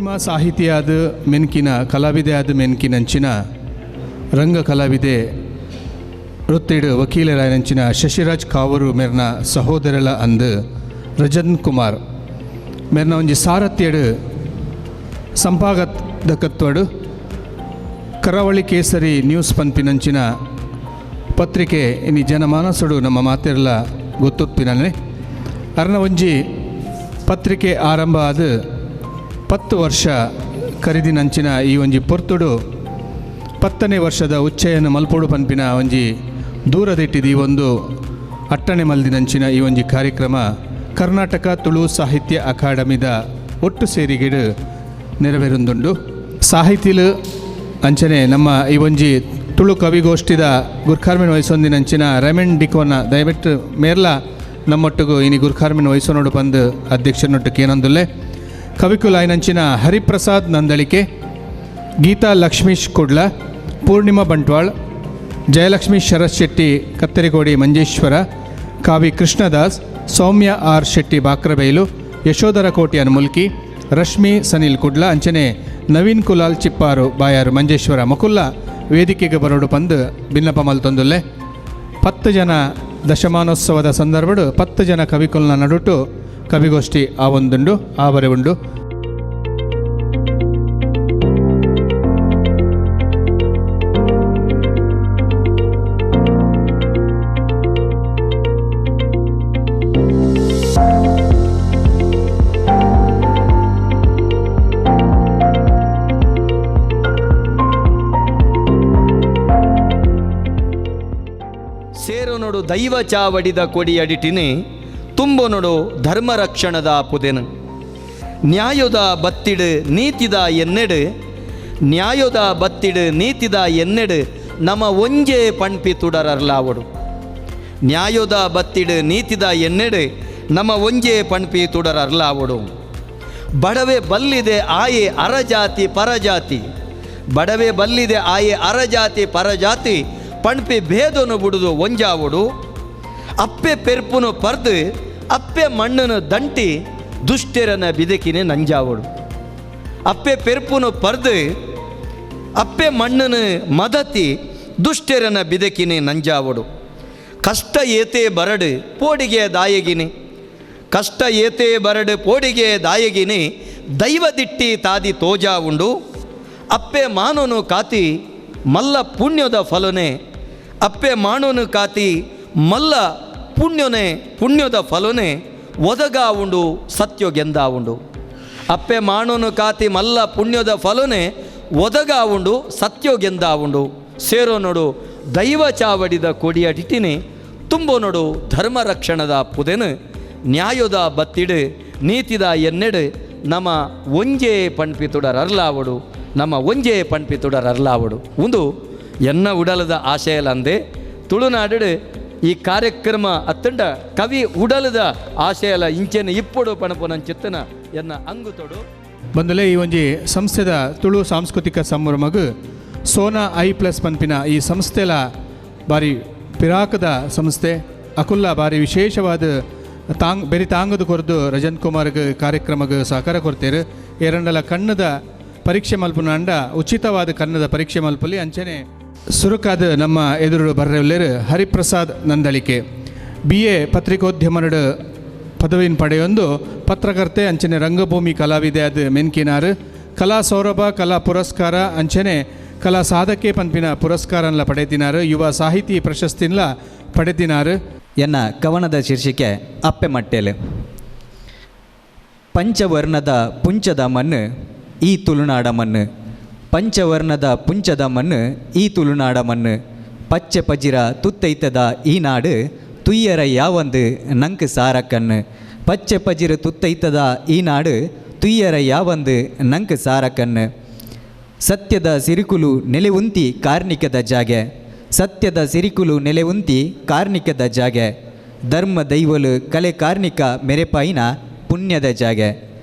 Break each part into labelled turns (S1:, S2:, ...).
S1: Cinema ಸಾಹಿತಿಯಾದ ಮೆನ್ಕಿನ ಕಲಾವಿದೆಯಾದ ಮೆನ್ಕಿನಂಚಿನ ರಂಗ ಕಲಾವಿದೆ ವೃತ್ತಿಡು ವಕೀಲರಾಯನಂಚಿನ ಶಶಿರಾಜ್ ಕಾವರು ಮೇರ್ನ ಸಹೋದರಲ ಅಂದು ರಜನ್ ಕುಮಾರ್ ಮೇರ್ನ ಒಂಜಿ ಸಾರಥ್ಯಡು ಸಂಪಾದಕತ್ವಡು ಕರಾವಳಿ ಕೇಸರಿ ನ್ಯೂಸ್ ಪನ್ಪಿನಂಚಿನ ಪತ್ರಿಕೆ ಇನಿ ಜನಮಾನಸುಡು ನಮ್ಮ ಮಾತೆರ್ಲ ಗೊತ್ತೊಪ್ಪಿನನೆ. ಅರ್ನ ಒಂಜಿ ಪತ್ರಿಕೆ ಆರಂಭ ಆದ 10 ವರ್ಷ ಕರಿದಿನಂಚಿನ ಈ ಒಂಜಿ ಪೊರ್ತುಡು 10ನೇ ವರ್ಷದ ಉಚ್ಚೆಯನ್ನು ಮಲ್ಪೊಡು ಪನ್ಪಿನ ಒಂಜಿ ದೂರದಿಟ್ಟಿದ್ದು ಈ ಒಂದು ಅಟ್ಟಣೆ ಮಲ್ದಿನಂಚಿನ ಈ ಒಂಜಿ ಕಾರ್ಯಕ್ರಮ ಕರ್ನಾಟಕ ತುಳು ಸಾಹಿತ್ಯ ಅಕಾಡೆಮಿದ ಒಟ್ಟು ಸೇರಿಗೆಡು ನೆರವೇರುಂದುಂಡು. ಸಾಹಿತಿಲು ಅಂಚನೆ ನಮ್ಮ ಈ ಒಂಜಿ ತುಳು ಕವಿಗೋಷ್ಠಿದ ಗುರ್ಖಾರ್ಮೆನ್ ವಹಿಸೊಂದಿನಂಚಿನ ರೆಮೆಂಡ್ ಡಿಕೋನ ದಯವಿಟ್ಟು ಮೇರ್ಲ ನಮ್ಮೊಟ್ಟಿಗೂ ಇನಿ ಗುರ್ಖಾರ್ಮೆನ್ ವಹಿಸೋನೋಡು ಬಂದು ಅಧ್ಯಕ್ಷನೊಟ್ಟು ಕೇನೊಂದುಲ್ಲೆ. ಕವಿಕುಲಾಯಿನಂಚಿನ ಹರಿಪ್ರಸಾದ್ ನಂದಳಿಕೆ, ಗೀತಾ ಲಕ್ಷ್ಮೀಶ್ ಕುಡ್ಲ, ಪೂರ್ಣಿಮಾ ಬಂಟ್ವಾಳ್, ಜಯಲಕ್ಷ್ಮೀ ಶರತ್ ಶೆಟ್ಟಿ ಕತ್ತೆರಿಗೋಡಿ ಮಂಜೇಶ್ವರ, ಕಾವಿ ಕೃಷ್ಣದಾಸ್, ಸೌಮ್ಯ ಆರ್ ಶೆಟ್ಟಿ ಬಾಕ್ರಬೈಲು, ಯಶೋಧರ ಕೋಟ್ಯಾನ್ ಮುಲ್ಕಿ, ರಶ್ಮಿ ಸನಿಲ್ ಕುಡ್ಲ, ಅಂಚನೆ ನವೀನ್ ಕುಲಾಲ್ ಚಿಪ್ಪಾರು ಬಾಯಾರು ಮಂಜೇಶ್ವರ ಮಕುಲ್ಲ ವೇದಿಕೆಗೆ ಬರೋಡು ಪಂದು ಭಿನ್ನಪ ಮಲ್ತೊಂದುಲ್ಲೆ. 10 ಜನ ದಶಮಾನೋತ್ಸವದ ಸಂದರ್ಭಡು 10 ಜನ ಕವಿಕುಲ್ನ ನಡುಟು ಕವಿಗೋಷ್ಠಿ ಆ ಒಂದುಂಡು ಆವರೆ ಉಂಡು.
S2: ಸೇರುನೊಡು ದೈವ ಚಾವಡಿದ ಕೊಡಿಯಡಿಟಿನಿ ತುಂಬೊನೊಡು ಧರ್ಮ ರಕ್ಷಣದ ಪುದೆನು ನ್ಯಾಯದ ಬತ್ತಿಡು ನೀತಿದ ಎನ್ನೆಡು ನ್ಯಾಯದ ಬತ್ತಿಡು ನೀತಿದ ಎನ್ನೆಡು ನಮ ಒಂಜೇ ಪಣ್ಪಿ ತುಡರರ್ಲಾವಡು ನ್ಯಾಯದ ಬತ್ತಿಡು ನೀತಿದ ಎನ್ನೆಡು ನಮ ಒಂಜೇ ಪಣ್ಪಿ ತುಡರರ್ಲಾವಡು ಬಡವೆ ಬಲ್ಲಿದೆ ಆಯೆ ಅರಜಾತಿ ಪರಜಾತಿ ಬಡವೆ ಬಲ್ಲಿದೆ ಆಯೆ ಅರಜಾತಿ ಪರಜಾತಿ ಪಣ್ಪಿ ಭೇದನು ಬುಡುದು ಒಂಜಾವುಡು ಅಪ್ಪೆ ಪೆರ್ಪುನು ಪರ್ದು ಅಪ್ಪೆ ಮಣ್ಣನು ದಂಟಿ ದುಷ್ಟೆರನ ಬಿದಕಿನೆ ನಂಜಾವುಡು ಅಪ್ಪೆ ಪೆರ್ಪುನು ಪರ್ದು ಅಪ್ಪೆ ಮಣ್ಣನು ಮದತಿ ದುಷ್ಟೆರನ ಬಿದಕಿನೆ ನಂಜಾವುಡು ಕಷ್ಟ ಏತೇ ಬರಡು ಪೋಡಿಗೆ ದಾಯಗಿನಿ ಕಷ್ಟ ಏತೇ ಬರಡು ಪೋಡಿಗೆ ದಾಯಗಿನಿ ದೈವದಿಟ್ಟಿ ತಾದಿ ತೋಜಾ ಉಂಡು ಅಪ್ಪೆ ಮಾನೋನು ಕಾತಿ ಮಲ್ಲ ಪುಣ್ಯದ ಫಲನೆ ಅಪ್ಪೆ ಮಾಣೋನು ಕಾತಿ ಮಲ್ಲ ಪುಣ್ಯನೆ ಪುಣ್ಯದ ಫಲನೆ ಒದಗಾ ಉಂಡು ಸತ್ಯಗೆಂದ ಉಂಡು ಅಪ್ಪೆ ಮಾಣೋನು ಕಾತಿ ಮಲ್ಲ ಪುಣ್ಯದ ಫಲನೆ ಒದಗಾ ಉಂಡು ಸತ್ಯಗೆಂದ ಉಂಡು ಸೇರೋ ನೋಡು ದೈವ ಚಾವಡಿದ ಕೊಡಿಯಡಿಟಿನಿ ತುಂಬೋ ನೋಡು ಧರ್ಮ ರಕ್ಷಣದ ಪುದೆನು ನ್ಯಾಯದ ಬತ್ತಿಡು ನೀತಿದ ಎನ್ನೆಡು ನಮ್ಮ ಒಂಜೇ ಪಣ್ಪಿ ತುಡರರ್ಲಾವಡು ನಮ್ಮ ಒಂಜೇ ಪಣ್ಪಿ ತುಡರರ್ಲಾವಡು ಒಂದು ಎನ್ನ ಉಡಲದ ಆಶಯಲಂದೆ ತುಳುನಾಡು ಈ ಕಾರ್ಯಕ್ರಮ ಅತ್ತಂಡ ಕವಿ ಉಡಲದ ಆಶಯಲ ಇಂಚೆನ ಇಪ್ಪೊಡು ಪಣಪುನ ಚಿತ್ತನ ಎನ್ನ ಅಂಗುತೊಡು.
S1: ಬಂದಲೇ ಈ ಒಂಜಿ ಸಂಸ್ಥೆದ ತುಳು ಸಾಂಸ್ಕೃತಿಕ ಸಂಭ್ರಮಗು ಸೋನಾ I plus ಪನ್ಪಿನ ಈ ಸಂಸ್ಥೆಲ ಬಾರಿ ಪಿರಾಕದ ಸಂಸ್ಥೆ ಅಕುಲ್ಲ ಬಾರಿ ವಿಶೇಷವಾದ ತಾಂಗ್ ಬೆರಿ ತಾಂಗದ ಕೊರದು ರಜನ್ ಕುಮಾರ್ಗ್ ಕಾರ್ಯಕ್ರಮಕ್ಕೆ ಸಹಕಾರ ಕೊಡ್ತೇರು. ಎರಡಲ ಕಣ್ಣದ ಪರೀಕ್ಷೆ ಮಲ್ಪುನಾಂಡ ಉಚಿತವಾದ ಕನ್ನದ ಪರೀಕ್ಷೆ ಮಲ್ಪಲಿ ಅಂಚನೆ ಸುರುಕಾದ ನಮ್ಮ ಎದುರು ಬರ್ರೆಲ್ಲೇರು ಹರಿಪ್ರಸಾದ್ ನಂದಳಿಕೆ ಬಿ ಎ ಪತ್ರಿಕೋದ್ಯಮನಡು ಪದವಿನ ಪಡೆಯೊಂದು ಪತ್ರಕರ್ತೆ ಅಂಚನೆ ರಂಗಭೂಮಿ ಕಲಾವಿದೆ ಅದು ಮೆನ್ಕಿನಾರು ಕಲಾ ಸೌರಭ ಕಲಾ ಪುರಸ್ಕಾರ ಅಂಚನೆ ಕಲಾ ಸಾಧಕೆ ಪನ್ಪಿನ ಪುರಸ್ಕಾರನ್ಲ ಪಡೆದಿನಾರು ಯುವ ಸಾಹಿತಿ ಪ್ರಶಸ್ತಿನ್ಲ ಪಡೆದಿನಾರು.
S3: ಎನ್ನ ಕವನದ ಶೀರ್ಷಿಕೆ ಅಪ್ಪೆ ಮಟ್ಟೆಲೆ. ಪಂಚವರ್ಣದ ಪುಂಚದ ಮಣ್ಣು ಈ ತುಳುನಾಡ ಮಣ್ಣು ಪಂಚವರ್ಣದ ಪುಂಚದ ಮಣ್ಣು ಈ ತುಳುನಾಡ ಮಣ್ಣು ಪಚ್ಚೆ ಪಜಿರ ತುತ್ತೈತದ ಈ ನಾಡು ತುಯ್ಯರ ಯಾವಂದು ನಂಕ್ ಸಾರ ಕಣ್ಣು ಪಚ್ಚೆ ಪಜಿರ ತುತ್ತೈತದ ಈ ನಾಡು ತುಯ್ಯರ ಯಾವಂದು ನಂಕ್ ಸಾರ ಕಣ್ಣು ಸತ್ಯದ ಸಿರಿಕುಲು ನೆಲೆಉಂತಿ ಕಾರ್ಣಿಕದ ಜಾಗೆ ಸತ್ಯದ ಸಿರಿಕುಲು ನೆಲೆಉಂತಿ ಕಾರ್ಣಿಕದ ಜಾಗೆ ಧರ್ಮ ದೈವಲು ಕಲೆ ಕಾರ್ಣಿಕ ಮೆರೆಪಾಯಿನ ಪುಣ್ಯದ ಜಾಗೆ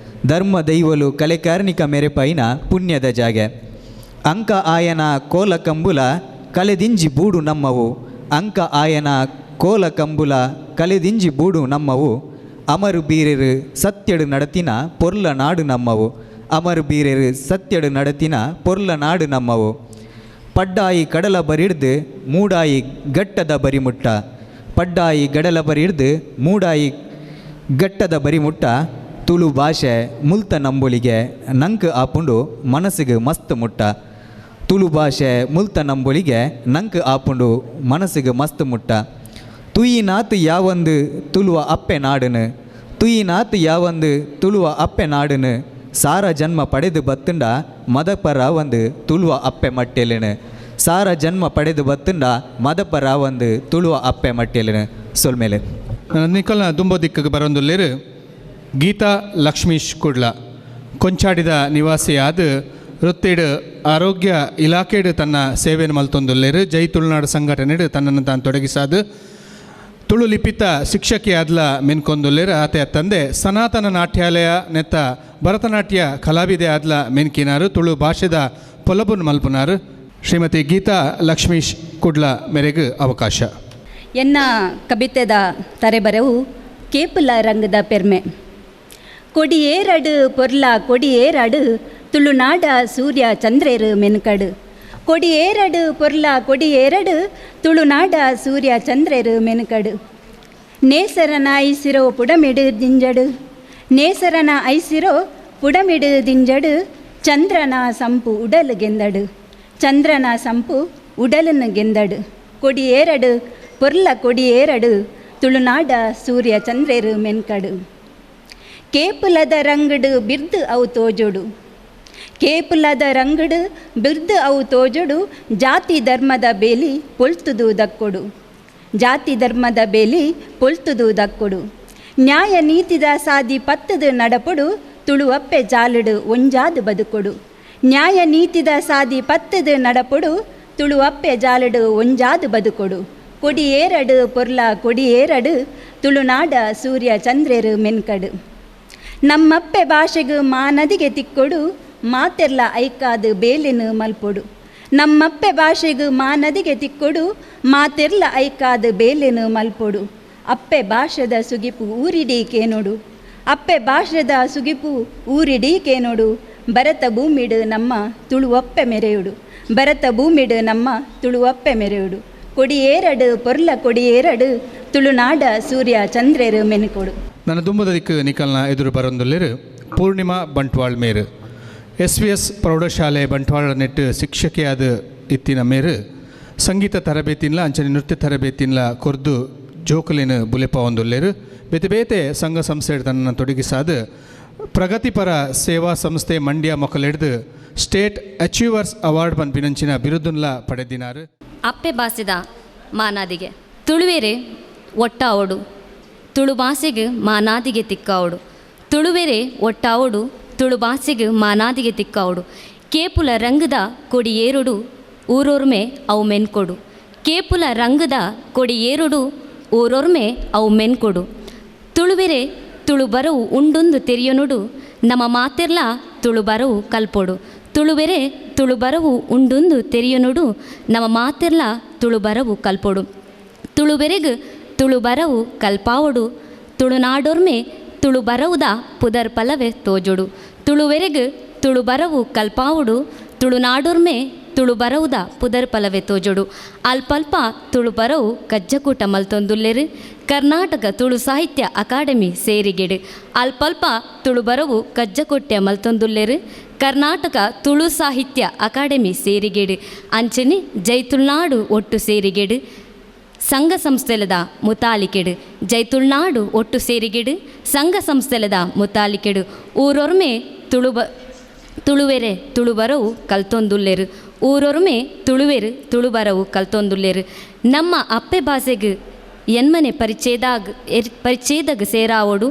S3: ಧರ್ಮ ದೈವಲು ಕಲೆ ಕಾರ್ಣಿಕ ಮೆರೆಪಾಯಿನ ಪುಣ್ಯದ ಜಾಗೆ ಅಂಕ ಆಯನ ಕೋಲ ಕಂಬುಲ ಕಲೆದಿಂಜಿ ಬೂಡು ನಮ್ಮವು ಅಂಕ ಆಯನ ಕೋಲ ಕಂಬುಲ ಕಲೆದಿಂಜಿ ಬೂಡು ನಮ್ಮವು ಅಮರು ಬೀರರು ಸತ್ಯಡು ನಡತಿನ ಪೊರ್ಲ ನಾಡು ನಮ್ಮವು Amar ಬೀರೆರು ಸತ್ಯಡು ನಡತಿನ ಪೊರ್ಲ ನಾಡು ನಮ್ಮವು. ಪಡ್ಡಾಯಿ ಕಡಲ ಬರಿಡ್ದು ಮೂಡಾಯಿ ಗಟ್ಟದ ಬರಿಮುಟ್ಟ, ಪಡ್ಡಾಯಿ ಗಡಲ ಬರಿಡ್ದು ಮೂಡಾಯಿ ಗಟ್ಟದ ಬರಿಮುಟ್ಟ, ತುಳು ಭಾಷೆ ಮುಲ್ತ ನಂಬೊಲಿಗೆ ನಂಕ್ ಆಪುಂಡು ಮನಸ್ಸಿಗೆ ಮಸ್ತ್ ಮುಟ್ಟ. ತುಳು ಭಾಷೆ ಮುಲ್ತ ನಂಬೊಲಿಗೆ ನಂಕ್ ಆಪುಂಡು ಮನಸ್ಸಿಗೆ ಮಸ್ತ್ ಮುಟ್ಟ. ತುಯಿನಾತ್ ಯಾವಂದು ತುಳುವ ಅಪ್ಪೆ ನಾಡನು, ತುಯಿನಾತ್ ಯಾವಂದು ತುಳುವ ಅಪ್ಪೆ ನಾಡನು, ಸಾರ ಜನ್ಮ ಪಡೆದು ಬತ್ತುಂಡ ಮದಪರ ಒಂದು ತುಳುವ ಅಪ್ಪೆ ಮಟ್ಟೆಲಿನ, ಸಾರ ಜನ್ಮ ಪಡೆದು ಬತ್ತುಂಡ ಮದಪರ ಒಂದು ತುಳುವ ಅಪ್ಪೆ ಮಟ್ಟೆಲಿನ. ಸೊಲ್ಮೇಲೆ
S1: ನಿಕಲ್ನ ದುಂಬೋ ದಿಕ್ಕಗೆ ಬರೊಂದುಲ್ಲೇರು ಗೀತಾ ಲಕ್ಷ್ಮೀಶ್ ಕುಡ್ಲ, ಕೊಂಚಾಡಿದ ನಿವಾಸಿಯಾದ ವೃತ್ತಿಡ್ ಆರೋಗ್ಯ ಇಲಾಖೆಡ್ ತನ್ನ ಸೇವೆಯನ್ನು ಮಲ್ತೊಂದುಲ್ಲೇರು. ಜೈ ತುಳುನಾಡು ಸಂಘಟನೆಡ್ ತನ್ನನ್ನು ತಾನು ತೊಡಗಿಸಾದು ತುಳು ಲಿಪಿತ ಶಿಕ್ಷಕಿಯಾದ್ಲ ಮೆನ್ಕೊಂದುಲ್ಲೇರು. ಆತೆ ತಂದೆ ಸನಾತನ ನಾಟ್ಯಾಲಯ ನೆತ್ತ ಭರತನಾಟ್ಯ ಕಲಾವಿದೆ ಆದ್ಲ ಮೆನ್ಕಿನಾರು, ತುಳು ಭಾಷೆದ ಪೊಲಬುನ್ ಮಲ್ಪುನಾರು. ಶ್ರೀಮತಿ ಗೀತಾ ಲಕ್ಷ್ಮೀಶ್ ಕುಡ್ಲ ಮೇರೆಗೆ ಅವಕಾಶ.
S4: ಎನ್ನ ಕವಿತೆದ ತರೆಬರವು ಕೇಪುಲ ರಂಗದ ಪೆರ್ಮೆ. ಕೊಡಿಯೇರಡು ಪೊರ್ಲ ಕೊಡಿಯೇರಡು ತುಳುನಾಡ ಸೂರ್ಯ ಚಂದ್ರೇರು ಮೆನ್ಕಡು. ಕೊಡಿಯೇರಡು ಪೊರ್ಲ ಕೊಡಿಯೇರಡು ತುಳುನಾಡ ಸೂರ್ಯ ಚಂದ್ರೇರು ಮೆನ್ಕಡು. ನೇಸರನ ಐಸಿರೋ ಪುಡಮಿಡು ದಿಂಜಡು, ನೇಸರನ ಐಸಿರೋ ಪುಡಮಿಡು ದಿಂಜಡು, ಚಂದ್ರನ ಸಂಪು ಉಡಲು ಗೆಂದಡು, ಚಂದ್ರನ ಸಂಪು ಉಡಲನ್ನು ಗೆಂದಡು. ಕೊಡಿಯೇರಡು ಪೊರ್ಲ ಕೊಡಿಯೇರಡು ತುಳುನಾಡ ಸೂರ್ಯ ಚಂದ್ರೇರು ಮೆನ್ಕಡು. ಕೇಪುಲದ ರಂಗಡು ಬಿರ್ದು ಅವು ತೋಜೋಡು, ಕೇಪುಲದ ರಂಗಡು ಬಿರ್ದು ಅವು ತೋಜೋಡು, ಜಾತಿ ಧರ್ಮದ ಬೇಲಿ ಪೊಲ್ತುದು ದಕ್ಕೊಡು, ಜಾತಿ ಧರ್ಮದ ಬೇಲಿ ಪೊಲ್ತುದು ದಕ್ಕೊಡು. ನ್ಯಾಯ ನೀತಿದ ಸಾದಿ ಪತ್ತದು ನಡಪೊಡು, ತುಳುವಪ್ಪೆ ಜಾಲುಡು ಒಂಜಾದು ಬದುಕೊಡು. ನ್ಯಾಯ ನೀತಿದ ಸಾದಿ ಪತ್ತದು ನಡಪೊಡು, ತುಳುವಪ್ಪೆ ಜಾಲುಡು ಒಂಜಾದು ಬದುಕೊಡು. ಕೊಡಿಯೇರಡು ಪೊರ್ಲ ಕೊಡಿಯೇರಡು ತುಳುನಾಡ ಸೂರ್ಯ ಚಂದ್ರೇರು ಮೆನ್ಕಡು. ನಮ್ಮಪ್ಪೆ ಭಾಷೆಗು ಮಾನದಿಗೆ ತಿಕ್ಕೊಡು, ಮಾತೆರ್ಲ ಐಕಾದು ಬೇಲೆನು ಮಲ್ಪೊಡು. ನಮ್ಮಪ್ಪೆ ಭಾಷೆಗು ಮಾನದಿಗೆ ತಿಕ್ಕೊಡು, ಮಾತೆರ್ಲ ಐಕಾದು ಬೇಲೆನು ಮಲ್ಪೊಡು. ಅಪ್ಪೆ ಭಾಷೆದ ಸುಗಿಪು ಊರಿಡೀ ಕೇನೋಡು, ಅಪ್ಪೆ ಭಾಷೆದ ಸುಗಿಪು ಊರಿಡೀ ಕೇನೋಡು. ಭರತ ಭೂಮಿಡು ನಮ್ಮ ತುಳುವಪ್ಪೆ ಮೆರೆಯುಡು, ಭರತ ಭೂಮಿಡು ನಮ್ಮ ತುಳುವಪ್ಪೆ ಮೆರೆಯುಡು. ಕೊಡಿಯೇರಡು ಪೊರ್ಲ ಕೊಡಿಯೇರಡು ತುಳುನಾಡ ಸೂರ್ಯ ಚಂದ್ರೇರು ಮೆನುಕೊಡು.
S1: ನನ್ನ ದುಂಬದ ದಿಕ್ಕು ನಿಕಲ್ನ ಎದುರು ಬರೊಂದುಲ್ಲೇರು ಪೂರ್ಣಿಮಾ ಬಂಟ್ವಾಳ್ ಮೇರು. S V S ಪ್ರೌಢಶಾಲೆ ಬಂಟ್ವಾಳ ನೆಟ್ಟು ಶಿಕ್ಷಕಿಯಾದ ಇತ್ತಿನ ಮೇರು ಸಂಗೀತ ತರಬೇತಿನ್ಲ ಅಂಚನೆ ನೃತ್ಯ ತರಬೇತಿನ್ಲ ಕೊರ್ದು ಜೋಕುಲಿನ ಬುಲೆಪ ಒಂದುಲ್ಲೇರು. ಬೇತೆ ಬೇತೆ ಸಂಘ ಸಂಸ್ಥೆ ತನ್ನ ತೊಡಗಿಸಾದ ಪ್ರಗತಿಪರ ಸೇವಾ ಸಂಸ್ಥೆ ಮಂಡ್ಯ ಮೊಕಲೆಡ್ದು state achievers award ಪನ್ಪಿನಂಚಿನ ಬಿರುದುನ್ಲ ಪಡೆದಿನಾರು.
S5: ಅಪ್ಪೆ ಬಾಸಿದ ಮಾನಾದಿಗೆ ತುಳುವೆರೆ ಒಟ್ಟಾವಡು, ತುಳು ಭಾಷೆಗೆ ಮಾನಾದಿಗೆ ತಿಕ್ಕಾವಡು. ತುಳುವೆರೆ ಒಟ್ಟಾವಡು, ತುಳು ಭಾಷೆಗೆ ಮಾನಾದಿಗೆ ತಿಕ್ಕಾವಡು. ಕೇಪುಲ ರಂಗದ ಕೊಡಿ ಏರುಡು ಊರೊರ್ಮೆ ಅವು ಮೆನ್ಕೊಡು. ಕೇಪುಲ ರಂಗದ ಕೊಡಿ ಏರುಡು ಊರೊರ್ಮೆ ಅವು ಮೆನ್ಕೊಡು. ತುಳುವೆರೆ ತುಳು ಬರವು ಉಂಡೊಂದು ತೆರಿಯನುಡು, ನಮ್ಮ ಮಾತೆರ್ಲ ತುಳು ಬರವು ಕಲ್ಪೊಡು. ತುಳುವೆರೆ ತುಳು ಬರವು ಉಂಡೊಂದು ತೆರಿಯನುಡು, ನಮ್ಮ ಮಾತೆರ್ಲ ತುಳು ಬರವು ಕಲ್ಪೊಡು. ತುಳುವೆರೆಗ್ ತುಳು ಬರವು ಕಲ್ಪಾವೊಡು, ತುಳುನಾಡೊರ್ಮೆ ತುಳು ಬರವುದ ಪುದರ್ ಪಲವೆ ತೋಜೊಡು. ತುಳುವೆರೆಗ್ ತುಳು ಬರವು ಕಲ್ಪಾವೊಡು, ತುಳುನಾಡೊರ್ಮೆ ತುಳು ಬರವುದ ಪುದರ್ ಪಲವೆ ತೋಜೊಡು. ಅಲ್ಪಲ್ಪ ತುಳು ಬರವು ಕಜ್ಜಕೂಟ ಮಲ್ತೊಂದುಲ್ಲೆರು ಕರ್ನಾಟಕ ತುಳು ಸಾಹಿತ್ಯ ಅಕಾಡೆಮಿ ಸೇರಿಗೆಡು. ಅಲ್ಪಲ್ಪ ತುಳು ಬರವು ಕಜ್ಜಕೊಟ್ಟೆ ಮಲ್ತೊಂದುಲ್ಲೆರು ಕರ್ನಾಟಕ ತುಳು ಸಾಹಿತ್ಯ ಅಕಾಡೆಮಿ ಸೇರಿಗೆಡು. ಅಂಚನೆ ಜೈ ತುಳುನಾಡು ಒಟ್ಟು ಸೇರಿಗೆಡು ಸಂಘ ಸಂಸ್ಥೆಲದ ಮುತಾಲಿಕೆಡು. ಜೈ ತುಳುನಾಡು ಒಟ್ಟು ಸೇರಿಗೆಡು ಸಂಘ ಸಂಸ್ಥೆಲದ ಮುತಾಲಿಕೆಡು. ಊರೊರ್ಮೆ ತುಳುವೆರೆ ತುಳುಬರವು ಕಲ್ತೊಂದುಲ್ಲೆರು. ಊರೊರ್ಮೆ ತುಳುವೆರು ತುಳುಬರವು ಕಲ್ತೊಂದುಲ್ಲೆರು. ನಮ್ಮ ಅಪ್ಪೆ ಭಾಷೆಗೆ ಎನ್ಮನೆ ಪರಿಚೇದಾಗ ಸೇರಾವೋಡು,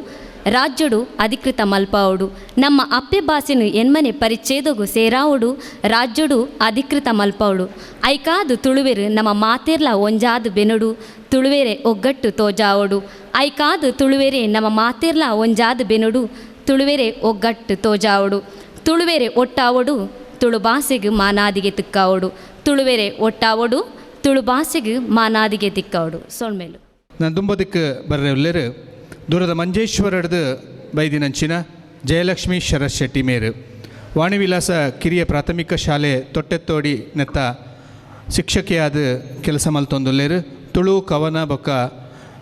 S5: ರಾಜ್ಯಡು ಅಧಿಕೃತ ಮಲ್ಪಾವೋಡು. ನಮ್ಮ ಅಪ್ಪೆ ಭಾಷೆನು ಎನ್ಮನೆ ಪರಿಚ್ಛೇದಗು ಸೇರಾವೋಡು, ರಾಜ್ಯಡು ಅಧಿಕೃತ ಮಲ್ಪಾವೋಡು. ಐಕಾದು ತುಳುವೆರು ನಮ್ಮ ಮಾತೆರ್ಲ ಒಂಜಾದು ಬೆನುಡು, ತುಳುವೆರೆ ಒಗ್ಗಟ್ಟು ತೋಜಾವೋಡು. ಐಕಾದು ತುಳುವೆರೆ ನಮ್ಮ ಮಾತೆರ್ಲ ಒಂಜಾದು ಬೆನುಡು, ತುಳುವೆರೆ ಒಗ್ಗಟ್ಟು ತೋಜಾವೋಡು. ತುಳುವೆರೆ ಒಟ್ಟಾವೋಡು, ತುಳು ಭಾಷೆಗೆ ಮಾನಾದಿಗೆ ತಿಕ್ಕಾವೋಡು. ತುಳುವೆರೆ ಒಟ್ಟಾವೋಡು, ತುಳು ಭಾಷೆಗೆ ಮಾನಾದಿಗೆ ತಿಕ್ಕಾವೋಡು. ಸೊಲ್ಮೇಲು.
S1: ನಾನು ದುಂಬದಿಕ್ಕೆ ಬರ್ರೆ ಉಲ್ಲೇರು ದೂರದ ಮಂಜೇಶ್ವರಡ್ದು ಬೈದಿನಂಚಿನ ಜಯಲಕ್ಷ್ಮೀ ಶರತ್ ಶೆಟ್ಟಿ ಮೇರು. Vanivilasa ಕಿರಿಯ ಪ್ರಾಥಮಿಕ ಶಾಲೆ ತೊಟ್ಟೆತ್ತೋಡಿ ನೆತ್ತ ಶಿಕ್ಷಕಿಯಾದ ಕೆಲಸ ಮಲ್ತೊಂದುಲ್ಲೇರು. ತುಳು ಕವನ ಬೊಕ್ಕ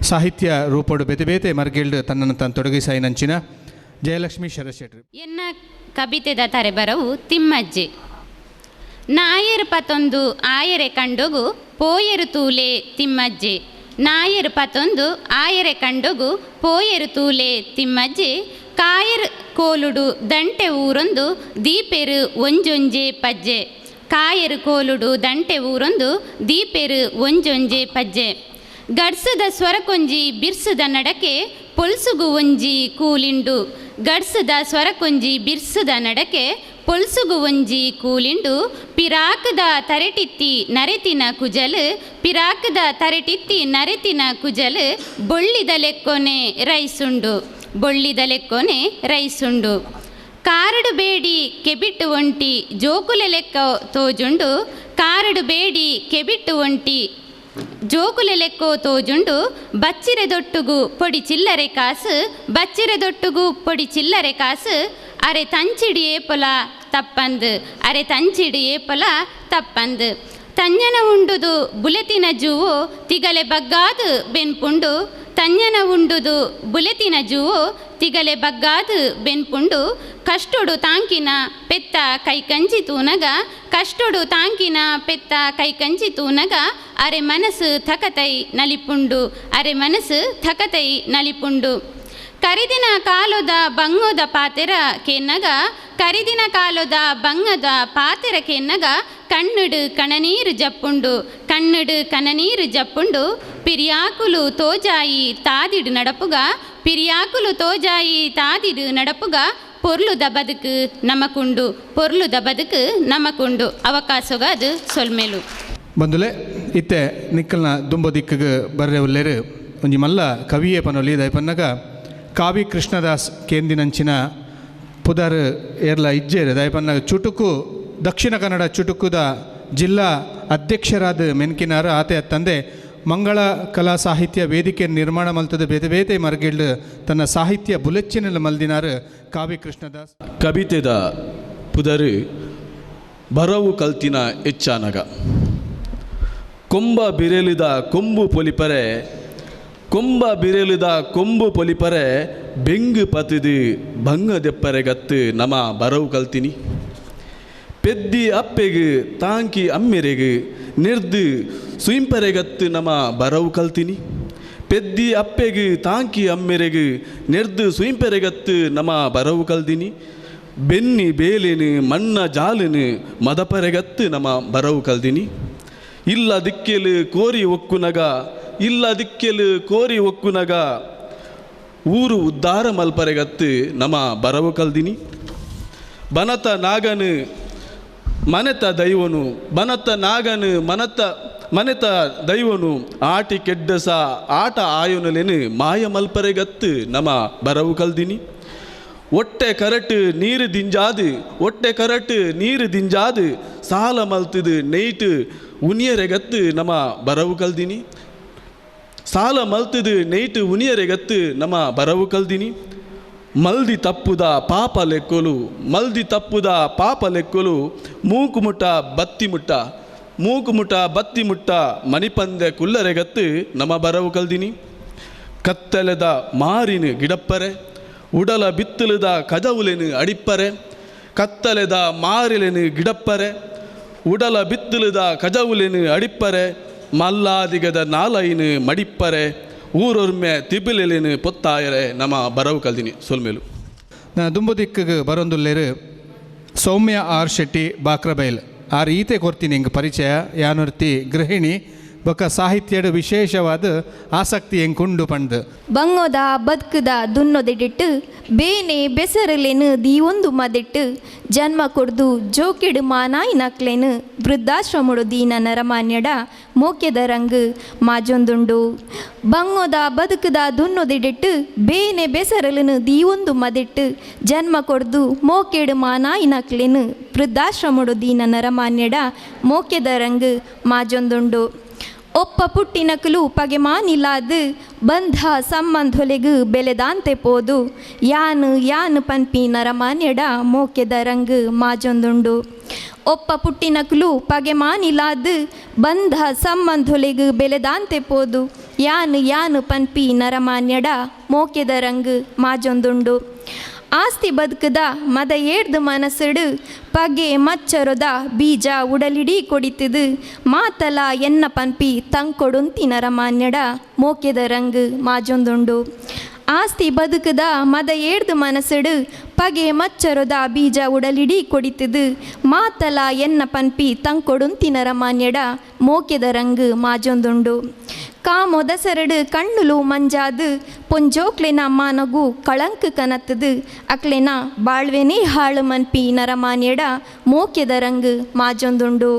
S1: ಸಾಹಿತ್ಯ ರೂಪಡು ಬೇತೆ ಬೇತೆ ಮರ್ಗಿಲ್ಡ್ ತನ್ನನ್ನು ತಾನು ತೊಡಗಿಸಾಯಿನಂಚಿನ ಜಯಲಕ್ಷ್ಮಿ ಶರಶೆಟ್ರು.
S6: ಎನ್ನ ಕವಿತೆದ ತರೆಬರವು ತಿಮ್ಮಜ್ಜೆ. ನಾಯರು ಪತೊಂದು ಆಯರೆ ಕಂಡೊಗು ಪೋಯರು ತೂಲೆ ತಿಮ್ಮಜ್ಜೆ. ನಾಯರು ಪತೊಂದು ಆಯರೆ ಕಂಡೊಗು ಪೋಯರು ತೂಲೆ ತಿಮ್ಮಜ್ಜೆ. ಕಾಯರ್ ಕೋಲುಡು ದಂಟೆ ಊರೊಂದು ದೀಪೆರು ಒಂಜೊಂಜೆ ಪಜ್ಜೆ. ಕಾಯರು ಕೋಲುಡು ದಂಟೆ ಊರೊಂದು ದೀಪೆರು ಒಂಜೊಂಜೆ ಪಜ್ಜೆ. ಗಡ್ಸದ ಸ್ವರಕೊಂಜಿ ಬಿರ್ಸುದ ನಡಕೆ ಪೊಲ್ಸುಗು ಒಂಜಿ ಕೂಲಿಂಡು. ಗಡ್ಸದ ಸ್ವರಕೊಂಜಿ ಬಿರ್ಸುದ ನಡಕೆ ಪೊಲ್ಸುಗು ಒಂಜಿ ಕೂಲಿಂಡು. ಪಿರಾಕದ ತರೆಟಿತ್ತಿ ನರೆತಿನ ಕುಜಲು, ಪಿರಾಕದ ತರೆಟಿತ್ತಿ ನರೆತಿನ ಕುಜಲು ಬೊಳ್ಳಿದ ಲೆಕ್ಕೊನೆ ರೈಸುಂಡು, ಬೊಳ್ಳಿದ ಲೆಕ್ಕೊನೆ ರೈಸುಂಡು. ಕಾರಡು ಬೇಡಿ ಕೆಬಿಟ್ಟು ಒಂಟಿ ಜೋಕುಲೆ ಲೆಕ್ಕ ತೋಜುಂಡು. ಕಾರಡು ಬೇಡಿ ಕೆಬಿಟ್ಟು ಒಂಟಿ ಜೋಕುಲೆ ಲೆಕ್ಕೋ ತೋಜುಂಡು. ಬಚ್ಚಿರೆ ದೊಟ್ಟುಗು ಪೊಡಿ ಚಿಲ್ಲರೆ ಕಾಸು, ಬಚ್ಚಿರೆ ದೊಟ್ಟುಗು ಪೊಡಿ ಚಿಲ್ಲರೆ ಕಾಸು. ಅರೆ ತಂಚಿಡಿ ಏಪೊಲ ತಪ್ಪಂದು, ಅರೆ ತಂಚಿಡಿ ಏಪೊಲ ತಪ್ಪಂದು. ತಂಜನ ಉಂಡುದು ಬುಲೆತಿನ ಜೂವು ತಿಗಲೆ ಬಗ್ಗಾದು ಬೆನ್ಪುಂಡು. ತಂಜನ ಉಂಡುದು ಬುಲೆತಿನ ಜೂವು ತಿಗಲೆ ಬಗ್ಗಾದು ಬೆನ್ಪುಂಡು. ಕಷ್ಟೊಡು ತಾಂಕಿನ ಪೆತ್ತ ಕೈಕಂಜಿ ತೂನಗ, ಕಷ್ಟೊಡು ತಾಂಕಿನ ಪೆತ್ತ ಕೈಕಂಜಿ ತೂನಗ. ಅರೆ ಮನಸ್ಸು ಥಕತೈ ನಲಿಪುಂಡು, ಅರೆ ಮನಸ್ಸು ಥಕತೈ ನಲಿಪುಂಡು. ಕರಿದಿನ ಕಾಲದ ಬಂಗೋದ ಪಾತೆರ ಕೆನ್ನಗ, ಕರಿದಿನ ಕಾಲದ ಬಂಗದ ಪಾತೆರ ಕೆನ್ನಗ. ಕಣ್ಣುಡು ಕಣನೀರು ಜಪ್ಪುಂಡು, ಕಣ್ಣುಡು ಕಣನೀರು ಜಪ್ಪುಂಡು. ಪಿರಿಯಾಕುಲು ತೋಜಾಯಿ ತಾದಿಡು ನಡಪುಗ, ಪಿರಿಯಾಕುಲು ತೋಜಾಯಿ ತಾದಿಡು ನಡಪುಗ. ಪೊರ್ಲುದ ಬದುಕು ನಮಕುಂಡು, ಪೊರ್ಲುದ ಬದುಕು ನಮಕುಂಡು. ಅವಕಾಶಗ ಅದು ಸೊಲ್ಮೇಲು
S1: ಬಂದುಲೆ ಇತ್ತೆ ನಿಕ್ಕಲ್ನ ದುಂಬ ದಿಕ್ಕಗೆ ಬರ್ರೆ ಉಲ್ಲೇರು ಒಂಜಿ ಮಲ್ಲ ಕವಿಯೇ ಪನೊಲಿ ದಯಪನ್ನಗ ಕಾವಿ ಕೃಷ್ಣದಾಸ್ ಕೇಂದಿನಂಚಿನ ಪುದರ್ ಏರ್ಲ ಇಜ್ಜೇರು. ದಯಪನ್ನಗ ಚುಟುಕು ದಕ್ಷಿಣ ಕನ್ನಡ ಚುಟುಕುದ ಜಿಲ್ಲಾ ಅಧ್ಯಕ್ಷರಾದ ಮೆನ್ಕಿನಾರು ಆತೆ ತಂದೆ ಮಂಗಳ ಕಲಾ ಸಾಹಿತ್ಯ ವೇದಿಕೆ ನಿರ್ಮಾಣ ಮಲ್ತದ ಬೇತೆ ಬೇತೆ ಮರ್ಗಿಲ್ಡ್ ತನ್ನ ಸಾಹಿತ್ಯ ಬುಲೆಚ್ಚಿನಲ್ಲಿ ಮಲ್ದಿನಾರು ಕಾವಿ ಕೃಷ್ಣದಾಸ್.
S7: ಕವಿತೆದ ಪುದರು ಬರವು ಕಲ್ತಿನ ಹೆಚ್ಚಾನಗ. ಕೊಂಬ ಬಿರೆಲಿದ ಕೊಂಬು ಪೊಲಿಪರೆ, ಕೊಂಬ ಬಿರೆಲಿದ ಕೊಂಬು ಪೊಲಿಪರೆ. ಬೆಂಗು ಪತಿದು ಬಂಗದೆಪ್ಪರೆಗತ್ತು ನಮ ಬರವು ಕಲ್ತಿನಿ. ಪೆದ್ದಿ ಅಪ್ಪೆಗು ತಾಂಕಿ ಅಮ್ಮೆರೆಗು ನೆರ್ದು ಸುಯಿಂಪರೆಗತ್ತು ನಮ ಬರವು ಕಲ್ತಿನಿ. ಪೆದ್ದಿ ಅಪ್ಪೆಗು ತಾಂಕಿ ಅಮ್ಮೆರೆಗು ನೆರ್ದು ಸುಯಿಂಪರೆಗತ್ತು ನಮ ಬರವು ಕಲ್ದಿನಿ. ಬೆನ್ನಿ ಬೇಲೇನು ಮಣ್ಣ ಜಾಲನು ಮದಪರೆಗತ್ತು ನಮ ಬರವು ಕಲ್ದಿನಿ. ಇಲ್ಲ ದಿಕ್ಕೆಲು ಕೋರಿ ಒಕ್ಕುನಗ, ಇಲ್ಲ ದಿಕ್ಕೆಲು ಕೋರಿ ಒಕ್ಕುನಗ. ಊರು ಉದ್ಧಾರ ಮಲ್ಪರೆಗತ್ತು ನಮ ಬರವು ಕಲ್ದಿನಿ. ಬನತ ನಾಗನು ಮನೆತ ದೈವನು, ಬನತ ನಾಗನು ಮನತ ಮನೆತ ದೈವನು. ಆಟಿ ಕೆಡ್ಡಸ ಆಟ ಆಯೋನಲೇನು ಮಾಯ ಮಲ್ಪರೆಗತ್ತು ನಮ ಬರವು ಕಲ್ದಿನಿ. ಒಟ್ಟೆ ಕರಟು ನೀರು ದಿಂಜಾದು, ಒಟ್ಟೆ ಕರಟು ನೀರು ದಿಂಜಾದು. ಸಾಲ ಮಲ್ತದು ನೆಯ್ಟು ಉನಿಯರೆಗತ್ತು ನಮ ಬರವು ಕಲ್ದಿನಿ. ಸಾಲ ಮಲ್ತದು ನೆಯ್ಟು ಉನಿಯರೆಗತ್ತು ನಮ ಬರವು ಕಲ್ದಿನಿ. ಮಲ್ದಿ ತಪ್ಪುದ ಪಾಪ ಲೆಕ್ಕೊಲು, ಮಲ್ದಿ ತಪ್ಪುದ ಪಾಪ ಲೆಕ್ಕೊಲು. ಮೂಕುಮುಟ ಬತ್ತಿ ಮುಟ್ಟ, ಮೂಕುಮುಟ ಬತ್ತಿ ಮುಟ್ಟ. ಮಣಿಪಂದೆ ಕುಲ್ಲರೆಗತ್ತು ನಮ ಬರವು ಕಲ್ದಿನಿ. ಕತ್ತಲೆದ ಮಾರಿನ ಗಿಡಪ್ಪರೆ, ಉಡಲ ಬಿತ್ತಲದ ಕದವುಲೆನು ಅಡಿಪ್ಪರೆ. ಕತ್ತಲೆದ ಮಾರಿಲೆನು ಗಿಡಪ್ಪರೆ, ಉಡಲ ಬಿತ್ತಲದ ಕಜವುಲೆನು ಅಡಿಪ್ಪರೆ. ಮಲ್ಲಾದಿಗದ ನಾಲೈನು ಮಡಿಪ್ಪರೆ, ಊರೊರ್ಮೆ ತಿಬಿಲೆಲೇನು ಪೊತ್ತಾಯರೆ ನಮ ಬರವು ಕಲ್ದಿನಿ. ಸೊಲ್ಮೇಲು
S1: ದುಂಬುದಿಕ್ಕಿಗೆ ಬರೊಂದುಲ್ಲೇರು ಸೌಮ್ಯ ಆರ್ ಶೆಟ್ಟಿ ಬಾಕ್ರಬೈಲ್. ಆರ್ ಈತೆ ಕೊರ್ತೀನಿ ಎಂಗ್ ಪರಿಚಯ. ಯಾನೊರ್ತಿ ಗೃಹಿಣಿ ಬೊಕ್ಕ ಸಾಹಿತ್ಯದ ವಿಶೇಷವಾದ ಆಸಕ್ತಿ ಎಂಕುಂಡು ಪಂಡ್.
S8: ಬಂಗೋದ ಬದುಕುದ ದುನ್ನೊದೆಡಿಟ್ಟು ಬೇನೆ ಬೆಸರಲೇನು ದೀವೊಂದು ಮದೆಟ್ಟು ಜನ್ಮ ಕೊಡ್ದು ಜೋಕೆಡು ಮಾನಾಯಿನಕ್ಲೇನು ವೃದ್ಧಾಶ್ರಮುಡು ದೀನ ನರಮಾನ್ಯಡ ಮೋಕೆದ ರಂಗು ಮಾಜೊಂದುಂಡು. ಬಂಗೋದ ಬದುಕುದ ದುನ್ನೊದೆಡಿಟ್ಟು ಬೇನೆ ಬೆಸರಲೇನು ದೀವೊಂದು ಮದೆಟ್ಟು ಜನ್ಮ ಕೊಡ್ದು ಮೋಕೆಡು ಮಾನಾಯಿನಕ್ಲೇನು ವೃದ್ಧಾಶ್ರಮುಡು ದೀನ ನರಮಾನ್ಯಡ ಮೋಕೆದ ರಂಗು ಮಾಜೊಂದುಂಡು. ಒಪ್ಪ ಪುಟ್ಟಿನಕುಲು ಪಗೆಮಾನಿಲಾದು ಬಂಧ ಸಂಬಂಧೊಲೆಗು ಬೆಲೆದಾಂತೆ ಪೋದು ಯಾನು ಯಾನು ಪನ್ಪಿ ನರಮಾನ್ಯಡ ಮೋಕೆದ ರಂಗು ಮಾಜೊಂದುಂಡು. ಒಪ್ಪ ಪುಟ್ಟಿನಕುಲು ಪಗೆಮಾನಿಲಾದು ಬಂಧ ಸಂಬಂಧೊಲೆಗು ಬೆಲೆದಾಂತೆ ಪೋದು ಯಾನು ಯಾನು ಪನ್ಪಿ ನರಮಾನ್ಯಡ ಮೋಕೆದ ರಂಗು ಮಾಜೊಂದುಂಡು. ಆಸ್ತಿ ಬದುಕದ ಮದ ಏಡ್ದು ಮನಸ್ಸುಡು ಪಗೆ ಮಚ್ಚರೊದ ಬೀಜ ಉಡಲಿಡೀ ಕೊಡಿತದು ಮಾತಲ ಎನ್ನ ಪನ್ಪಿ ತಂಕೊಡುಂತಿ ನರಮಾನ್ಯಡ ಮೋಕೆದ ರಂಗು ಮಾಜೊಂದುಂಡು. ಆಸ್ತಿ ಬದುಕದ ಮದ ಏಡ್ದು ಮನಸ್ಸುಡು ಪಗೆ ಮಚ್ಚರೊದ ಬೀಜ ಉಡಲಿಡೀ ಕೊಡಿತದು ಮಾತಲ ಎನ್ನ ಪನ್ಪಿ ತಂಕೊಡುಂತಿ ನರಮಾನ್ಯಡ ಮೋಕೆದ ರಂಗು ಮಾಜೊಂದುಂಡು. ಕಾಮೊದಸರಡು ಕಣ್ಣುಲು ಮಂಜಾದು ಪೊಂಜೋಕ್ಲೆನ ಮಾನಗು ಕಳಂಕು ಕನತ್ತದು ಅಕ್ಲೆನ ಬಾಳ್ವೆನೇ ಹಾಳು ಮನ್ಪಿ ನರಮಾನ್ಯಡ ಮೋಕೆದ ರಂಗು ಮಾಜೊಂದುಂಡು.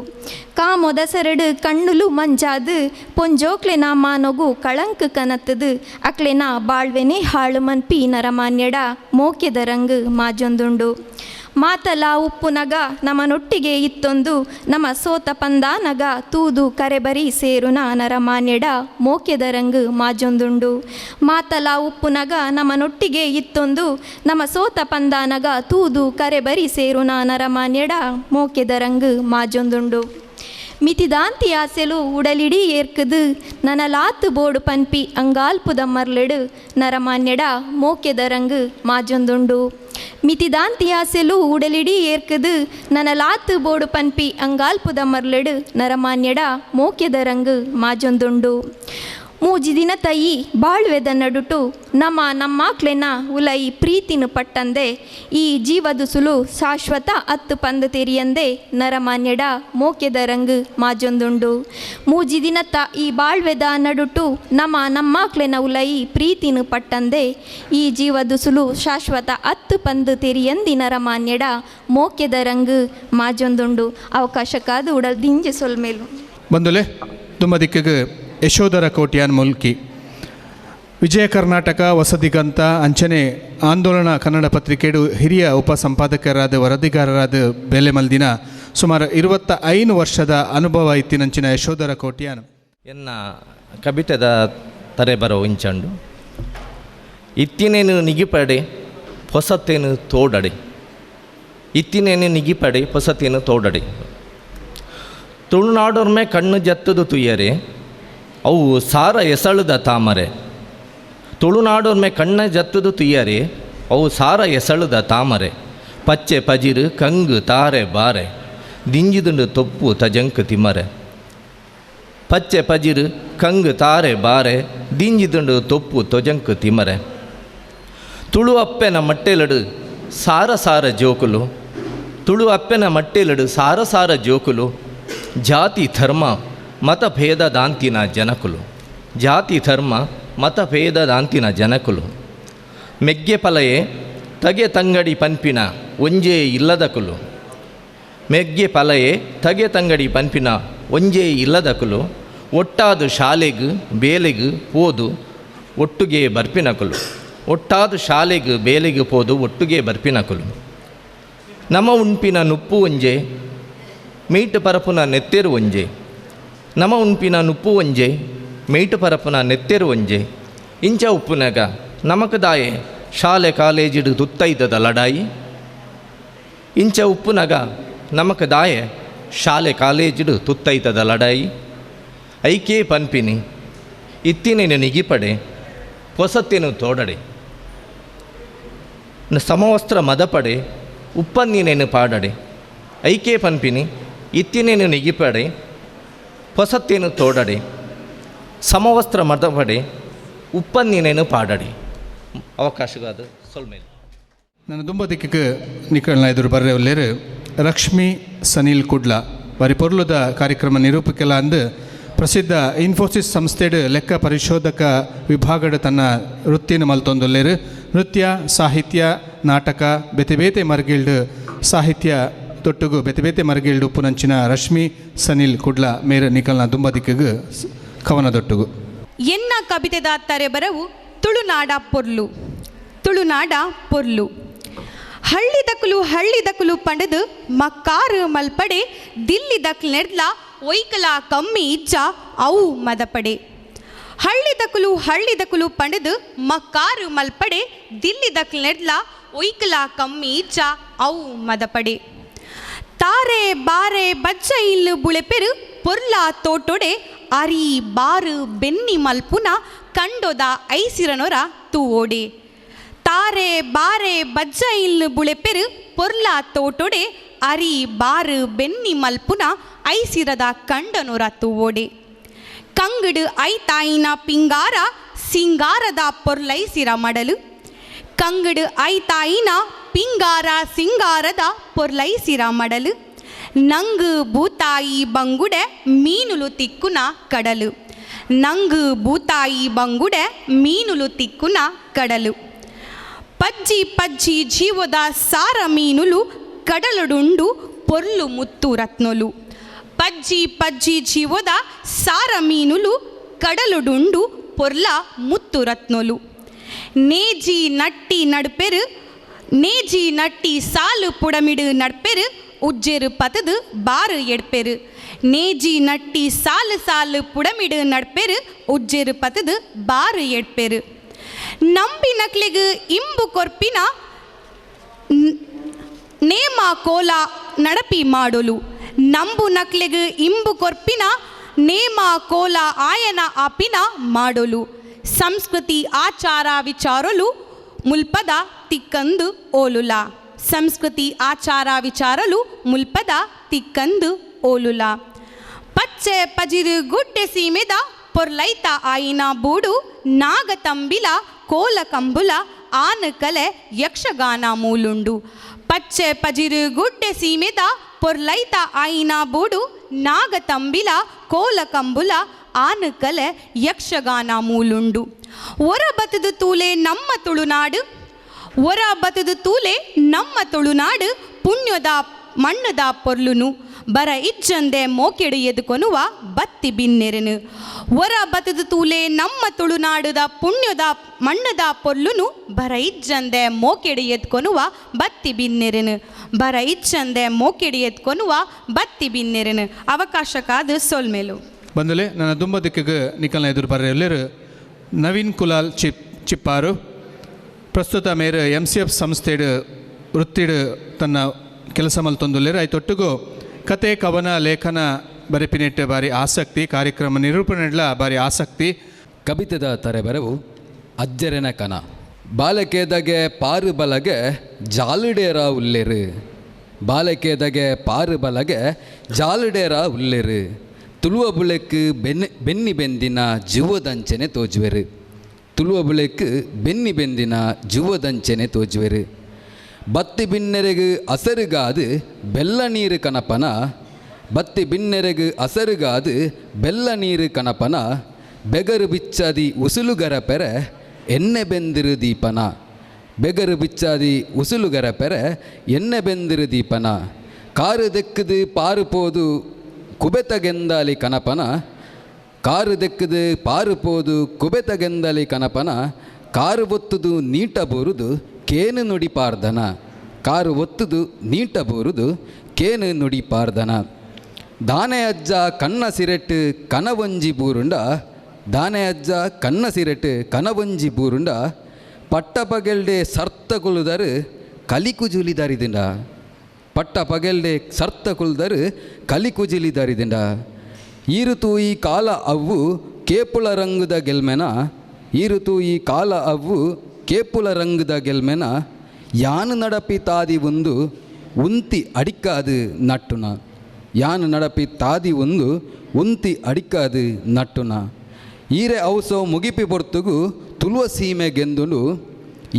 S8: ಕಾಮೊದಸರಡು ಕಣ್ಣುಲು ಮಂಜಾದು ಪೊಂಜೋಕ್ಲೆನ ಮಾನಗು ಕಳಂಕು ಕನತ್ತದು ಅಕ್ಲೆನ ಬಾಳ್ವೆನೇ ಹಾಳು ಮನ್ಪಿ ನರಮಾನ್ಯಡ ಮೋಕೆದ ರಂಗು ಮಾಜೊಂದುಂಡು. ಮಾತಲ ಉಪ್ಪುನಗ ನಮನೊಟ್ಟಿಗೆ ಇತ್ತೊಂದು ನಮ ಸೋತ ಪಂದಾನಗ ತೂದು ಕರೆಬರಿ ಸೇರುನ ನರಮಾನ್ಯಡ ಮೋಕೆದ ರಂಗು ಮಾಜೊಂದುಂಡು. ಮಾತಲ ಉಪ್ಪುನಗ ನಮನೊಟ್ಟಿಗೆ ಇತ್ತೊಂದು ನಮ ಸೋತ ಪಂದಾನಗ ತೂದು ಕರೆಬರಿ ಸೇರುನ ನರಮಾನ್ಯಡ ಮೋಕೆದ ರಂಗು ಮಾಜೊಂದುಂಡು. ಮಿತಿದಾಂತಿ ಆಸೆಲು ಉಡಲಿಡೀ ಏರ್ಕದು ನನಲಾತು ಬೋಡು ಪನ್ಪಿ ಅಂಗಾಲ್ಪುದ ಮರ್ಲೆಡು ನರಮಾನ್ಯಡ ಮೋಕೆದ ರಂಗು ಮಾಜೊಂದುಂಡು. ಮಿತಿದಾಂತಿ ಆಸೆಲು ಉಡಲಿಡೀ ಏರ್ಕದು ನನಲಾತು ಬೋಡು ಪನ್ಪಿ ಅಂಗಾಲ್ಪುದ ಮರ್ಲೆಡು ನರಮಾನ್ಯಡ ಮೋಕೆದ ರಂಗು ಮಾಜೊಂದುಂಡು. ಮೂಜಿ ದಿನ ತಯಿ ಬಾಳ್ವೆದ ನಡುಟು ನಮ್ಮ ನಮ್ಮಾಕ್ಲೆನ ಉಲೈ ಪ್ರೀತಿನು ಪಟ್ಟಂದೆ ಈ ಜೀವದುಸುಲು ಶಾಶ್ವತ ಅತ್ತು ಪಂದು ತೆರಿಯಂದೆ ನರಮಾನ್ಯಡ ಮೋಕೆದ ರಂಗು ಮಾಜೊಂದುಂಡು. ಮೂಜಿ ದಿನತ ಈ ಬಾಳ್ವೆದ ನಡುಟು ನಮ್ಮ ನಮ್ಮಾಕ್ಲೆನ ಉಲೈ ಪ್ರೀತಿನು ಪಟ್ಟಂದೆ ಈ ಜೀವದುಸುಲು ಶಾಶ್ವತ ಅತ್ತು ಪಂದು ತೆರಿಯಂದಿ ನರಮಾನ್ಯಡ ಮೋಕೆದ ರಂಗು ಮಾಜೊಂದುಂಡು. ಅವಕಾಶಕ್ಕಾದ ಉಡಲ್ ದಿಂಜೆ ಸೊಲ್ಮೇಲು
S1: ಬಂದುಲೆ ತುಂಬ ದಿಕ್ಕಿಗೆ ಯಶೋಧರ ಕೋಟ್ಯಾನ್ ಮುಲ್ಕಿ ವಿಜಯ ಕರ್ನಾಟಕ ವಸತಿಗಂತ ಅಂಚನೆ ಆಂದೋಲನ ಕನ್ನಡ ಪತ್ರಿಕೆಡು ಹಿರಿಯ ಉಪಸಂಪಾದಕರಾದ ವರದಿಗಾರರಾದ ಬೆಲೆ ಮಲ್ದಿನ ಸುಮಾರು 25 ವರ್ಷದ ಅನುಭವ ಇತ್ತಿನಂಚಿನ ಯಶೋಧರ ಕೋಟ್ಯಾನ್.
S9: ಎನ್ನ ಕವಿತೆದ ತರೆ ಬರೋ ಇಂಚಂಡು ಇತ್ತಿನೇನು ನಿಗಿಪಡೆ ಹೊಸತೇನು ತೋಡಡೆ, ಇತ್ತಿನೇನು ನಿಗಿಪಡೆ ಹೊಸತೇನು ತೋಡಡೆ, ತುಳುನಾಡೊರ್ಮೆ ಕಣ್ಣು ಜತ್ತದು ತುಯ್ಯರೆ ಅವು ಸಾರ ಎಸಳುದ ತಾಮರೆ, ತುಳುನಾಡೊರ್ಮೆ ಕಣ್ಣ ಜತ್ತದು ತುಯ್ಯರೆ ಅವು ಸಾರ ಎಸಳುದ ತಾಮರೆ, ಪಚ್ಚೆ ಪಜಿರು ಕಂಗು ತಾರೆ ಬಾರೆ ದಿಂಜಿದುಂಡು ತೊಪ್ಪು ತಜಂಕು ತಿಮರೆ, ಪಚ್ಚೆ ಪಜಿರು ಕಂಗು ತಾರೆ ಬಾರೆ ದಿಂಜಿದುಂಡು ತೊಪ್ಪು ತೊಜಂಕು ತಿಮರೆ, ತುಳು ಅಪ್ಪೆನ ಮಟ್ಟೆಲಡು ಸಾರ ಸಾರ ಜೋಕುಲು, ತುಳು ಅಪ್ಪೆನ ಮಟ್ಟೆಲಡು ಸಾರ ಸಾರ ಜೋಕುಲು, ಜಾತಿ ಧರ್ಮ ಮತಭೇದ ದಾಂತಿನ ಜನಕುಲು, ಜಾತಿ ಧರ್ಮ ಮತಭೇದ ದಾಂತಿನ ಜನಕುಲು, ಮೆಗ್ಗೆ ಪಲಯೆ ತಗೆ ತಂಗಡಿ ಪನ್ಪಿನ ಒಂಜೇ ಇಲ್ಲದಕುಲು, ಮೆಗ್ಗೆ ಪಲಯೆ ತಗೆ ತಂಗಡಿ ಪನ್ಪಿನ ಒಂಜೇ ಇಲ್ಲದಕುಲು, ಒಟ್ಟಾದ ಶಾಲೆಗು ಬೇಲೆಗು ಪೋದು ಒಟ್ಟುಗೆ ಬರ್ಪಿನಕುಲು, ಒಟ್ಟಾದ ಶಾಲೆಗು ಬೇಲೆಗು ಪೋದು ಒಟ್ಟುಗೆ ಬರ್ಪಿನಕುಲು, ನಮ ಉಣ್ಪಿನ ನುಪ್ಪು ಒಂಜೆ ಮೀಟು ಪರಪುನ ನೆತ್ತೆರು ಒಂಜೆ, ನಮ ಉಣ್ಪಿನ ನುಪ್ಪು ಒಂಜೆ ಮೇಟು ಪರಪುನ ನೆತ್ತೆರು ಒಂಜೆ, ಇಂಚ ಉಪ್ಪುನಗ ನಮಕದಾಯೆ ಶಾಲೆ ಕಾಲೇಜಿಡು ತುತ್ತೈತದ ಲಡಾಯಿ, ಇಂಚ ಉಪ್ಪುನಗ ನಮಕದಾಯೆ ಶಾಲೆ ಕಾಲೇಜಿಡು ತುತ್ತೈತದ ಲಡಾಯಿ, ಐಕೆ ಪನ್ಪಿನಿ ಇತ್ತಿನೇನು ನಿಗಿಪಡೆ ಹೊಸತ್ತೇನು ತೋಡಡೆ, ಸಮವಸ್ತ್ರ ಮದಪಡೆ ಉಪ್ಪನ್ನಿನೇನು ಪಾಡಡೆ, ಐಕೆ ಪನ್ಪಿನಿ ಇತ್ತಿನೇನು ನಿಗಿಪಡೆ ಹೊಸತ್ತೇನು ತೋಡಡೆ, ಸಮವಸ್ತ್ರ ಮದಪಡೆ ಉಪ್ಪನ್ನಿನೇನು ಪಾಡಡೆ. ಅವಕಾಶಗಾದ ಸೊಲ್ಮೇಲೆ
S1: ನನ್ನ ದುಂಬ ದಿಕ್ಕಿಗೆ ನಿಕಲ್ನ ಎದುರು ಬರ್ರೆ ಒಲ್ಲೇರು ಲಕ್ಷ್ಮೀ ಸನಿಲ್ ಕುಡ್ಲ ಬಾರಿ ಪೊರ್ಲುದ ಕಾರ್ಯಕ್ರಮ ನಿರೂಪಕಲ ಅಂದು ಪ್ರಸಿದ್ಧ ಇನ್ಫೋಸಿಸ್ ಸಂಸ್ಥೆಡು ಲೆಕ್ಕ ಪರಿಶೋಧಕ ವಿಭಾಗದ ತನ್ನ ವೃತ್ತಿನ ಮಲ್ತೊಂದೊಲ್ಲೇರು. ನೃತ್ಯ ಸಾಹಿತ್ಯ ನಾಟಕ ಬೇತೆ ಬೇತೆ ಮರ್ಗಿಲ್ಡು ಸಾಹಿತ್ಯ ತೊಟ್ಟುಗು ಬೇತೆ ಬೇತೆ ಮರ್ಗಿಲ್ಡು ಉಪ್ಪುನಂಚಿನ ರಶ್ಮಿ ಸನಿಲ್ ಕುಡ್ಲ ಮೇರು ನಿಕಲ್ನ ದುಂಬ ದಿಕ್ಕಿಗೆ ಕವನದೊಟ್ಟುಗು.
S10: ಎನ್ನ ಕವಿತೆದ ತರೆಬರವು ತುಳುನಾಡ ಪೊರ್ಲು, ತುಳುನಾಡ ಪೊರ್ಲು, ಹಳ್ಳಿದಕುಲು ಹಳ್ಳಿದಕುಲು ಪಂಡದು ಮಕ್ಕಾರು ಮಲ್ಪಡೆ ದಿಲ್ಲಿ ದಕ್ಲೆಡ್ಲ ಒಯ್ಕಲ ಕಮ್ಮಿ ಇಜ್ಜ ಅವು ಮದಪಡೆ. ಹಳ್ಳಿದಕುಲು ಹಳ್ಳಿದಕುಲು ಪಂಡದು ಮಕ್ಕಾರು ಮಲ್ಪಡೆ ದಿಲ್ಲಿದಕ್ಲೆಡ್ಲ ಒಯ್ಕಲ ಕಮ್ಮಿ ಇಜ್ಜ ಅವು ಮದಪಡೆ. ತಾರೆ ಬಾರೆ ಬಜ್ಜ ಇಲ್ಲು ಬುಳೆಪೆರು ಪೊರ್ಲ ತೋಟೊಡೆ ಅರಿ ಬಾರು ಬೆನ್ನಿ ಮಲ್ಪುನ ಕಂಡೊದ ಐಸಿರನೊರ ತೂವೋಡೆ. ತಾರೆ ಬಾರೆ ಬಜ್ಜ ಇಲ್ಲು ಬುಳೆಪೆರು ಪೊರ್ಲ ತೋಟೊಡೆ ಅರಿ ಬಾರು ಬೆನ್ನಿ ಮಲ್ಪುನ ಐಸಿರದ ಕಂಡನೊರ ತೂವೋಡೆ. ಕಂಗಡು ಐತಾಯಿನ ಪಿಂಗಾರ ಸಿಂಗಾರದ ಪೊರ್ಲೈಸಿರ ಮಡಲು. ಕಂಗಡು ಐತಾಯಿನ ಪಿಂಗಾರ ಸಿಂಗಾರದ ಪೊರ್ಲೈಸಿರ ಮಡಲು. ನಂಗು ಭೂತಾಯಿ ಬಂಗುಡೆ ಮೀನುಲು ತಿಕ್ಕುನ ಕಡಲು. ನಂಗು ಭೂತಾಯಿ ಬಂಗುಡೆ ಮೀನುಲು ತಿಕ್ಕುನ ಕಡಲು. ಪಜ್ಜಿ ಪಜ್ಜಿ ಜೀವದ ಸಾರ ಮೀನುಲು ಕಡಲುಡುಂಡು ಪೊರ್ಲು ಮುತ್ತು ರತ್ನೊಲು. ಪಜ್ಜಿ ಪಜ್ಜಿ ಜೀವದ ಸಾರ ಮೀನುಲು ಕಡಲುಡುಂಡು ಪೊರ್ಲ ಮುತ್ತು ರತ್ನೊಲು. ನೇಜಿ ನಟ್ಟಿ ನಡ್ಪೆರು ನೇಜಿ ನಟ್ಟಿ ಸಾಲು ಪುಡಮಿಡು ನಡ್ಪೆರು ಉಜ್ಜೆರು ಪತದು ಬಾರು ಎಡ್ಪೆರು. ನೇಜಿ ನಟ್ಟಿ ಸಾಲು ಸಾಲು ಪುಡಮಿಡು ನಡ್ಪೆರು ಉಜ್ಜೆರು ಪತದು ಬಾರು ಎಡ್ಪೆರು. ನಂಬಿ ನಕ್ಲೆಗು ಇಂಬು ಕೊರ್ಪಿನ ನೇಮ ಕೋಲ ನಡಪಿ ಮಾಡೋಲು. ನಂಬು ನಕ್ಲೆಗು ಇಂಬು ಕೊರ್ಪಿನ ನೇಮ ಕೋಲ ಆಯನ ಆಪಿನ ಮಾಡೋಲು. ಸಂಸ್ಕೃತಿ ಆಚಾರ ವಿಚಾರಲು ಮುಲ್ಪದ ತಿಕ್ಕಂದು ಓಲುಲ. ಸಂಸ್ಕೃತಿ ಆಚಾರ ವಿಚಾರಲು ಮುಲ್ಪದ ತಿಕ್ಕಂದು ಓಲುಲ. ಪಚ್ಚೆ ಪಜಿರು ಗುಡ್ಡೆ ಸೀಮೆದ ಪೊರ್ಲೈತ ಆಯಿನ ಬೂಡು ನಾಗತಂಬಿಲ ಕೋಲ ಕಂಬುಲ ಆನಕಲೆ ಯಕ್ಷಗಾನ ಮೂಲುಂಡು. ಪಚ್ಚೆ ಪಜಿರು ಗುಡ್ಡೆ ಸೀಮೆದ ಪೊರ್ಲೈತ ಆಯಿನ ಬೂಡು ನಾಗತಂಬಿಲ ಕೋಲ ಕಂಬುಲ ಆನಕಲೆ ಯಕ್ಷಗಾನ ಮೂಲುಂಡು. ಒರ ಬತದು ತೂಲೆ ನಮ್ಮ ತುಳುನಾಡು ಒರ ಬತದು ತೂಲೆ ನಮ್ಮ ತುಳುನಾಡು ಪುಣ್ಯದ ಮಣ್ಣದ ಪೊರ್ಲುನು ಬರ ಇಜ್ಜಂದೆ ಮೋಕೆಡು ಎದುಕೊನುವ ಬತ್ತಿ ಬಿನ್ನೆರೆನು. ಒರ ಬತದು ತೂಲೆ ನಮ್ಮ ತುಳುನಾಡುದ ಪುಣ್ಯದ ಮಣ್ಣದ ಪೊರ್ಲುನು ಬರ ಇಜ್ಜಂದೆ ಮೋಕೆಡು ಎದ್ಕೊನುವ ಬತ್ತಿ ಬಿನ್ನೆರೆನು. ಬರ ಇಜ್ಜಂದೆ ಮೋಕೆಡು ಎದ್ಕೊನುವ ಬತ್ತಿ ಬಿನ್ನೆರೆನು. ಅವಕಾಶಕ್ಕಾದ ಸೊಲ್ಮೇಲು
S1: ಬಂದಲೆ ನನ್ನ ದುಂಬ ದಿಕ್ಕಿಗೆ ನಿಕಲ್ನ ಎದುರು ಬರೆಯಲ್ಲೇರು ನವೀನ್ ಕುಲಾಲ್ ಚಿಪ್ಪಾರು ಪ್ರಸ್ತುತ ಮೇರು M C F ಸಂಸ್ಥೆಡು ವೃತ್ತಿಡು ತನ್ನ ಕೆಲಸ ಮಲ್ತೊಂದುಲ್ಲೇರು. ಐತೊಟ್ಟಿಗೂ ಕತೆ ಕವನ ಲೇಖನ ಬರೆಪಿನೆಟ್ಟು ಬಾರಿ ಆಸಕ್ತಿ, ಕಾರ್ಯಕ್ರಮ ನಿರೂಪಣೆಡ್ಲ ಬಾರಿ ಆಸಕ್ತಿ.
S11: ಕವಿತೆದ ತರೆಬರವು ಅಜ್ಜರೆನ ಕನ. ಬಾಲಕೇದಗೆ ಪಾರು ಬಲಗೆ ಜಾಲುಡೇರ ಉಲ್ಲೇರು. ಬಾಲಕೇದಗೆ ಪಾರು ಬಲಗೆ ಜಾಲುಡೇರ ಉಲ್ಲೇರು. ತುಳುವ ಬುಳೆಕ್ ಬೆನ್ನಿ ಬೆಂದಿನ ಜೀವದಂಚನೆ ತೋಜುವೆರು. ತುಳುವ ಬುಳೆಕ್ ಬೆನ್ನಿ ಬೆಂದಿನ ಜೀವದಂಚನೆ ತೋಜುವೆರು. ಬತ್ತಿ ಬಿನ್ನೆರೆಗು ಅಸರುಗಾದು ಬೆಲ್ಲ ನೀರು ಕನಪನ. ಬತ್ತಿ ಬಿನ್ನೆರೆಗು ಅಸರುಗಾದು ಬೆಲ್ಲ ನೀರು ಕನಪನ. ಬೆಗರು ಬಿಚ್ಚಾದಿ ಉಸುಲುಗರ ಪೆರೆ ಎಣ್ಣೆ ಬೆಂದಿರು ದೀಪನ. ಬೆಗರು ಬಿಚ್ಚಾದಿ ಉಸುಲುಗರ ಪೆರೆ ಎಣ್ಣೆ ಬೆಂದಿರು ದೀಪನ. ಕಾರು ದೆಕ್ಕದು ಪಾರು ಪೋದು ಕುಬೆತಗೆಂದಾಲಿ ಕನಪನ. ಕಾರು ದೆಕ್ಕದು ಪಾರು ಪೋದು ಕುಬೆತಗೆಂದಾಲಿ ಕನಪನ. ಕಾರು ಒತ್ತುದು ನೀಟ ಬೋರುದು ಕೇನು ನುಡಿ ಪಾರ್ದನ. ಕಾರು ಒತ್ತುದು ನೀಟ ಬೋರುದು ಕೇನು ನುಡಿ ಪಾರ್ದನ. ದಾನೆ ಅಜ್ಜ ಕಣ್ಣ ಸಿರೆಟ್ಟು ಕನವಂಜಿ ಬೂರುಂಡ. ದಾನೆ ಅಜ್ಜ ಕಣ್ಣ ಸಿರೆಟ್ಟು ಕನವಂಜಿ ಬೂರುಂಡ. ಪಟ್ಟ ಪಗೆಲ್ಡೆ ಸರ್ತ ಕುಲುದರು ಕಲಿಕುಜುಲಿ ದಾರಿದಿಂಡ. ಪಟ್ಟ ಪಗೆಲ್ಡೆ ಸರ್ತ ಕುಲ್ದರು ಕಲಿಕುಜಿಲಿ ದಾರಿದಿಂಡ. ಈರು ತೂಯಿ ಕಾಲ ಅವು ಕೇಪುಳ ರಂಗುದ ಗೆಲ್ಮೆನ. ಈರು ತೂಯಿ ಕಾಲ ಅವು ಕೇಪುಲ ರಂಗುದ ಗೆಲ್ಮೆನ. ಯಾನು ನಡಪಿ ತಾದಿ ಒಂದು ಉಂತಿ ಅಡಿಕ್ಕಾದು ನಟ್ಟುನ. ಯಾನು ನಡಪಿ ತಾದಿ ಒಂದು ಉಂತಿ ಅಡಿಕ್ಕಾದು ನಟ್ಟುನ. ಈರೆ ಔಸೋ ಮುಗಿಪಿ ಪೊರ್ತುಗು ತುಳುವ ಸೀಮೆ ಗೆಂದುಂಡು.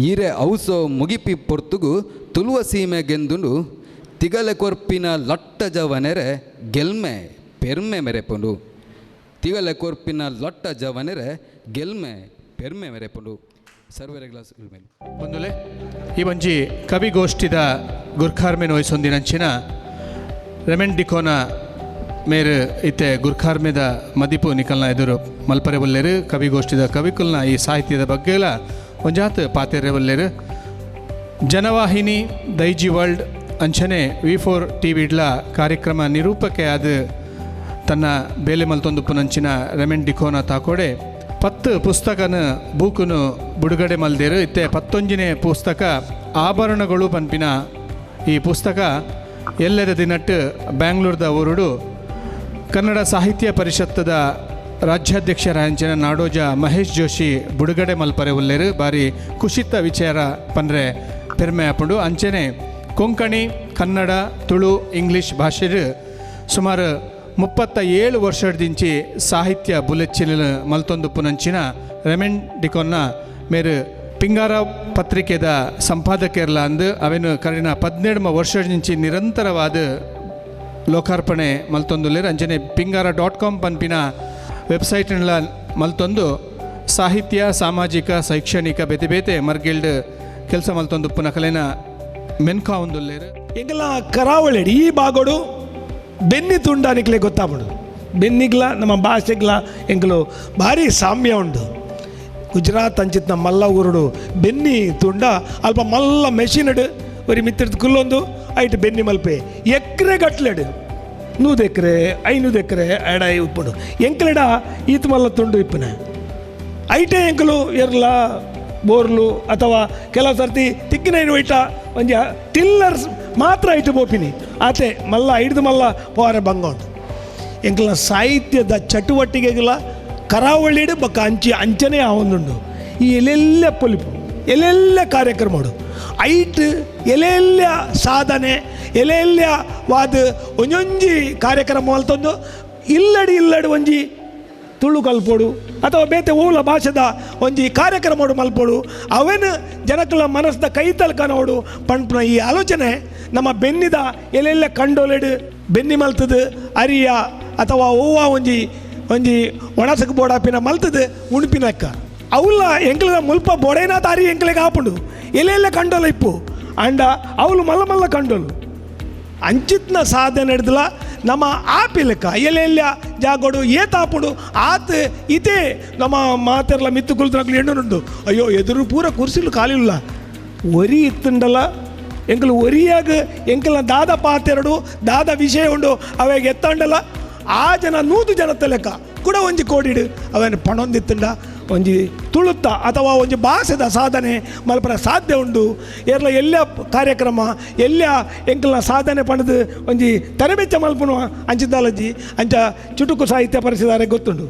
S11: ಈರೆ ಔಸೋ ಮುಗಿಪಿ ಪೊರ್ತುಗು ತುಳುವ ಸೀಮೆ ಗೆಂದುಂಡು. ತಿಗಲೆ ಕೊರ್ಪಿನ ಲೊಟ್ಟ ಜವನೆರೆ ಗೆಲ್ಮೆ ಪೆರ್ಮೆ ಮೆರೆಪುಂಡು. ತಿಗಲೆ ಕೊರ್ಪಿನ ಲೊಟ್ಟ ಜವನೆರೆ ಗೆಲ್ಮೆ ಪೆರ್ಮೆ ಮೆರೆಪುಂಡು. ಸರ್ವರೆ ಗ್ಲಾಸ್ ಮೇಲೆ
S1: ಬಂದುಲೆ ಈ ಒಂಜಿ ಕವಿಗೋಷ್ಠಿದ ಗುರ್ಖಾರ್ಮೆ ನೋಯ್ಸೊಂದಿನಂಚಿನ ರೆಮೆಂಡ್ ಡಿಕೋನ ಮೇರು ಇತ್ತೆ ಗುರ್ಖಾರ್ಮೆದ ಮದಿಪು ನಿಕಲ್ನ ಎದುರು ಮಲ್ಪರೆ ಬಲ್ಲೇರು. ಕವಿಗೋಷ್ಠಿದ ಕವಿಕುಲ್ನ ಈ ಸಾಹಿತ್ಯದ ಬಗ್ಗೆಲ ಒಂಜಾತ್ ಪಾತೆರೆ ಬಲ್ಲೇರು. ಜನವಾಹಿನಿ ದೈಜಿ ವರ್ಲ್ಡ್ ಅಂಚನೆ V4 T ವಿಡ್ಲ ಕಾರ್ಯಕ್ರಮ ನಿರೂಪಕೆ ಆದ ತನ್ನ ಬೇಲೆ ಮಲ್ತೊಂದು ಪುನಂಚಿನ ರೆಮೆಂಡ್ ಡಿಕೋನ ತಾಕೋಡೆ 10 ಪುಸ್ತಕನ ಬೂಕುನು ಬಿಡುಗಡೆ ಮಲ್ದೇರು. ಇತ್ತೆ 11ನೇ ಪುಸ್ತಕ ಆಭರಣಗಳು ಪನ್ಪಿನ ಈ ಪುಸ್ತಕ ಎಲ್ಲೆದ ದಿನಟ್ಟು ಬ್ಯಾಂಗ್ಳೂರ್ದ ಊರುಡು ಕನ್ನಡ ಸಾಹಿತ್ಯ ಪರಿಷತ್ತದ ರಾಜ್ಯಾಧ್ಯಕ್ಷರಾಂಚಿನ ನಾಡೋಜ ಮಹೇಶ್ ಜೋಶಿ ಬಿಡುಗಡೆ ಮಲ್ಪರೆ ಉಲ್ಲೇರು. ಬಾರಿ ಕುಶಿತ ವಿಚಾರ ಪಂದ್ರೆ ಪೆರ್ಮೆ ಆಪುಂಡು. ಅಂಚನೆ ಕೊಂಕಣಿ, ಕನ್ನಡ, ತುಳು, ಇಂಗ್ಲೀಷ್ ಭಾಷೆಡು ಸುಮಾರು 37 ವರ್ಷದಿಂಚಿ ಸಾಹಿತ್ಯ ಬುಲೆಚ್ಚಿನ ಮಲ್ತೊಂದು ಪುನಂಚಿನ ರೆಮೆಂಡ್ ಡಿಕೊನ್ನ ಮೇರು ಪಿಂಗಾರ ಪತ್ರಿಕೆದ ಸಂಪಾದಕಿಯರ್ಲ ಅಂದು ಅವೇನು ಕರಿನ 17 ವರ್ಷದಿಂಚಿ ನಿರಂತರವಾದ ಲೋಕಾರ್ಪಣೆ ಮಲ್ತೊಂದುಲ್ಲೇರು. ಅಂಚನೆ ಪಿಂಗಾರ .com ಪನ್ಪಿನ ವೆಬ್ಸೈಟ್ನೆಲ್ಲ ಮಲ್ತೊಂದು ಸಾಹಿತ್ಯ, ಸಾಮಾಜಿಕ, ಶೈಕ್ಷಣಿಕ ಬೇತೆ ಬೇತೆ ಮರ್ಗಿಲ್ಡ್ ಕೆಲಸ ಮಲ್ತೊಂದು ಪುನಕಲೇನ ಮೆನ್ಕಾ ಒಂದುಲ್ಲೇರು.
S12: ಎಂಗೆಲ್ಲ ಕರಾವಳಿ ಈ ಭಾಗಡು ಬೆನ್ನಿ ತುಂಡಾನಿಕ್ಲೆ ಗೊತ್ತಾಪುಂಡು. ಬೆನ್ನಿಗ್ಲ ನಮ್ಮ ಭಾಷೆಗ್ಲ ಎಂಕಲು ಭಾರಿ ಸಾಮ್ಯ ಉಂಡು. ಗುಜರಾತ್ ಅಂಚಿತ್ನ ಮಲ್ಲ ಊರುಡು ಬೆನ್ನಿ ತುಂಡ ಅಲ್ಪ ಮಲ್ಲ ಮೆಷಿನ್ಡ್ ಒರಿ ಮಿತ್ತಿರ್ದು ಕುಲ್ಲೊಂದು ಐಟ್ ಬೆನ್ನಿ ಮಲ್ಪೆ ಎಕರೆ ಗಟ್ಲೆಡು 100 ಎಕರೆ 500 ಎಕರೆ ಎಡ ಉಪ್ಪುಂಡು. ಎಂಕಲೆಡ ಈತ ಮಲ್ಲ ತುಂಡು ಇಪ್ಪುನೆ ಐಟೆ ಎಂಕಲು ಎರ್ಲ ಬೋರ್ಲು ಅಥವಾ ಕೆಲವು ಸರ್ತಿ ತಿಕ್ಕಿನ ಒಯ್ಟ ಒಂಜಿ ಟಿಲ್ಲರ್ಸ್ ಮಾತ್ರ ಐಟು ಬೋಪಿನಿ ಆತೆ ಮಲ್ಲ ಐಡ್ದು ಮಲ್ಲ ಪೋರೆ ಬಂಗ ಉಂಟು. ಎಂಕಲ್ನ ಸಾಹಿತ್ಯದ ಚಟುವಟಿಕೆಗಳ ಕರಾವಳಿಡು ಬೊಕ್ಕ ಅಂಚಿ ಅಂಚನೆ ಆವೊಂದುಂಡು. ಈ ಎಲ್ಲೆಲ್ಲ ಪೊಲಿಪು ಎಲ್ಲೆಲ್ಲ ಕಾರ್ಯಕ್ರಮ ಐಟ್ ಎಲ್ಲೆಲ್ಲ ಸಾಧನೆ ಎಲ್ಲೆಲ್ಲ ವಾದ ಒಂಜೊಂಜಿ ಕಾರ್ಯಕ್ರಮ ಮಲ್ತೊಂದು ಇಲ್ಲಡಿ ಇಲ್ಲಡಿ ಒಂಜಿ ತುಳು ಕಲ್ಪೋಡು ಅಥವಾ ಬೇತೆ ಓಲ ಭಾಷೆದ ಒಂಜಿ ಕಾರ್ಯಕ್ರಮ ಮಲ್ಪೋಡು ಅವೇನು ಜನಕಲ ಮನಸ್ಸದ ಕೈತಲ್ ಕನೋಡು ಪಂಪನ ಈ ಆಲೋಚನೆ ನಮ್ಮ ಬೆನ್ನಿದ ಎಲ್ಲೆಲ್ಲ ಕಂಡೋಲೆಡು ಬೆನ್ನಿ ಮಲ್ತದು ಅರಿಯ ಅಥವಾ ಓವ ಒಂಜಿ ಒಂಜಿ ಒಣಸಕ್ಕೆ ಬೋಡಾಪಿನ ಮಲ್ತದು ಉಣಪಿನಕ್ಕ ಅವಲ್ಲ ಎಂಕ್ಲ ಮುಲ್ಪ ಬೊಡೈನಾಥ ಅರಿ ಎಂಕ್ಲೆಗೆ ಆಪುಂಡು ಎಲ್ಲೆಲ್ಲ ಕಂಡೋಲ ಇಪ್ಪು ಅಂಡ ಅವಳು ಮಲ್ಲ ಮಲ್ಲ ಕಂಡೋಲು ಅಂಚಿತ್ನ ಸಾಧನೆ ಹಿಡ್ದಲ ನಮ್ಮ ಆಪಿಲೆಕ್ಕ ಎಲ್ಲೆಲ್ಲ ಜಾಗೋಡು ಏತಾಪುಂಡು ಆತ ಇದೇ ನಮ್ಮ ಮಾತೆರ್ಲ ಮಿತ್ತು ಕುಲ್ತನಕ್ಲು ಎಣ್ಣುಂಡು. ಅಯ್ಯೋ ಎದುರು ಪೂರ ಕುರ್ಸಿಲು ಖಾಲಿಲ್ಲ ಒರಿ ಇತ್ತುಂಡಲ್ಲ ಎಂಕಲು ಒರಿಯಾಗ ಎಂಕಲ್ನ ದಾದ ಪಾತೆರಡು ದಾದ ವಿಷಯ ಉಂಡು ಅವಾಗ ಎತ್ತಂಡಲ್ಲ ಆ ಜನ 100 ಜನತ್ತ ಲೆಕ್ಕ ಕೂಡ ಒಂಜಿ ಕೋಡಿಡು ಅವೇನು ಪಣೊಂದಿತ್ತುಂಡ ಒಂಜಿ ತುಳುತ್ತ ಅಥವಾ ಒಂಜಿ ಭಾಷೆದ ಸಾಧನೆ ಮಲ್ಪರ ಸಾಧ್ಯ ಉಂಡು. ಏರ್ಲ ಎಲ್ಲ ಕಾರ್ಯಕ್ರಮ ಎಲ್ಲ ಎಂಕಲ್ನ ಸಾಧನೆ ಪಣದು ಒಂಜಿ ತರಬೆಚ್ಚ ಮಲ್ಪುನು ಅಂಚಿದ್ದಾಲಜ್ಜಿ ಅಂಚ ಚುಟುಕು ಸಾಹಿತ್ಯ ಪರಿಷದಾರೆ ಗೊತ್ತುಂಡು.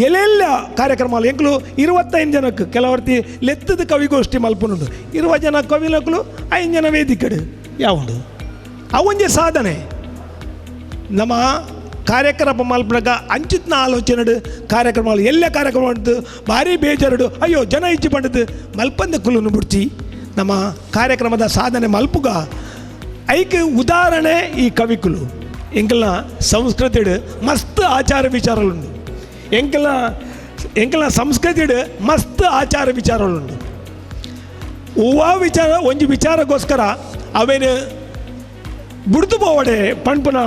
S12: ಎಲ್ಲೆಲ್ಲ ಕಾರ್ಯಕ್ರಮ ಎಂಕಲು 25 ಜನಕ್ಕೆ ಕೆಲವರ್ತಿ ಲೆತ್ತದ ಕವಿಗೋಷ್ಠಿ ಮಲ್ಪುನುಂಡು. 20 ಜನ ಕವಿನಕ್ಲು 5 ಜನ ವೇದಿಕಡು ಯಾವುಂಡು ಅವೊಂಜಿ ಸಾಧನೆ. ನಮ್ಮ ಕಾರ್ಯಕ್ರಮ ಮಲ್ಪನಾಗ ಅಂಚಿತ್ನ ಆಲೋಚನೆ ಕಾರ್ಯಕ್ರಮ ಎಲ್ಲ ಕಾರ್ಯಕ್ರಮ ಉಂಟು ಭಾರಿ ಬೇಜಾರುಡು ಅಯ್ಯೋ ಜನ ಇಚ್ಚಿ ಪಂಡದು ಮಲ್ಪಂದ ಕುಲುನು ಬಿಡ್ಚಿ ನಮ್ಮ ಕಾರ್ಯಕ್ರಮದ ಸಾಧನೆ ಮಲ್ಪುಗ ಐಕ್ ಉದಾಹರಣೆ ಈ ಕವಿಕುಲು. ಎಂಕಲ್ನ ಸಂಸ್ಕೃತಿಡು ಮಸ್ತ್ ಆಚಾರ ವಿಚಾರಗಳುಂಡು. ಎಂಕಲ್ನ ಎಂಕಲ್ನ ಸಂಸ್ಕೃತಿಡು ಮಸ್ತ್ ಆಚಾರ ವಿಚಾರಗಳುಂಡು. ಹೂವ ವಿಚಾರ ಒಂಜಿ ವಿಚಾರಕ್ಕೋಸ್ಕರ ಅವೇನು ಬುಡ್ದು ಪೋವಡೆ ಪಣ್ಪುನ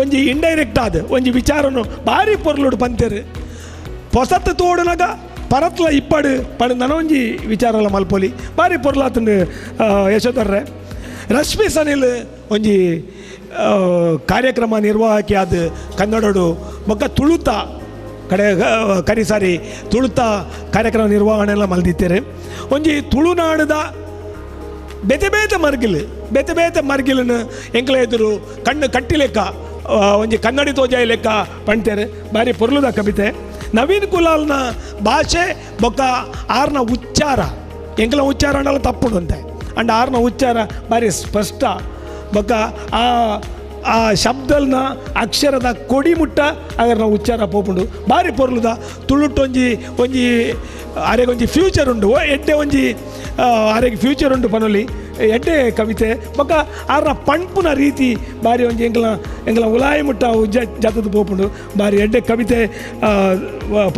S12: ಒಂಜಿ ಇಂಡೈರೆಕ್ಟ್ ಆದ ಒಂಜಿ ವಿಚಾರನು ಭಾರಿ ಪೊರ್ಲುಡು ಪಂತೇರು. ಪೊಸತ್ತು ತೋಡುನಾಗ ಪರತ್ಲ ಇಪ್ಪಡು ಪಂಡು ನನೊಂಜಿ ವಿಚಾರಲ ಮಲ್ಪೊಲಿ ಭಾರಿ ಪೊರ್ಲಾತಂಡು ಯಶೋಧರ್ರೆ. ರಶ್ಮಿ ಸನಿಲ್ ಒಂಜಿ ಕಾರ್ಯಕ್ರಮ ನಿರ್ವಾಹಕಿ ಆದ ಕನ್ನಡಡು ಬೊಕ್ಕ ತುಳುತ ಕಡೆ ಕರಿಸಾರಿ ತುಳುತ ಕಾರ್ಯಕ್ರಮ ನಿರ್ವಹಣೆಲ್ಲ ಮಲ್ದಿತ್ತೇರೆ. ಒಂಜಿ ತುಳುನಾಡದ ಬೇತೆ ಬೇತೆ ಮರ್ಗಿಲ್ ಬೇತೆ ಬೇತೆ ಮರ್ಗಿಲನ್ನು ಎಂಕಲ ಎದುರು ಕಣ್ಣು ಕಟ್ಟಿ ಲೆಕ್ಕ ಒಂಜಿ ಕನ್ನಡಿ ತೋಜಾಯಿ ಲೆಕ್ಕ ಪಣ್ತೇರೆ. ಭಾರಿ ಪೊರ್ಲುದ ಕವಿತೆ. ನವೀನ್ ಕುಲಾಲ್ನ ಭಾಷೆ ಬೊಕ್ಕ ಆರ್ನ ಉಚ್ಚಾರ ಎಂಕಲ ಉಚ್ಚಾರ ಅಂಡಲ ತಪ್ಪುಂಡು ಅಂತೆ ಅಂಡ್ ಆರ್ನ ಉಚ್ಚಾರ ಭಾರಿ ಸ್ಪಷ್ಟ ಬೊಕ್ಕ ಆ ಆ ಶಬ್ದಲ್ನ ಅಕ್ಷರದ ಕೊಡಿ ಮುಟ್ಟ ಅದರ ಉಚ್ಚಾರ ಪೋಪುಂಡು ಭಾರಿ ಪೊರ್ಲುದ. ತುಳುಟೊಂಜಿ ಒಂಜಿ ಅರೆಗೊಂಜಿ ಫ್ಯೂಚರ್ ಉಂಡು ಎಡ್ಡೆ ಒಂಜಿ ಅರೆಗೆ ಫ್ಯೂಚರ್ ಉಂಡು ಪನೊಲಿ ಎಡ್ಡೆ ಕವಿತೆ. ಬೊಕ್ಕ ಆರ್ನ ಪಣ್ಪುನ ರೀತಿ ಭಾರಿ ಒಂಜಿ ಎಂಕಲ ಎಂಕಲ ಉಲಾಯಿ ಮುಟ್ಟ ಜಾತದ ಪೋಪುಂಡು ಭಾರಿ ಎಡ್ಡೆ ಕವಿತೆ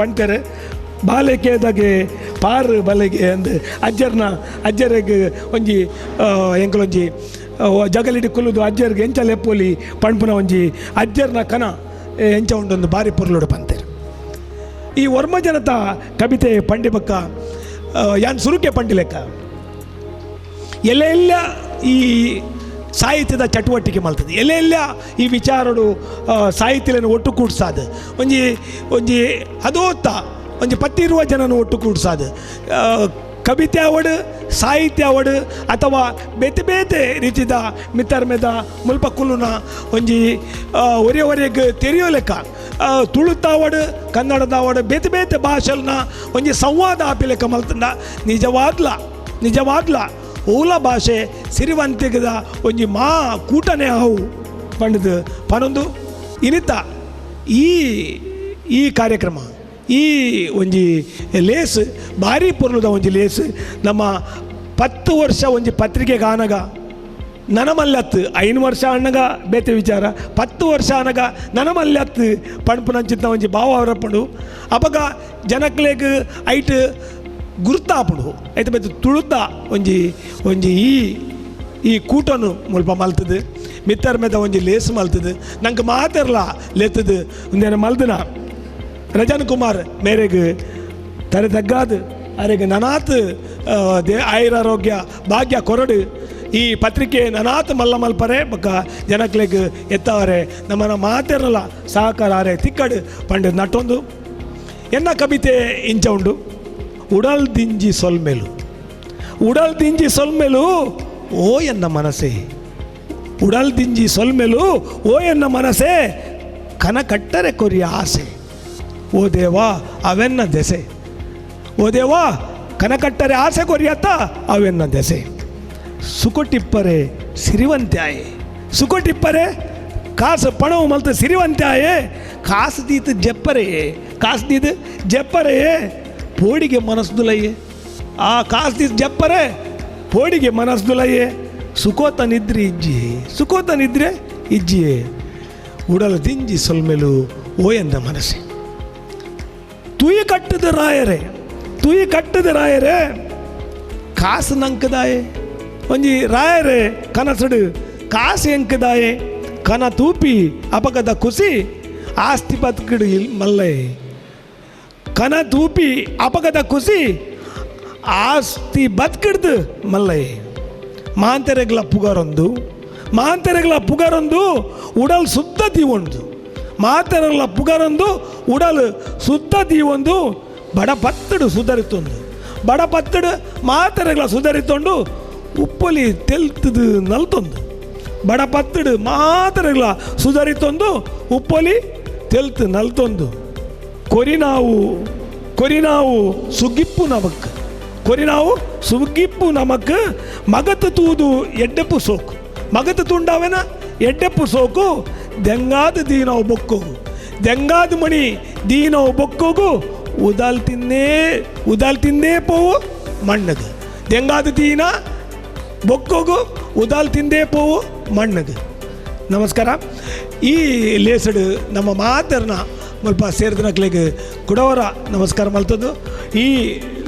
S12: ಪಣ್ತೇರೆ. ಬಾಲೆಕೆದಾಗೆ ಪಾರು ಬಲೆಗೆ ಅಂದು ಅಜ್ಜರ್ನ ಅಜ್ಜರಿಗೆ ಒಂಜಿ ಎಂಕಲೊಂಜಿ ಜಗಲಿಡಿ ಕುಲ್ಲುದು ಅಜ್ಜರ್ಗೆ ಎಂಚ ಲೆಪ್ಪೊಲಿ ಪಣ್ಪುನ ಒಂಜಿ ಅಜ್ಜರ್ನ ಕನ ಎಂಚ ಉಂಡೊಂದು ಭಾರಿ ಪೊರ್ಲುಡು ಪಂತೇರು. ಈ ವರ್ಮ ಜನತ ಕವಿತೆ ಪಂಡಿ ಬಕ್ಕ ಯಾನ್ ಸುರುಕೆ ಪಂಡಿ ಲೆಕ್ಕ ಎಲ್ಲೆಲ್ಲ ಈ ಸಾಹಿತ್ಯದ ಚಟುವಟಿಕೆ ಮಲ್ತದೆ. ಎಲ್ಲೆಲ್ಲ ಈ ವಿಚಾರಡು ಸಾಹಿತ್ಯలను ಒಟ್ಟು ಕೂಡ್ಸಾದು ಒಂಜಿ ಒಂಜಿ ಅದೋತ್ತ ಒಂಜಿ ಪತ್ತಿರುವ ಜನನ ಒಟ್ಟು ಕೂಡ್ಸಾದು ಕವಿತೆ ಅವಡು ಸಾಹಿತ್ಯ ಅವಡು ಅಥವಾ ಬೇತೆ ಬೇತೆ ರೀತಿದ ಮಿತ್ತರ್ಮೆದ ಮುಲ್ಪ ಕುಲ್ಲುನ ಒಂಜಿ ಒರೆ ಒರೆಗೆ ತೆರೆಯೋ ಲೆಕ್ಕ ತುಳುತಾವಡು ಕನ್ನಡದಾವಡು ಬೇತೆ ಬೇತೆ ಭಾಷೆಲ್ನ ಒಂಜಿ ಸಂವಾದ ಆಪಿ ಲೆಕ್ಕ ಮಲ್ತಂಡ ನಿಜವಾದ್ಲ ನಿಜವಾದ್ಲ ಓಲ ಭಾಷೆ ಸಿರಿವಂತಿಗದ ಒಂಜಿ ಮಾ ಕೂಟನೆ ಅವು ಪಂಡದು ಪನೊಂದು ಇನಿತ ಈ ಈ ಕಾರ್ಯಕ್ರಮ ಈ ಒಂಜಿ ಲೇಸ್ ಭಾರಿ ಪೊರ್ಲುದ ಒಂಜಿ ಲೇಸ್. ನಮ್ಮ 10 ವರ್ಷ ಒಂಜಿ ಪತ್ರಿಕೆ ಆನಗ ನನಮಲ್ಲತ್ತು 5 ವರ್ಷ ಅಣ್ಣಗ ಬೇತೆ ವಿಚಾರ 10 ವರ್ಷ ಅನಗ ನನಮಲ್ಲತ್ತು ಪಣಪುನಂಚಿತ್ತ ಒಂಜಿ ಭಾವ ಅವರಪ್ಪಡು ಅಪಗ ಜನಕ್ಲೆಗ್ ಐಟ್ ಗುರುತಾಪುಡು ಐತ ಬೇತೆ ತುಳುತ ಒಂಜಿ ಒಂಜಿ ಈ ಈ ಕೂಟನು ಮುಲ್ಪ ಮಲ್ತದು ಮಿತ್ತರ್ ಮೇದ ಒಂಜಿ ಲೇಸ್ ಮಲ್ತದು ನಂಗೆ ಮಾತಿರಲ ಲೆತ್ತದು ಒಂದೇನು ಮಲ್ದನ ರಜನ್ ಕುಮಾರ್ ಮೇರೆಗೆ ತಲೆ ತಗ್ಗಾದು ಅರೆಗೆ ನನಾತ್ they ಆಯುರಾರೋಗ್ಯ ಭಾಗ್ಯ ಕೊರಡು ಈ ಪತ್ರಿಕೆ ನನಾತ್ ಮಲ್ಲ ಮಲ್ಪರೆ ಬೊಕ್ಕ ಜನಕ್ಲೆಗ್ ಎತ್ತವರೆ ನಮ್ಮನ ಮಾತಿರಲ್ಲ ಸಹಕಾರ ಅರೆ ತಿಕ್ಕಡು ಪಂಡ ನಟೊಂದು ಎನ್ನ ಕವಿತೆ ಇಂಚ ಉಂಡು. ಉಡಲ್ ದಿಂಜಿ ಸೊಲ್ಮೆಲು ಉಡಲ್ ದಿಂಜಿ ಸೊಲ್ಮೆಲು ಓ ಎನ್ನ ಮನಸ್ಸೇ ಉಡಲ್ ದಿಂಜಿ ಸೊಲ್ಮೆಲು ಓ ಎನ್ನ ಮನಸ್ಸೇ ಕನ ಕಟ್ಟರೆ ಕೊರಿಯ ಆಸೆ ಓ ದೇವಾ ಅವೆನ್ನ ದೆಸೆ ಓ ದೇವಾ ಕನಕಟ್ಟರೆ ಆಸೆ ಕೊರಿಯತ್ತ ಅವೆನ್ನ ದೆಸೆ ಸುಕೊಟಿಪ್ಪರೆ ಸಿರಿವಂತ್ಯಾಯೆ ಸುಕೊಟಿಪ್ಪರೆ ಕಾಸು ಪಣವು ಮಲ್ತ ಸಿರಿವಂತ್ಯಾಯೆ ಕಾಸು ದೀತು ಜಪ್ಪರೆಯೇ ಕಾಸು ದೀತು ಜಪ್ಪರೆಯೇ ಪೋಡಿಗೆ ಮನಸ್ದುಲಯ್ಯೆ ಆ ಕಾಸು ದೀತು ಜಪ್ಪರೆ ಪೋಡಿಗೆ ಮನಸ್ದುಲಯ್ಯೆ ಸುಕೋತ ನಿದ್ರೆ ಇಜ್ಜಿಯೇ ಸುಕೋತ ನಿದ್ರೆ ಇಜ್ಜಿಯೇ ಉಡಲ ದಿಂಜಿ ಸೊಲ್ಮೆಲು ಓ ಎಂದ ಮನಸ್ಸೆ ತುಯಿ ಕಟ್ಟದ ರಾಯರೇ ತುಯಿ ಕಟ್ಟದ ರಾಯರೇ ಕಾಸು ನಂಕದಾಯೆ ಒಂಜಿ ರಾಯರೇ ಕನಸುಡು ಕಾಸು ಎಂಕದಾಯೆ ಕನ ತೂಪಿ ಅಪಗದ ಕುಸಿ ಆಸ್ತಿ ಬದುಕಿಡು ಇಲ್ ಮಲ್ಲೈ ಕನ ತೂಪಿ ಅಪಗದ ಕುಸಿ ಆಸ್ತಿ ಬದುಕಿಡ್ದು ಮಲ್ಲೈ ಮಾಂತೆರೆಗ್ಲ ಪುಗರೊಂದು ಮಾಂತೆರೆಗ್ಲ ಪುಗರೊಂದು ಉಡಲ್ ಸುದ್ದ ದೀವೊಂದು ಮಾತೆರೆಗ್ಲ ಪುಗರೊಂದು ಉಡಲ್ ಸುದ್ದ ದೀವೊಂದು ಬಡ ಪತ್ತಡು ಸುಧರಿತೊಂದು ಬಡ ಪತ್ತಡು ಮಾತೆರೆಗ್ಲ ಸುಧರಿತೊಂಡು ಉಪ್ಪಲಿ ತೆಲ್ತದು ನಲ್ತೊಂದು ಬಡ ಪತ್ತಡು ಮಾತೆರೆಗ್ಲ ಸುಧರಿತೊಂದು ಉಪ್ಪಲಿ ತೆಲ್ತು ನಲ್ತೊಂದು ಕೊರಿನಾವು ಕೊರಿನಾವು ಸುಗಿಪ್ಪು ನಮಕ್ ಕೊರಿನಾವು ಸುಗಿಪ್ಪು ನಮಕ್ ಮಗತು ತೂದು ಎಡ್ಡೆಪ್ಪು ಸೋಕು ಮಗತು ತುಂಡಾವೆನ ಎಡ್ಡೆಪ್ಪು ಸೋಕು ದೆಂಗಾದ ದೀನವು ಬೊಕ್ಕೋಗು ದೆಂಗಾದ ಮಣಿ ದೀನವು ಬೊಕ್ಕೋಗು ಉದಾಲ್ ತಿಂದೇ ಉದಾಲ್ ತಿಂದೇ ಪೋವು ಮಣ್ಣದು ದೆಂಗಾದ ದೀನ ಬೊಕ್ಕೋಗು ಉದಾಲ್ ತಿಂದೇ ಪೋವು ಮಣ್ಣದು. ನಮಸ್ಕಾರ. ಈ ಲೇಸಡು ನಮ್ಮ ಮಾತರ್ನ ಮುಲ್ಪ ಸೇರಿದನಕ್ಲೆಗ್ ಕುಡವರ ನಮಸ್ಕಾರ ಮಲ್ತದ್ದು. ಈ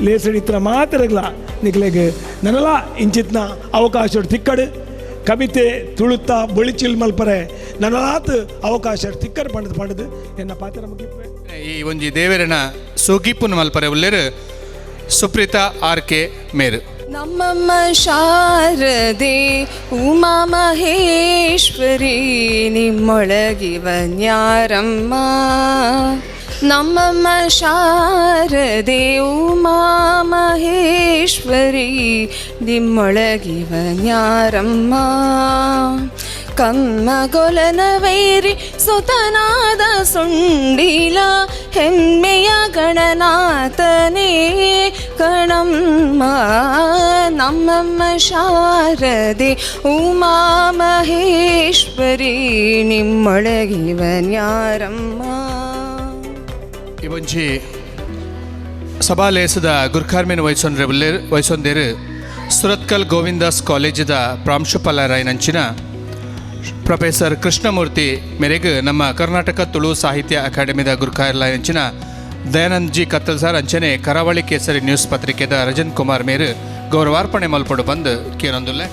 S12: ಲೇಸಡು ಇತ್ರ ಮಾತರಗ್ಲ ನಿಕ್ಲೆಗ್ ನನಲ ಇಂಚಿತ್ನ ಅವಕಾಶ ತಿಕ್ಕಡು ಕವಿತೆ ತುಳುತ್ತ ಬೊಳಿಚಿಲ್ ಮಲ್ಪರೆ ನನಲಾತ್ ಅವಕಾಶ ತಿಕ್ಕಡು ಪಂಡದು ಪಂಡದು ಎನ್ನ ಪಾತ್ರ ಮುಗಿಪೆ.
S1: ಈ ಒಂಜಿ ದೇವರನ ಸುಗಿಪ್ಪುನ ಮಲ್ಪರೆ ಉಲ್ಲೇರು ಸುಪ್ರೀತಾ ಆರ್ ಕೆ ಮೇರು.
S13: ನಮ್ಮಮ್ಮ ಶಾರದೆ ಉಮಾ ಮಹೇಶ್ವರಿ ನಿಮ್ಮೊಳಗಿವನ್ಯಾರಮ್ಮ ನಮ್ಮಮ್ಮ ಶಾರದೆ ಉಮಾ ಮಹೇಶ್ವರಿ ನಿಮ್ಮೊಳಗಿವನ್ಯಾರಮ್ಮ ಕಮ್ಮಗೊಲನ ವೈರಿ ಸುತನಾದ ಸುಂಡಿಲ ಹೆಮ್ಮೆಯ ಗಣನಾಥನೇ ಕಣಮ್ಮ ನಮ್ಮಮ್ಮ ಶಾರದೆ ಉಮಾ ಮಹೇಶ್ವರಿ ನಿಮ್ಮೊಳಗಿವನ್ಯಾರಮ್ಮ.
S1: ಈ ಒಂಜಿ ಸಭಾಲೇಸದ ಗುರ್ಖಾರ್ಮೇನ್ ವಹಿಸೊಂದ್ರೆ ವಹಿಸೊಂದೇರು ಸುರತ್ಕಲ್ ಗೋವಿಂದಾಸ್ ಕಾಲೇಜಿದ ಪ್ರಾಂಶುಪಾಲರಾಯನಂಚಿನ ಪ್ರೊಫೆಸರ್ ಕೃಷ್ಣಮೂರ್ತಿ ಮೇರೆಗೆ ನಮ್ಮ ಕರ್ನಾಟಕ ತುಳು ಸಾಹಿತ್ಯ ಅಕಾಡೆಮಿದ ಗುರ್ಖಾರ್ಲಾಯಂಚಿನ ದಯಾನಂದ್ ಜಿ ಕತ್ತಲ್ ಸರ್ ಅಂಚನೆ ಕರಾವಳಿ ಕೇಸರಿ ನ್ಯೂಸ್ ಪತ್ರಿಕೆದ ರಜನ್ ಕುಮಾರ್ ಮೇರು ಗೌರವಾರ್ಪಣೆ ಮಲ್ಪಡು ಬಂದು ಕೇನೊಂದುಲ್ಲೆ.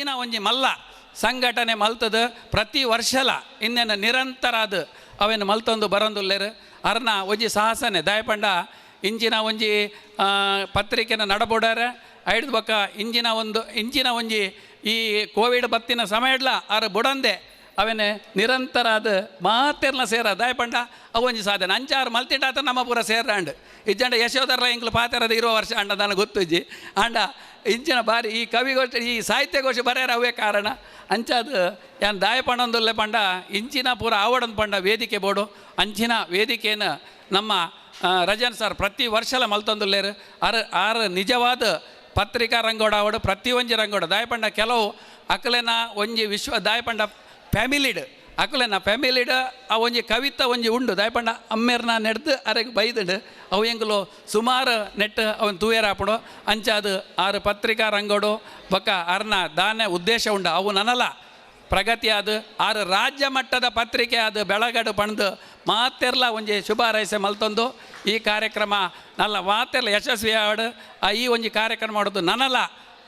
S14: ಇಂಚಿನ ಒಂಜಿ ಮಲ್ಲ ಸಂಘಟನೆ ಮಲ್ತದ ಪ್ರತಿ ವರ್ಷಲ ಇನ್ನೇನು ನಿರಂತರ ಅದು ಅವೇನು ಮಲ್ತೊಂದು ಬರೊಂದುಲ್ಲೇರು ಅರ್ನ ಒಂಜಿ ಸಾಹಸನೆ ದಾಯಪಂಡ ಇಂಚಿನ ಒಂಜಿ ಪತ್ರಿಕೆನ ನಡಬೋಡಾರೆ ಐಡ್ದು ಬೊಕ್ಕ ಇಂಚಿನ ಒಂದು ಇಂಚಿನ ಒಂಜಿ ಈ ಕೋವಿಡ್ ಬತ್ತಿನ ಸಮಯಡ್ಲ ಆರು ಬುಡಂದೆ ಅವೇನೆ ನಿರಂತರ ಅದು ಮಾತೆರ್ನ ಸೇರ ದಾಯಪಂಡ ಅವು ಒಂಜಿ ಸಾಧನೆ ಅಂಚಾರು ಮಲ್ತಿಟ್ಟಾತ ನಮ್ಮ ಪೂರ ಸೇರಾಂಡ್ ಇಜ್ಜಂಡ ಯಶೋಧರ ಎಂಕ್ಲು ಪಾತೆರದ ಇರುವ ವರ್ಷ ಅಂಡ ನನಗೆ ಗೊತ್ತಿಜ್ಜಿ ಅಂಡ ಇಂಚಿನ ಬಾರಿ ಈ ಕವಿಗೋಷ್ಠಿ ಈ ಸಾಹಿತ್ಯಗೋಷ್ಠಿ ಬರೆಯರ ಅವೇ ಕಾರಣ ಅಂಚಾದು ಯಾನ್ ದಾಯಪಂಡೊಂದುಲ್ಲೆ ಪಂಡ ಇಂಚಿನ ಪೂರ ಆವಡಂದು ಪಂಡ ವೇದಿಕೆ ಬೋಡು ಅಂಚಿನ ವೇದಿಕೆಯನ್ನು ನಮ್ಮ ರಜನ್ ಸರ್ ಪ್ರತಿ ವರ್ಷಲ ಮಲ್ತೊಂದುಲ್ಲೇರು ಆರು ಆರು ನಿಜವಾದ ಪತ್ರಿಕಾ ರಂಗೋಡ ಆವಡು ಪ್ರತಿಯೊಂಜಿ ರಂಗೋಡ ದಾಯಪಂಡ ಕೆಲವು ಅಕಲೆನ ಒಂಜಿ ವಿಶ್ವ ದಾಯಪಂಡ ಫ್ಯಾಮಿಲಿಡ್ ಅಕಲೆನ ಫ್ಯಾಮಿಲಿಡ್ ಆ ಒಂಜಿ ಕವಿತ ಒಂಜಿ ಉಂಡು ದಾಯಪಂಡ ಅಮ್ಮೇರ್ನ ನೆಡ್ದು ಅರೆಗ್ ಬೈದುಂಡು ಅವು ಎಂಗುಲು ಸುಮಾರು ನೆಟ್ ಅವನ್ ತೂಯರಾಪಡು ಅಂಚಾದು ಆರು ಪತ್ರಿಕಾ ರಂಗೋಡು ಬೊಕ್ಕ ಅರ್ನ ದಾನೆ ಉದ್ದೇಶ ಉಂಡು ಅವು ನನಲ ಪ್ರಗತಿಯಾದ ಆರು ರಾಜ್ಯ ಮಟ್ಟದ ಪತ್ರಿಕೆ ಅದು ಬೆಳಗಡು ಪಣದು ಮಾತೆರ್ಲ ಒಂಜಿ ಶುಭ ಹಾರೈಸೆ ಮಲ್ತೊಂದು ಈ ಕಾರ್ಯಕ್ರಮ ನಲ್ಲ ಮಾತೆರ್ಲ ಯಶಸ್ವಿ ಆವಡು ಆ ಈ ಒಂಜಿ ಕಾರ್ಯಕ್ರಮ ಮಾಡೋದು ನನಲ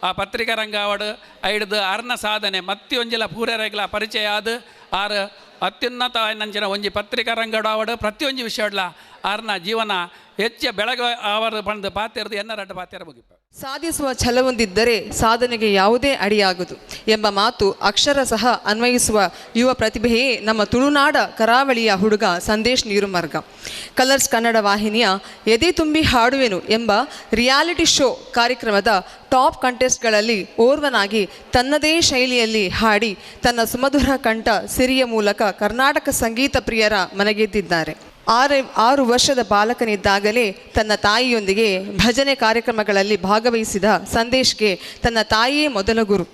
S14: ಆ ಪತ್ರಿಕಾ ರಂಗ ಆವಡು ಐಡ್ದು ಅರ್ನ ಸಾಧನೆ ಮತ್ತೆ ಒಂಜಿಲ ಪೂರೆರೆಗ್ಲ ಪರಿಚಯ ಆದ ಆರು ಅತ್ಯುನ್ನತ ನಂಚಿನ ಒಂಜಿ ಪತ್ರಿಕಾ ರಂಗಡು ಆವಡು ಪ್ರತಿಯೊಂಜಿ ವಿಷಯಡ್ಲ ಆರ್ನ ಜೀವನ ಹೆಚ್ಚು ಬೆಳಗ ಆವರ ಪಣದು ಪಾತೆರ್ದು ಎನ್ನ ರಡ್ಡು ಪಾತೆರ ಮುಗಿಪ.
S15: ಸಾಧಿಸುವ ಛಲವೊಂದಿದ್ದರೆ ಸಾಧನೆಗೆ ಯಾವುದೇ ಅಡಿಯಾಗದು ಎಂಬ ಮಾತು ಅಕ್ಷರ ಸಹ ಅನ್ವಯಿಸುವ ಯುವ ಪ್ರತಿಭೆಯೇ ನಮ್ಮ ತುಳುನಾಡ ಕರಾವಳಿಯ ಹುಡುಗ ಸಂದೇಶ್ ನೀರುಮಾರ್ಗ. ಕಲರ್ಸ್ ಕನ್ನಡ ವಾಹಿನಿಯ ಎದೆ ತುಂಬಿ ಹಾಡುವೆನು ಎಂಬ ರಿಯಾಲಿಟಿ ಶೋ ಕಾರ್ಯಕ್ರಮದ ಟಾಪ್ ಕಂಟೆಸ್ಟ್ಗಳಲ್ಲಿ ಓರ್ವನಾಗಿ ತನ್ನದೇ ಶೈಲಿಯಲ್ಲಿ ಹಾಡಿ ತನ್ನ ಸುಮಧುರ ಕಂಠ ಸಿರಿಯ ಮೂಲಕ ಕರ್ನಾಟಕ ಸಂಗೀತ ಪ್ರಿಯರ ಮನಗೆದ್ದಿದ್ದಾರೆ. 6 ವರ್ಷದ ಬಾಲಕನಿದ್ದಾಗಲೇ ತನ್ನ ತಾಯಿಯೊಂದಿಗೆ ಭಜನೆ ಕಾರ್ಯಕ್ರಮಗಳಲ್ಲಿ ಭಾಗವಹಿಸಿದ ಸಂದೇಶ್ಗೆ ತನ್ನ ತಾಯಿಯೇ ಮೊದಲ ಗುರು.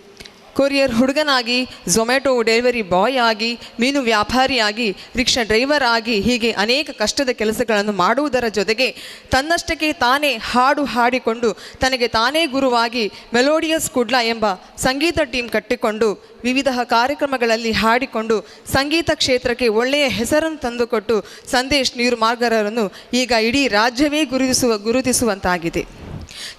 S15: ಕೊರಿಯರ್ ಹುಡುಗನಾಗಿ, ಝೊಮ್ಯಾಟೊ ಡೆಲಿವರಿ ಬಾಯ್ ಆಗಿ, ಮೀನು ವ್ಯಾಪಾರಿಯಾಗಿ, ರಿಕ್ಷಾ ಡ್ರೈವರ್ ಆಗಿ, ಹೀಗೆ ಅನೇಕ ಕಷ್ಟದ ಕೆಲಸಗಳನ್ನು ಮಾಡುವುದರ ಜೊತೆಗೆ ತನ್ನಷ್ಟಕ್ಕೆ ತಾನೇ ಹಾಡು ಹಾಡಿಕೊಂಡು ತನಗೆ ತಾನೇ ಗುರುವಾಗಿ ಮೆಲೋಡಿಯಸ್ ಕುಡ್ಲ ಎಂಬ ಸಂಗೀತ ಟೀಮ್ ಕಟ್ಟಿಕೊಂಡು ವಿವಿಧ ಕಾರ್ಯಕ್ರಮಗಳಲ್ಲಿ ಹಾಡಿಕೊಂಡು ಸಂಗೀತ ಕ್ಷೇತ್ರಕ್ಕೆ ಒಳ್ಳೆಯ ಹೆಸರನ್ನು ತಂದುಕೊಟ್ಟು ಸಂದೇಶ್ ನೀರುಮಾರ್ಗರನ್ನು ಈಗ ಇಡೀ ರಾಜ್ಯವೇ ಗುರುತಿಸುವಂತಾಗಿದೆ.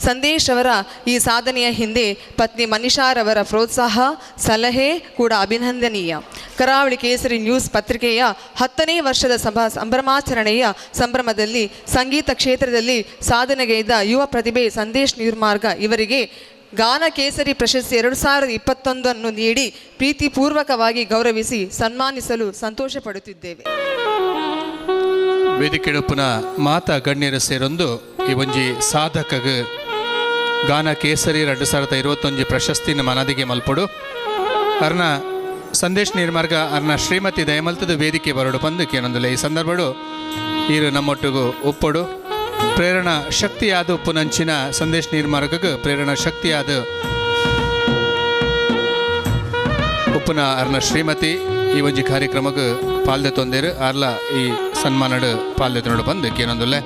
S15: ಸಂದೇಶ್ ಅವರ ಈ ಸಾಧನೆಯ ಹಿಂದೆ ಪತ್ನಿ ಮನಿಷಾರವರ ಪ್ರೋತ್ಸಾಹ, ಸಲಹೆ ಕೂಡ ಅಭಿನಂದನೀಯ. ಕರಾವಳಿ ಕೇಸರಿ ನ್ಯೂಸ್ ಪತ್ರಿಕೆಯ 10ನೇ ವರ್ಷದ ಸಂಭ್ರಮಾಚರಣೆಯ ಸಂಭ್ರಮದಲ್ಲಿ ಸಂಗೀತ ಕ್ಷೇತ್ರದಲ್ಲಿ ಸಾಧನೆಗೈದ ಯುವ ಪ್ರತಿಭೆ ಸಂದೇಶ್ ನೀರುಮಾರ್ಗ ಇವರಿಗೆ ಗಾನ ಕೇಸರಿ ಪ್ರಶಸ್ತಿ 2021 ನೀಡಿ ಪ್ರೀತಿಪೂರ್ವಕವಾಗಿ ಗೌರವಿಸಿ ಸನ್ಮಾನಿಸಲು ಸಂತೋಷ ಪಡುತ್ತಿದ್ದೇವೆ.
S1: ವೇದಿಕೆಡುಪುನ ಮಾತಾ ಗಣ್ಯರ ಸೇರೊಂದು ಈ ಒಂಜಿ ಸಾಧಕಗ ಗಾನ ಕೇಸರಿ 2021 ಪ್ರಶಸ್ತಿನ ಮನದಿಗೆ ಮಲ್ಪಡು ಅರ್ನ ಸಂದೇಶ್ ನೀರ್ಮಾರ್ಗ ಅರ್ನ ಶ್ರೀಮತಿ ದಯಮಲ್ತದ ವೇದಿಕೆ ಬರಡು ಬಂದು ಕೇನೊಂದುಲೆ ಈ ಸಂದರ್ಭಡು ಈರು ನಮ್ಮೊಟ್ಟಿಗೂ ಒಪ್ಪಡು ಪ್ರೇರಣಾ ಶಕ್ತಿಯಾದ ಉಪ್ಪುನಂಚಿನ ಸಂದೇಶ್ ನೀರ್ಮಾರ್ಗಕ್ಕೆ ಪ್ರೇರಣಾ ಶಕ್ತಿಯಾದ ಉಪ್ಪುನ ಅರ್ನ ಶ್ರೀಮತಿ ಈ ಒಂಜಿ ಕಾರ್ಯಕ್ರಮಕ್ಕೆ ಪಾಲ್ದೆ ತೊಂದೇರು ಅರ್ಲ ಈ ಸನ್ಮಾನಡು ಪಾಲ್ದೆ ತೊಂಡು ಬಂದು ಕೇನೊಂದುಲ್ಲೆ.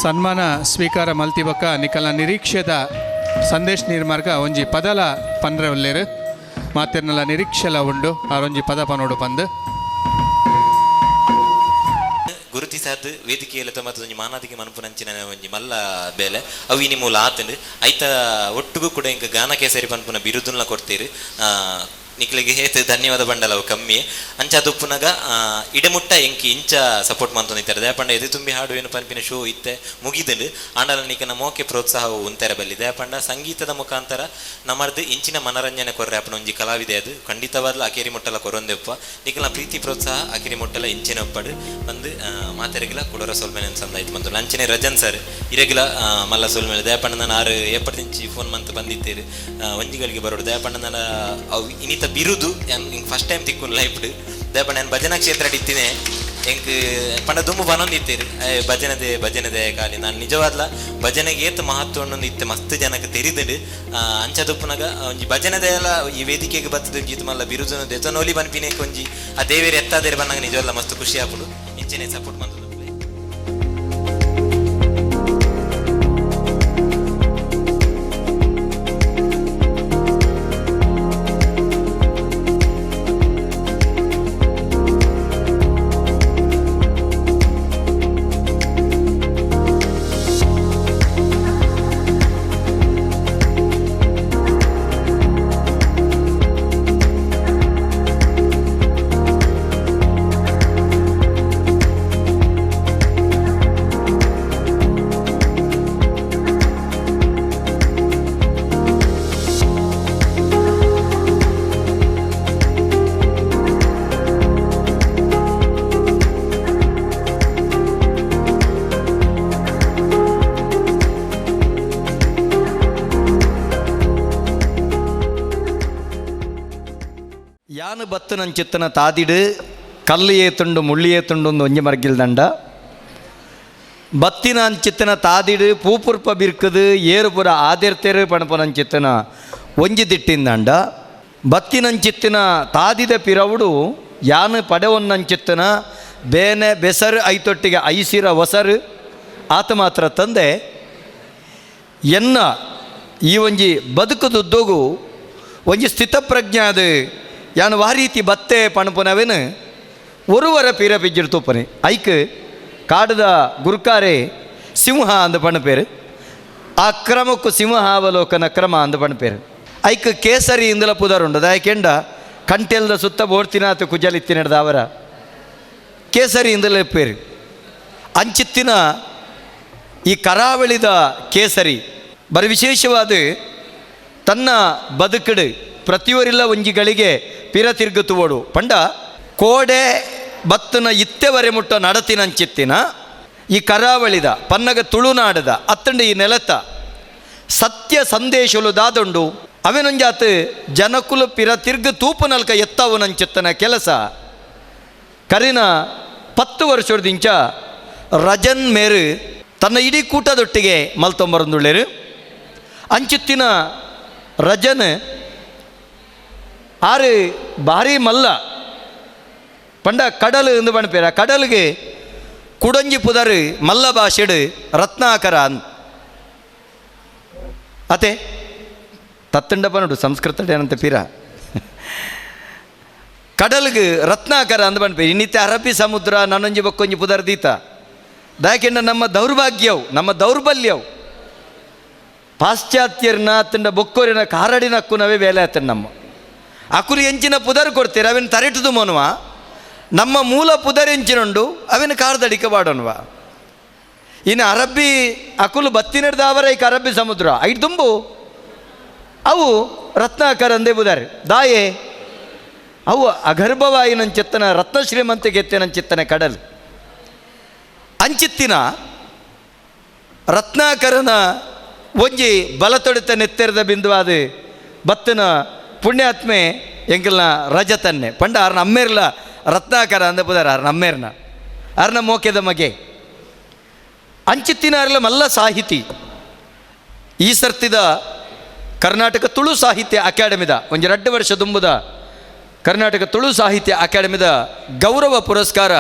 S1: ಸನ್ಮಾನ ಸ್ವೀಕಾರ ಮಲ್ತಿಬಕ್ಕ ನಿಕಲ ನಿರೀಕ್ಷೆದ ಸಂದೇಶ್ ನೀರ್ಮಾರ್ಗ ಒಂಜಿ ಪದಲ ಪಂದ್ರೆ ಒಲ್ಲೇರು ಮಾತೆರ್ನಲ ನಿರೀಕ್ಷೆಲ ಉಂಡು ಆರೊಂಜಿ ಪದ ಪನೋಡು ಪಂದು
S16: ಗುರುತಿಸಾದ ವೇದಿಕೆಯಲ್ಲಿ ಮತ್ತು ಒಂಜಿ ಮಾನಾದಿಗೆ ಮನ್ಪುನಂಚಿನ ಒಂಜಿ ಮಲ್ಲ ಬೇಲೆ ಅವು ಇನಿ ಮೂಲ ಆತಂಡು ಐತ ಒಟ್ಟುಗೂ ಕೂಡ ಇಂಕ ಗಾನ ಕೇಸರಿ ಪನ್ಪುನ ಬಿರುದುನ್ಲ ಕೊಡ್ತೀರಿ. ನಿಕ್ಲೆಗೆ ಹೇತು ಧನ್ಯವಾದ ಬಂಡಲ ಅವು ಕಮ್ಮಿ ಅಂಚ ತುಪ್ಪುನಗ ಇಡಮುಟ್ಟ ಎಂಕಿ ಇಂಚ ಸಪೋರ್ಟ್ ಮಂತೊಂದಿತ್ತಾರೆ ದಯಪಂಡ ಎದೆ ತುಂಬಿ ಹಾಡು ಏನು ಪನ್ಪಿನ ಶೋ ಇತ್ತೆ ಮುಗಿದಂಡು ಆಂಡಲ ನಿಕನ ಮೋಕೆ ಪ್ರೋತ್ಸಾಹವು ಉಂತೆರ ಬಲ್ಲಿ ದಯಪಂಡ ಸಂಗೀತದ ಮುಖಾಂತರ ನಮ್ಮರ್ದು ಇಂಚಿನ ಮನರಂಜನೆ ಕೊರ್ರೆ ಅಪ್ಪನ ಒಂಜಿ ಕಲಾವಿದೆ ಅದು ಖಂಡಿತವಾದ್ಲ ಅಕೇರಿ ಮುಟ್ಟಲ ಕೊರೊಂದೆಪ್ಪ ನಿಕಲ ಪ್ರೀತಿ ಪ್ರೋತ್ಸಾಹ ಅಕೇರಿ ಮುಟ್ಟಲ ಇಂಚಿನ ಒಪ್ಪಡು ಬಂದು ಮಾತೆರೆಗಿಲ ಕುಡೋರ ಸೊಲ್ಮೇಲೆ ಸಂದಾಯ್ತು ಬಂತು ಅಂಚನೆ ರಜನ್ ಸರ್ ಇರೆಗಿಲ ಮಲ್ಲ ಸೊಲ್ಮೇಲೆ ದಯಪಂಡ ನಾನು 6 ಏಪಡ್ದಿಂಚಿ ಫೋನ್ ಮಂತ್ ಬಂದಿತ್ತೇರು ಒಂಜಿಗಳಿಗೆ ಬರೋಡು ದಯಪಂಡ ನಾನು ಅವು ಇನ್ನಿತ ಬಿರುದು ಫಸ್ಟ್ ಟೈಮ್ ತಿಕ್ಕು ಲೈಫ್ ದಯಪಂಡ ನಾನು ಭಜನಾ ಕ್ಷೇತ್ರ ಇತ್ತೀನಿ ಎಂಕ್ ಪಂಡ ದುಂಬು ಬನೊಂದಿತ್ತೀರಿ ಭಜನದೆ ಭಜನದೆ ಖಾಲಿ ನಾನು ನಿಜವಾದ್ಲ ಭಜನೆಗೆ ಏತ್ ಮಹತ್ವ ಇತ್ತೆ ಮಸ್ತ್ ಜನಕ್ಕೆ ತೆರಿದುಂಡು ಅಂಚ ತುಪ್ಪುನಗ ಒಂಜಿ ಭಜನದೆ ಎಲ್ಲ ಈ ವೇದಿಕೆಗೆ ಬತ್ತದ ಗೀತ ಮಲ್ಲ ಬಿರುದು ದೆತನೋಲಿ ಬನ್ಪಿನೇ ಒಂಜಿ ಆ ದೇವೇರು ಎತ್ತಾದೇರು ಬಂದಾಗ ನಿಜವಲ್ಲ ಮಸ್ತ್ ಖುಷಿ ಆಪುಡು ಇಂಚನೆ ಸಪೋರ್ಟ್ ಬಂದು.
S2: ಬತ್ತನಂಚಿತ್ತನ ತಾದಿಡು ಕಲ್ಲಿಯೇ ತುಂಡು ಮುಳ್ಳಿಯೇ ತುಂಡು ಒಂದು ಒಂಜಿ ಮರ್ಗಿಲ್ದಂಡ ಬತ್ತಿನ ಅಂಚಿತ್ತನ ತಾದಿಡು ಪೂಪುರ್ಪ ಬಿರ್ಕದು ಏರುಪುರ ಆದಿರ್ತೇರು ಪಣಪನಂಚಿತ್ತನ ಒಂಜಿ ದಿಟ್ಟಿಂದಂಡ ಬತ್ತಿನಂಚಿತ್ತಿನ ತಾದಿದ ಪಿರವುಡು ಯಾನು ಪಡೆವನ್ನಂಚಿತ್ತನ ಬೇನೆ ಬೆಸರು ಐತೊಟ್ಟಿಗೆ ಐಸಿರ ಒಸರು ಆತ ಮಾತ್ರ ತಂದೆ ಎನ್ನ ಈ ಒಂಜಿ ಬದುಕುದುದ್ದೋಗು ಒಂಜಿ ಸ್ಥಿತಪ್ರಜ್ಞಾದ ಯಾನು ವಾರೀತಿ ಬತ್ತೆ ಪಣಪುನವೇನು ಒರುವರ ಪೀರ ಪಿಜ್ಜಿರ್ ತೂಪನೆ ಐಕ್ ಕಾಡದ ಗುರುಕಾರೆ ಸಿಂಹ ಅಂದ ಪಣಪೇರು ಆ ಕ್ರಮಕ್ಕೂ ಸಿಂಹಾವಲೋಕನ ಕ್ರಮ ಅಂದ ಪಣಪೇರು ಐಕ್ ಕೇಸರಿ ಇಂದಲ ಪುದರುಂಡು ದಾಯಕೆಂಡ ಕಂಟೆಲ್ದ ಸುತ್ತ ಬೋರ್ತಿನಾತು ಕುಜಲಿತ್ತಿನಡ್ದ ಅವರ ಕೇಸರಿ ಇಂದಲ ಪೇರು ಅಂಚಿತ್ತಿನ ಈ ಕರಾವಳಿದ ಕೇಸರಿ ಬರ ವಿಶೇಷವಾದ ತನ್ನ ಬದುಕಡು ಪ್ರತಿಯವರಿಲ್ಲ ಒಂಜಿಗಳಿಗೆ ಪಿರ ತಿರುಗುತ್ತುವೋಡು ಪಂಡ ಕೋಡೆ ಬತ್ತನ ಇತ್ತೆವರೆ ಮುಟ್ಟ ನಡತಿನಂಚಿತ್ತಿನ ಈ ಕರಾವಳಿದ ಪನ್ನಗ ತುಳುನಾಡದ ಅತ್ತಂಡ ಈ ನೆಲತ ಸತ್ಯ ಸಂದೇಶಲು ದಾದುಂಡು ಅವೆನೊಂಜಾತ ಜನಕುಲು ಪಿರ ತಿರ್ಗು ತೂಪುನಲ್ಕ ಎತ್ತವನಂಚಿತ್ತನ ಕೆಲಸ ಕರಿನ 10 ವರ್ಷದಿಂಚ ರಜನ್ ಮೇರು ತನ್ನ ಇಡೀ ಕೂಟದೊಟ್ಟಿಗೆ ಮಲ್ತೊಂಬರಂದುಳ್ಳೇರು. ಅಂಚುತ್ತಿನ ರಜನ್ ಆರು ಭಾರಿ ಮಲ್ಲ ಪಂಡ ಕಡಲು ಎಂದು ಪಣಪೇರ ಕಡಲಿಗೆ ಕುಡಂಜಿ ಪುದರು ಮಲ್ಲ ಭಾಷೆಡು ರತ್ನಾಕರ ಅತೆ ತತ್ತಂಡ ಪನುಡು ಸಂಸ್ಕೃತ ಏನಂತ ಪೀರ ಕಡಲ್ಗೆ ರತ್ನಾಕರ ಅಂದ ಪಣಪೇರು. ಇನ್ನಿತ್ತೆ ಅರಬ್ಬಿ ಸಮುದ್ರ ನನ್ನೊಂಜಿ ಬಕ್ಕೊಂಜಿ ಪುದರ್ ದೀತ ದಾಕೆಂಡ ನಮ್ಮ ದೌರ್ಭಾಗ್ಯವು ನಮ್ಮ ದೌರ್ಬಲ್ಯವು ಪಾಶ್ಚಾತ್ಯರ್ನ ತಂಡ ಬೊಕ್ಕೋರಿನ ಕಾರಡಿನ ಅಕ್ಕುನವೇ ಬೇಲೆ ಆತನ ನಮ್ಮ ಅಕುಲು ಎಂಚಿನ ಪುದರ್ ಕೊಡ್ತೀರ ಅವೇನು ತರಿಟದು ಮೋನುವ ನಮ್ಮ ಮೂಲ ಪುದರ್ ಎಂಚಿನುಂಡು ಅವೇನು ಕಾರ್ದಡಿಕೆ ಬಾಡೋನುವ. ಇನ್ನು ಅರಬ್ಬಿ ಅಕುಲು ಬತ್ತಿನಡ್ದ ಅವರ ಈಗ ಅರಬ್ಬಿ ಸಮುದ್ರ ಐದು ದುಂಬು ಅವು ರತ್ನಾಕರ ಅಂದೇ ಬುದಾರೆ ದಾಯೆ ಅವು ಅಗರ್ಭವಾಯಿನಂಚಿತ್ತನ ರತ್ನ ಶ್ರೀಮಂತಿಗೆತ್ತಿನಂಚಿತ್ತನ ಕಡಲು ಅಂಚಿತ್ತಿನ ರತ್ನಾಕರನ ಒಂಜಿ ಬಲತೊಡಿತ ನೆತ್ತೆರದ ಬಿಂದುವಾದ ಬತ್ತನ ಪುಣ್ಯಾತ್ಮೆ ಎಂಕಲ್ನ ರಜತನ್ನೆ ಪಂಡ ಆರ್ನ ಅಮ್ಮೇರ್ಲ ರತ್ನಾಕರ ಅಂದ ಪುದಾರ ಆರ್ನ ಅಮ್ಮೇರ್ನ ಆರ್ನ ಮೋಕೆದ ಮಗೆ ಅಂಚಿತ್ತಿನ ಅರ್ಲ ಮಲ್ಲ ಸಾಹಿತಿ. ಈ ಸರ್ತಿದ ಕರ್ನಾಟಕ ತುಳು ಸಾಹಿತ್ಯ ಅಕಾಡೆಮಿದ ಒಂಜಿ 2 ವರ್ಷ ದುಂಬುದ ಕರ್ನಾಟಕ ತುಳು ಸಾಹಿತ್ಯ ಅಕಾಡೆಮಿದ ಗೌರವ ಪುರಸ್ಕಾರ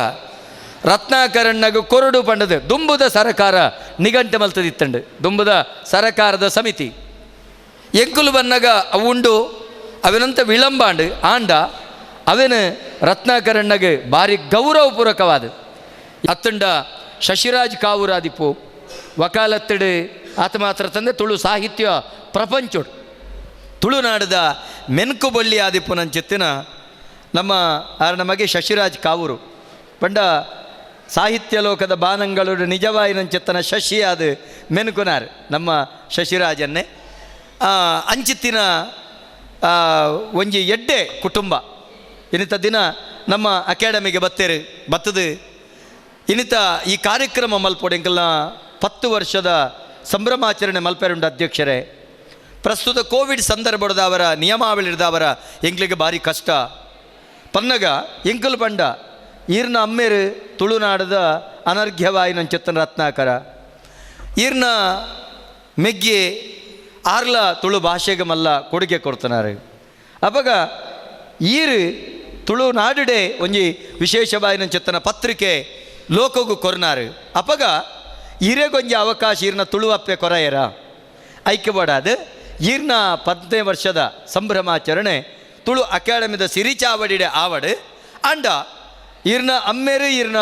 S2: ರತ್ನಾಕರಣ್ಣಗೂ ಕೊರಡು ಪಂಡದು ದುಂಬುದ ಸರಕಾರ ನಿಘಂಟು ಮಲ್ತದಿತ್ತಂಡು ದುಂಬುದ ಸರಕಾರದ ಸಮಿತಿ ಎಂಕುಲು ಬನ್ನಗ ಅವು ಉಂಡು ಅವೆನಂತ ವಿಳಂಬಾಂಡು ಆಂಡ ಅವೇನು ರತ್ನಾಕರಣ್ಣಗೆ ಭಾರಿ ಗೌರವಪೂರ್ವಕವಾದ ಅತ್ತಂಡ ಶಶಿರಾಜ್ ಕಾವೂರಾದಿಪ್ಪು ವಕಾಲತ್ತಡು ಆತ ಮಾತ್ರ ತಂದೆ ತುಳು ಸಾಹಿತ್ಯ ಪ್ರಪಂಚೋಡು ತುಳುನಾಡದ ಮೆನ್ಕುಬಳ್ಳಿ ಆದಿಪ್ಪು ನಂಚಿತ್ತಿನ ನಮ್ಮ ಆರನ ಮಗೆ ಶಶಿರಾಜ್ ಕಾವೂರು ಪಂಡ ಸಾಹಿತ್ಯ ಲೋಕದ ಬಾನಂಗಳು ನಿಜವಾಯಿನಂಚಿತ್ತನ ಶಶಿಯಾದ ಮೆನ್ಕುನಾರ್ ನಮ್ಮ ಶಶಿರಾಜನ್ನೇ ಅಂಚಿತ್ತಿನ ಒಂಜಿ ಎಡ್ಡೆ ಕುಟುಂಬ ಇನ್ನಿತ ದಿನ ನಮ್ಮ ಅಕಾಡೆಮಿಗೆ ಬತ್ತೇರು ಬತ್ತದು ಇನ್ನಿತ ಈ ಕಾರ್ಯಕ್ರಮ ಮಲ್ಪೋಡು ಎಂಕಲ್ನ 10 ವರ್ಷದ ಸಂಭ್ರಮಾಚರಣೆ ಮಲ್ಪೇರುಂಡು ಅಧ್ಯಕ್ಷರೇ. ಪ್ರಸ್ತುತ ಕೋವಿಡ್ ಸಂದರ್ಭದ ಅವರ ನಿಯಮಾವಳಿರ್ದವರ ಎಂಕ್ಲಿಗೆ ಭಾರಿ ಕಷ್ಟ ಪನ್ನಗ ಎಂಕಲ್ ಪಂಡ ಈರ್ನ ಅಮ್ಮೇರು ತುಳುನಾಡದ ಅನರ್ಘ್ಯವಾಯಿನಂಚಿತ್ತನ ರತ್ನಾಕರ ಈರ್ನ ಮೆಗ್ಗಿ ಆರ್ಲ ತುಳು ಭಾಷೆಗೆ ಮಲ್ಲ ಕೊಡುಗೆ ಕೊಡ್ತನಾರು. ಅಪಗ ಈರು ತುಳುನಾಡುಡೆ ಒಂಜಿ ವಿಶೇಷವಾಯಿನಂಚಿತ್ತನ ಪತ್ರಿಕೆ ಲೋಕಗೂ ಕೊರ್ನಾರು. ಅಪಗ ಈರೆಗೊಂಜಿ ಅವಕಾಶ ಈರ್ನ ತುಳುವಪ್ಪೆ ಕೊರಯರ ಐಕ್ಯಬಾಡದು ಈರ್ನ 10ನೇ ವರ್ಷದ ಸಂಭ್ರಮಾಚರಣೆ ತುಳು ಅಕಾಡೆಮಿದ ಸಿರಿಚಾವಡಿಡೆ ಆವಡು ಅಂಡ ಈರ್ನ ಅಮ್ಮೇರು ಈರ್ನ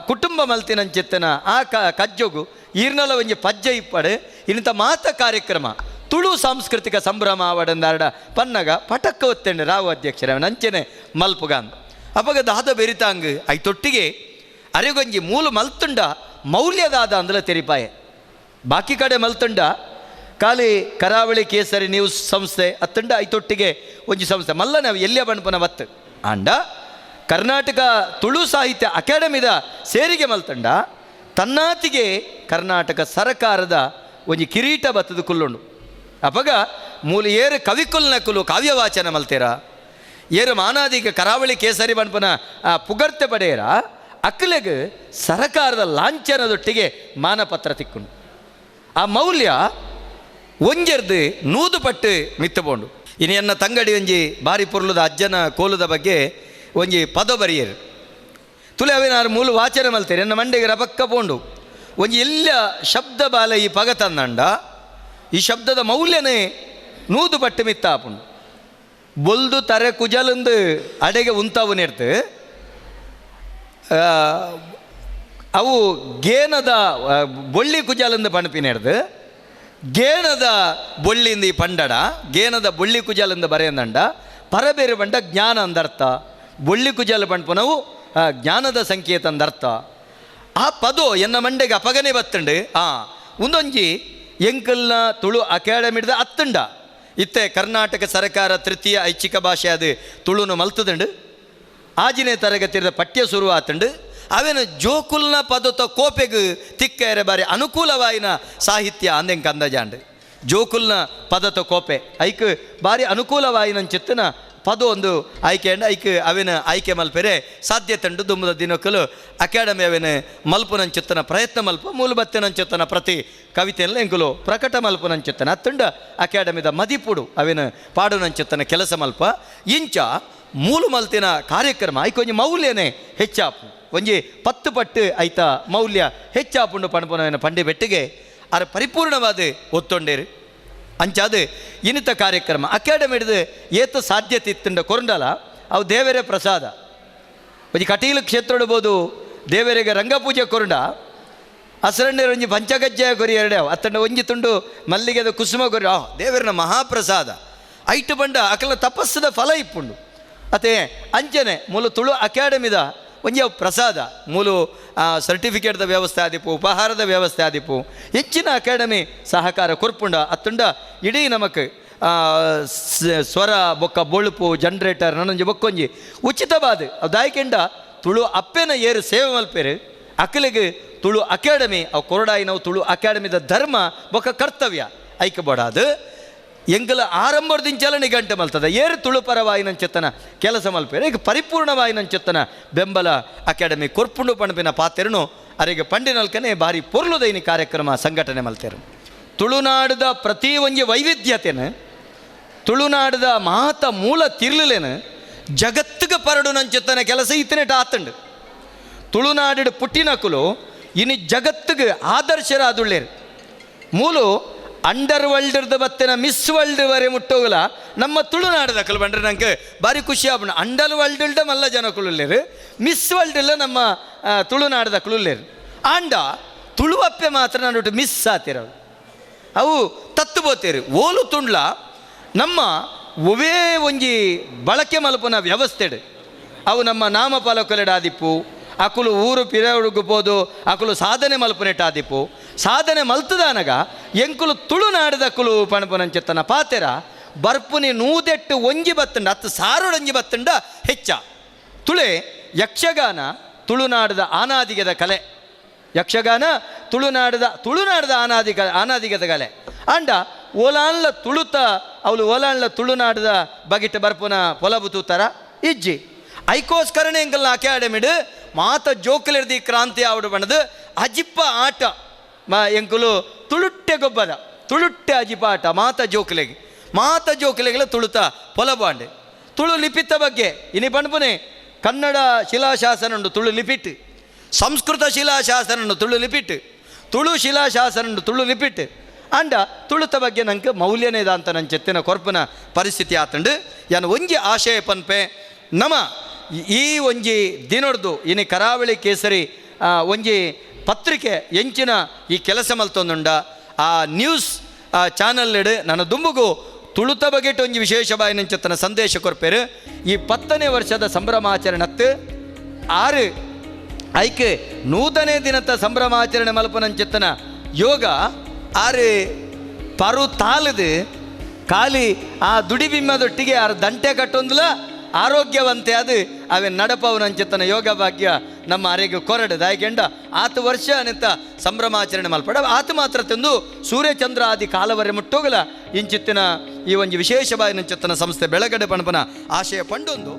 S2: ಕುಟುಂಬ ಮಲ್ತಿನಂಚಿತ್ತನ ಆ ಕಜ್ಜೊಗು ಈರ್ನಲ ಒಂಜಿ ಪಜ್ಜೆ ಇಪ್ಪಡು ಇನ್ನಿತ ಮಾತ ಕಾರ್ಯಕ್ರಮ ತುಳು ಸಾಂಸ್ಕೃತಿಕ ಸಂಭ್ರಮ ಆವಡಂದಾರಡ ಪನ್ನಗ ಪಟಕ್ಕ ಒತ್ತೆಂಡು ರಾವು ಅಧ್ಯಕ್ಷರ ಅಂಚೆನೆ ಮಲ್ಪುಗಾನ್ ಅಪಗ ದಾದ ಬೆರಿತಾಂಗ್ ಐತೊಟ್ಟಿಗೆ ಅರೆಗೊಂಜಿ ಮೂಲು ಮಲ್ತುಂಡ ಮೌಲ್ಯದಾದ ಅಂದಲ ತೆರಿಪಾಯೆ ಬಾಕಿ ಕಡೆ ಮಲ್ತುಂಡ ಖಾಲಿ ಕರಾವಳಿ ಕೇಸರಿ ನ್ಯೂಸ್ ಸಂಸ್ಥೆ ಅತ್ತಂಡ ಐತೊಟ್ಟಿಗೆ ಒಂಜಿ ಸಂಸ್ಥೆ ಮಲ್ಲ ನಾವು ಎಲ್ಲಿಯ ಬಣ್ಪನ ಬತ್ತು ಆಂಡ ಕರ್ನಾಟಕ ತುಳು ಸಾಹಿತ್ಯ ಅಕಾಡೆಮಿದ ಸೇರಿಗೆ ಮಲ್ತಂಡ ತನ್ನಾತಿಗೆ ಕರ್ನಾಟಕ ಸರಕಾರದ ಒಂಜಿ ಕಿರೀಟ ಬತ್ತದ ಕುಲ್ಲುಂಡು. ಅಪಗ ಮೂಲ ಏರು ಕವಿಕುಲ್ನಕುಲು ಕಾವ್ಯವಾಚನ ಮಲ್ತೇರ ಏರು ಮಾನಾದಿಗೆ ಕರಾವಳಿ ಕೇಸರಿ ಪನ್ಪುನ ಪುಗರ್ತೆ ಪಡೆಯರ ಅಕ್ಲೆಗ್ ಸರಕಾರದ ಲಾಂಛನದೊಟ್ಟಿಗೆ ಮಾನಪತ್ರ ತಿಕ್ಕುಂಡು. ಆ ಮೌಲ್ಯ ಒಂಜೆರ್ದು 100 ಪಟ್ಟು ಮಿತ್ತಬೋಂಡು. ಇನಿ ಎನ್ನ ತಂಗಡಿ ಒಂಜಿ ಬಾರಿ ಪೊರ್ಲುದ ಅಜ್ಜನ ಕೋಲುದ ಬಗ್ಗೆ ಒಂಜಿ ಪದ ಬರಿಯರು ತುಲೆ ಅವೇನಾರು ಮೂಲು ವಾಚನೆ ಮಲ್ತೇನೆ ಎನ್ನ ಮಂಡೆಗೆ ರಪಕ್ಕ ಪೋಂಡು ಒಂಜಿ ಎಲ್ಲ ಶಬ್ದ ಬಾಲ ಈ ಪಗ ತಂದಂಡ ಈ ಶಬ್ದದ ಮೌಲ್ಯನೇ 100 ಪಟ್ಟು ಮಿತ್ತಾಪುಂಡು. ಬೊಲ್ದು ತರೆ ಕುಜಲಂದು ಅಡೆಗೆ ಉಂತಾವು ನೆಡ್ತು ಅವು ಗೇನದ ಬೊಳ್ಳಿ ಕುಜಲಂದು ಪಣಪಿನೆಡ್ದು ಗೇಣದ ಬೊಳ್ಳಿಂದ ಈ ಪಂಡಡ ಗೇನದ ಬೊಳ್ಳಿ ಕುಜಲಿಂದ ಬರೆಯಂದಂಡ ಪರಬೇರು ಪಂಡ ಜ್ಞಾನ ಅಂದರ್ಥ, ಬೊಳ್ಳಿ ಕುಜಲ ಪಂಪನವು ಜ್ಞಾನದ ಸಂಕೇತ ಅಂದರ್ಥ. ಆ ಪದೋ ಎನ್ನ ಮಂಡೆಗೆ ಅಪಗನೆ ಬತ್ತಂಡು. ಒಂದೊಂಜಿ ಎಂಕಲ್ನ ತುಳು ಅಕಾಡೆಮಿಡ್ದ ಅತ್ತಂಡ ಇತ್ತೆ ಕರ್ನಾಟಕ ಸರ್ಕಾರ ತೃತೀಯ ಐಚ್ಛಿಕ ಭಾಷೆ ಅದು ತುಳುನು ಮಲ್ತದಂಡು. 6ನೇ ತರಗತಿಯ ಪಠ್ಯ ಶುರು ಆತಂಡು. ಅವೇನು ಜೋಕುಲ್ನ ಪದತ ಕೋಪೆಗು ತಿಕ್ಕೇರೆ ಬಾರಿ ಅನುಕೂಲವಾಯಿನ ಸಾಹಿತ್ಯ ಅಂದೆಂಕ ಅಂದಾಜಾಂಡು. ಜೋಕುಲ್ನ ಪದತ ಕೋಪೆ ಐಕ್ ಬಾರಿ ಅನುಕೂಲವಾಯಿನ ಚಿತ್ತನ ಪದ ಒಂದು ಆಯ್ಕೆ ಐಕ್ ಅವೇನ ಆಯ್ಕೆ ಮಲ್ಪೆರೆ ಸಾಧ್ಯತೆ ದುಮ್ಮದ ದಿನಕ್ಕಲು ಅಕಾಡೆಮಿ ಅವೇನು ಮಲ್ಪುನಂಚಿತ್ತನ ಪ್ರಯತ್ನ ಮಲ್ಪ ಮೂಲಬತ್ತಿನಂಚಿತ್ತನ ಪ್ರತಿ ಕವಿತೆಯನ್ನು ಎಂಕುಲು ಪ್ರಕಟ ಮಲ್ಪುನಂಚಿತ್ತನ ಅತ್ತುಂಡ ಅಕಾಡೆಮಿದ ಮದಿಪುಡು ಅವೇನು ಪಾಡುನಂಚಿತ್ತನ ಕೆಲಸ ಮಲ್ಪ ಇಂಚ ಮೂಲು ಮಲ್ತಿನ ಕಾರ್ಯಕ್ರಮ ಐಕೊಂಜಿ ಮೌಲ್ಯನೇ ಹೆಚ್ಚಾಪು ಒಂಜಿ 10 ಪಟ್ಟು ಐತ ಮೌಲ್ಯ ಹೆಚ್ಚಾಪುಂಡು ಪಣಪುನವೇನ ಪಂಡಿ ಬೆಟ್ಟಿಗೆ ಅರ ಪರಿಪೂರ್ಣವಾದ ಒತ್ತೊಂಡೇರು. ಅಂಚಾದ ಇನ್ನಿತ ಕಾರ್ಯಕ್ರಮ ಅಕಾಡೆಮಿ ಹಿಡಿದು ಏತ ಸಾಧ್ಯತೆ ಇತ್ತಂಡ ಕೊರಂಡಲ ಅವು ದೇವರೇ ಪ್ರಸಾದ. ಒಂಜಿ ಕಟೀಲು ಕ್ಷೇತ್ರ ಇಡ್ಬೋದು ದೇವರಿಗೆ ರಂಗಪೂಜೆ ಕೊರಂಡ ಅಸರಣ್ಣರು ಒಂಜಿ ಪಂಚಗಜ್ಜಾಯ ಕೊರಿ ಎರಡೇ ಅತ್ತಂಡ ಒಂಜಿ ತುಂಡು ಮಲ್ಲಿಗೆದ ಕುಸುಮ ಕೊರಿ ದೇವರನ ಮಹಾಪ್ರಸಾದ ಐಟು ಬಂಡ ಅಕಲ ತಪಸ್ಸದ ಫಲ ಇಪ್ಪುಂಡು. ಅತೆ ಅಂಚನೆ ಮೂಲ ತುಳು ಅಕಾಡೆಮಿದ ಒಂಜಿ ಅವು ಪ್ರಸಾದ ಮೂಲು ಸರ್ಟಿಫಿಕೇಟ್ದ ವ್ಯವಸ್ಥೆ ಆದಿಪ್ಪು, ಉಪಹಾರದ ವ್ಯವಸ್ಥೆ ಆದಿಪ್ಪು, ಹೆಚ್ಚಿನ ಅಕಾಡೆಮಿ ಸಹಕಾರ ಕೊರ್ಪುಂಡ ಅತ್ತುಂಡ ಇಡೀ ನಮಕ್ ಸ್ವರ ಬೊಕ್ಕ ಬೊಳುಪು ಜನರೇಟರ್ ನನ್ನೊಂಜಿ ಬೊಕ್ಕೊಂಜಿ ಉಚಿತವಾದ ಅವು ದಾಯಕೆಂಡ ತುಳು ಅಪ್ಪೆನ ಏರು ಸೇವೆ ಮಲ್ಪೇರು ಅಕಲಿಗೆ ತುಳು ಅಕಾಡೆಮಿ ಅವು ಕೊರಡಾಯಿನವು ತುಳು ಅಕಾಡೆಮಿದ ಧರ್ಮ ಬೊಕ್ಕ ಕರ್ತವ್ಯ ಐಕಬೋಡಾದು ಎಂಗಲ ಆರಂಭದಿಂಚಲ ನಿಘಂಟೆ ಮಲ್ತದ ಏರು ತುಳು ಪರವಾಯಿನಂಚೆತ್ತನ ಕೆಲಸ ಮಲ್ಪೇರು ಈಗ ಪರಿಪೂರ್ಣವಾಯಿನಂಚೆತ್ತನ ಬೆಂಬಲ ಅಕಾಡೆಮಿ ಕೊರ್ಪುಂಡು ಪಣಪಿನ ಪಾತೆರನು ಅರೆಗೆ ಪಂಡಿನಲ್ಕನೆ ಭಾರಿ ಪೊರ್ಲುದೈನಿ ಕಾರ್ಯಕ್ರಮ ಸಂಘಟನೆ ಮಲ್ತೇರು. ತುಳುನಾಡದ ಪ್ರತಿ ಒಂಜಿ ವೈವಿಧ್ಯತೆನ ತುಳುನಾಡದ ಮಾತ ಮೂಲ ತಿರ್ಲುಲೇನು ಜಗತ್ತಿಗೆ ಪರಡುನಂಚೆತ್ತನ ಕೆಲಸ ಇತ್ತನೇಟ ಆತಂಡು. ತುಳುನಾಡು ಪುಟ್ಟಿನಕುಲು ಇನ್ನು ಜಗತ್ತಿಗೆ ಆದರ್ಶರಾದುಳ್ಳೇರು. ಮೂಲು ಅಂಡರ್ ವರ್ಲ್ಡ್ದ ಬತ್ತಿನ ಮಿಸ್ ವರ್ಲ್ಡ್ ವರೆ ಮುಟ್ಟೋಗಲ ನಮ್ಮ ತುಳುನಾಡದ ಅಕಲು ಬಂಡ್ರೆ ನಂಗೆ ಭಾರಿ ಖುಷಿ ಆಪುಂಡು. ಅಂಡರ್ ವರ್ಲ್ಡ್ ಮಲ್ಲ ಜನಕುಲುಲ್ಲೇರು, ಮಿಸ್ ವರ್ಲ್ಡ್ ಇಲ್ಲ ನಮ್ಮ ತುಳುನಾಡದ ಅಕುಲುಲ್ಲೇರು. ಆಂಡ ತುಳುವಪ್ಪೆ ಮಾತ್ರ ನಾನು ಮಿಸ್ ಆತಿರವು ಅವು ತತ್ತು ಬೋತೇರು. ಓಲು ತುಂಡ್ಲ ನಮ್ಮ ಒವೇ ಒಂಜಿ ಬಳಕೆ ಮಲ್ಪುನ ವ್ಯವಸ್ಥೆಡು ಅವು ನಮ್ಮ ನಾಮಫಲಕಲೆಡಾದಿಪ್ಪು ಅಕುಲು ಊರು ಪಿರವುಡುಗುಬೋದು ಅಕುಲು ಸಾಧನೆ ಮಲ್ಪುನೆಟ್ಟಾದಿಪ್ಪು ಸಾಧನೆ ಮಲ್ತದಾನಗ ಎಂಕುಲು ತುಳುನಾಡದಕುಲು ಪಣಪುನಂಚೆತ್ತನ ಪಾತೆರ ಬರ್ಪುನಿ 108 ಒಂಜಿ ಬತ್ತಂಡ 10 ಸಾವಿರ ಬತ್ತಂಡ ಹೆಚ್ಚ. ತುಳೆ ಯಕ್ಷಗಾನ ತುಳುನಾಡದ ಆನಾದಿಗದ ಕಲೆ, ಯಕ್ಷಗಾನ ತುಳುನಾಡದ ಆನಾದಿಗದ ಕಲೆ. ಆಂಡ ಓಲಾನ್ಲ ತುಳುತ ಅವಳು ಓಲಾನ್ಲ ತುಳುನಾಡದ ಬಗಿಟ ಬರ್ಪುನ ಪೊಲಬು ತೂತರ ಇಜ್ಜಿ ಐಕೋಸ್ಕರನೇ ಎಂಕಲ್ನ ಅಕಾಡೆಮಿಡು ಮಾತ ಜೋಕುಲಿರ್ದಿ ಕ್ರಾಂತಿ ಆವಡು ಬಣ್ಣದು ಅಜಿಪ್ಪ ಆಟ ಮಾ ಎಂಕುಲು ತುಳುಟ್ಟೆ ಗೊಬ್ಬದ ತುಳುಟ್ಟೆ ಅಜಿಪ ಆಟ ಮಾತ ಜೋಕುಲೆಗೆ ಮಾತ ಜೋಕುಲೆಗೆಲ್ಲ ತುಳುತ ಪೊಲಬಾಂಡೆ. ತುಳು ಲಿಪಿತ ಬಗ್ಗೆ ಇನಿ ಪಣಪುನೆ ಕನ್ನಡ ಶಿಲಾಶಾಸನ ಉಂಡು ತುಳು ಲಿಪಿಟ್, ಸಂಸ್ಕೃತ ಶಿಲಾಶಾಸನ ಉಂಡು ತುಳು ಲಿಪಿಟ್, ತುಳು ಶಿಲಾಶಾಸನ ಉಂಡು ತುಳು ಲಿಪಿಟ್. ಅಂಡ ತುಳುತ ಬಗ್ಗೆ ನಂಗೆ ಮೌಲ್ಯನೇದ ಅಂತ ನನ್ನ ಚೆತ್ತಿನ ಕೊರ್ಪುನ ಪರಿಸ್ಥಿತಿ ಆತಂಡು. ಯಾನು ಒಂಜಿ ಆಶಯ ಪನ್ಪೆ ನಮ ಈ ಒಂಜಿ ದಿನೊಡ್ದು ಇನಿ ಕರಾವಳಿ ಕೇಸರಿ ಒಂಜಿ ಪತ್ರಿಕೆ ಎಂಚಿನ ಈ ಕೆಲಸ ಮಲ್ತೊಂದುಂಡ ಆ ನ್ಯೂಸ್ ಚಾನಲ್ ಇಡು ನನ್ನ ದುಂಬುಗು ತುಳುತ ಬಗೆಟ್ ಒಂಜಿ ವಿಶೇಷ ಬಾಯಿನಂಚೆತ್ತನ ಸಂದೇಶ ಕೊರ್ಪೇರು. ಈ 10ನೇ ವರ್ಷದ ಸಂಭ್ರಮಾಚರಣೆ 6 ಐಕೆ 100ನೇ ದಿನದ ಸಂಭ್ರಮಾಚರಣೆ ಮಲ್ಪನಂಚೆತ್ತನ ಯೋಗ ಆರು ಪರು ತಾಲದು ಖಾಲಿ ಆ ದುಡಿಬಿಮ್ಮದೊಟ್ಟಿಗೆ ಆರು ದಂಟೆ ಕಟ್ಟೊಂದಿಲ್ಲ ಆರೋಗ್ಯವಂತೆ ಅದು ಅವೇ ನಡಪವನಂಚೆತ್ತನ ಯೋಗ ಭಾಗ್ಯ ನಮ್ಮ ಅರೆಗೆ ಕೊರಡು ದಾಯಕೆಂಡ ಆತು ವರ್ಷ ಅನಿತ ಸಂಭ್ರಮಾಚರಣೆ ಮಲ್ಪಡ ಆತು ಮಾತ್ರ ತಂದು ಸೂರ್ಯಚಂದ್ರ ಆದಿ ಕಾಲವರೆ ಮುಟ್ಟೋಗಲ ಇಂಚಿತ್ತಿನ ಈ ಒಂಜಿ ವಿಶೇಷ ಬಾಯಿನಂಚತ್ತನ ಸಂಸ್ಥೆ ಬೆಳಗಡೆ ಪಣಪನ ಆಶಯ ಪಂಡೊಂದು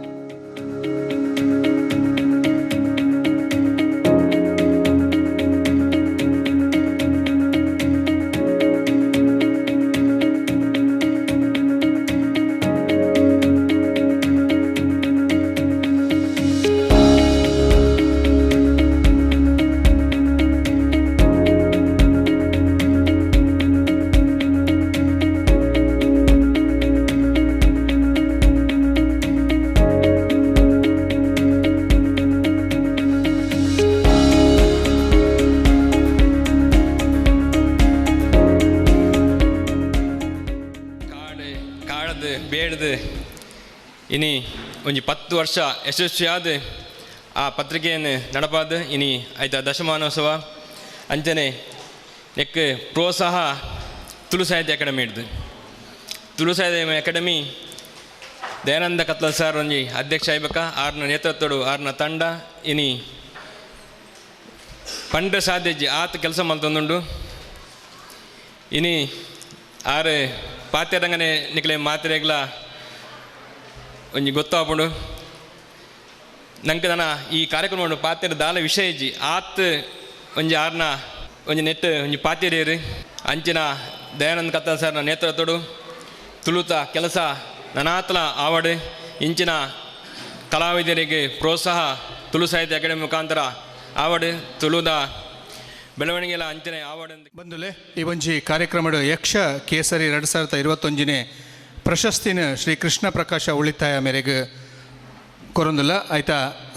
S17: ಇನಿ ಒಂಜಿ 10 ವರ್ಷ ಯಶಸ್ವಿಯಾದ ಆ ಪತ್ರಿಕೆಯನ್ನು ನಡಪಾದ ಇನಿ ಆಯ್ತಾ ದಶಮಾನೋತ್ಸವ ಅಂಚನೆ ನೆಕ್ ಪ್ರೋತ್ಸಾಹ ತುಳು ಸಾಹಿತ್ಯ ಅಕಾಡೆಮಿ ಹಿಡ್ದು ತುಳು ಸಾಹಿತ್ಯ ಅಕಾಡೆಮಿ ದಯಾನಂದ ಕತ್ಲಲ್ ಸರ್ ಒಂಜಿ ಅಧ್ಯಕ್ಷ ಆಯ್ಬೇಕ ಆರ್ನ ನೇತೃತ್ವಡು ಆರ್ನ ತಂಡ ಇನಿ ಪಂಡ ಸಾಧ್ಯಜ್ಜಿ ಆತ ಕೆಲಸ ಮಲ್ತೊಂದುಂಡು ಇನಿ ಆರು ಪಾತ್ಯರಂಗನೆ ನಿಕ್ಲೆ ಮಾತ್ರೆಗ್ಲ ಒಂಜಿ ಗೊತ್ತಾಪುಂಡು ನಂಗೆ ನನ್ನ ಈ ಕಾರ್ಯಕ್ರಮ ಪಾತ್ಯರ ದಾಲ ವಿಷಯ ಇಜ್ಜಿ ಆತ್ ಒಂಜಿ ಆರ್ನ ಒಂಜಿ ನೆಟ್ ಒಂಜಿ ಪಾತ್ಯರೇರು ಅಂಚಿನ ದಯಾನಂದ ಕತ್ತಲ್ ಸರ್ನ ನೇತೃತ್ವಡು ತುಳುತ ಕೆಲಸ ನನಾತ್ಲ ಆವಡು ಇಂಚಿನ ಕಲಾವಿದರಿಗೆ ಪ್ರೋತ್ಸಾಹ ತುಳು ಸಾಹಿತ್ಯ ಅಕಾಡೆಮಿ ಮುಖಾಂತರ ಆವಡು ತುಳುದ ಬೆಳವಣಿಗೆಲ ಅಂಚನೆ ಆವಡು
S1: ಬಂದುಲೆ ಈ ಒಂಜಿ ಕಾರ್ಯಕ್ರಮಡು ಯಕ್ಷ ಕೇಸರಿ 2021 ಪ್ರಶಸ್ತಿನ ಶ್ರೀ ಕೃಷ್ಣ ಪ್ರಕಾಶ ಉಳಿತಾಯ ಮೇರೆಗೆ ಕೊರೊಂದುಲ್ಲ ಆಯ್ತಾ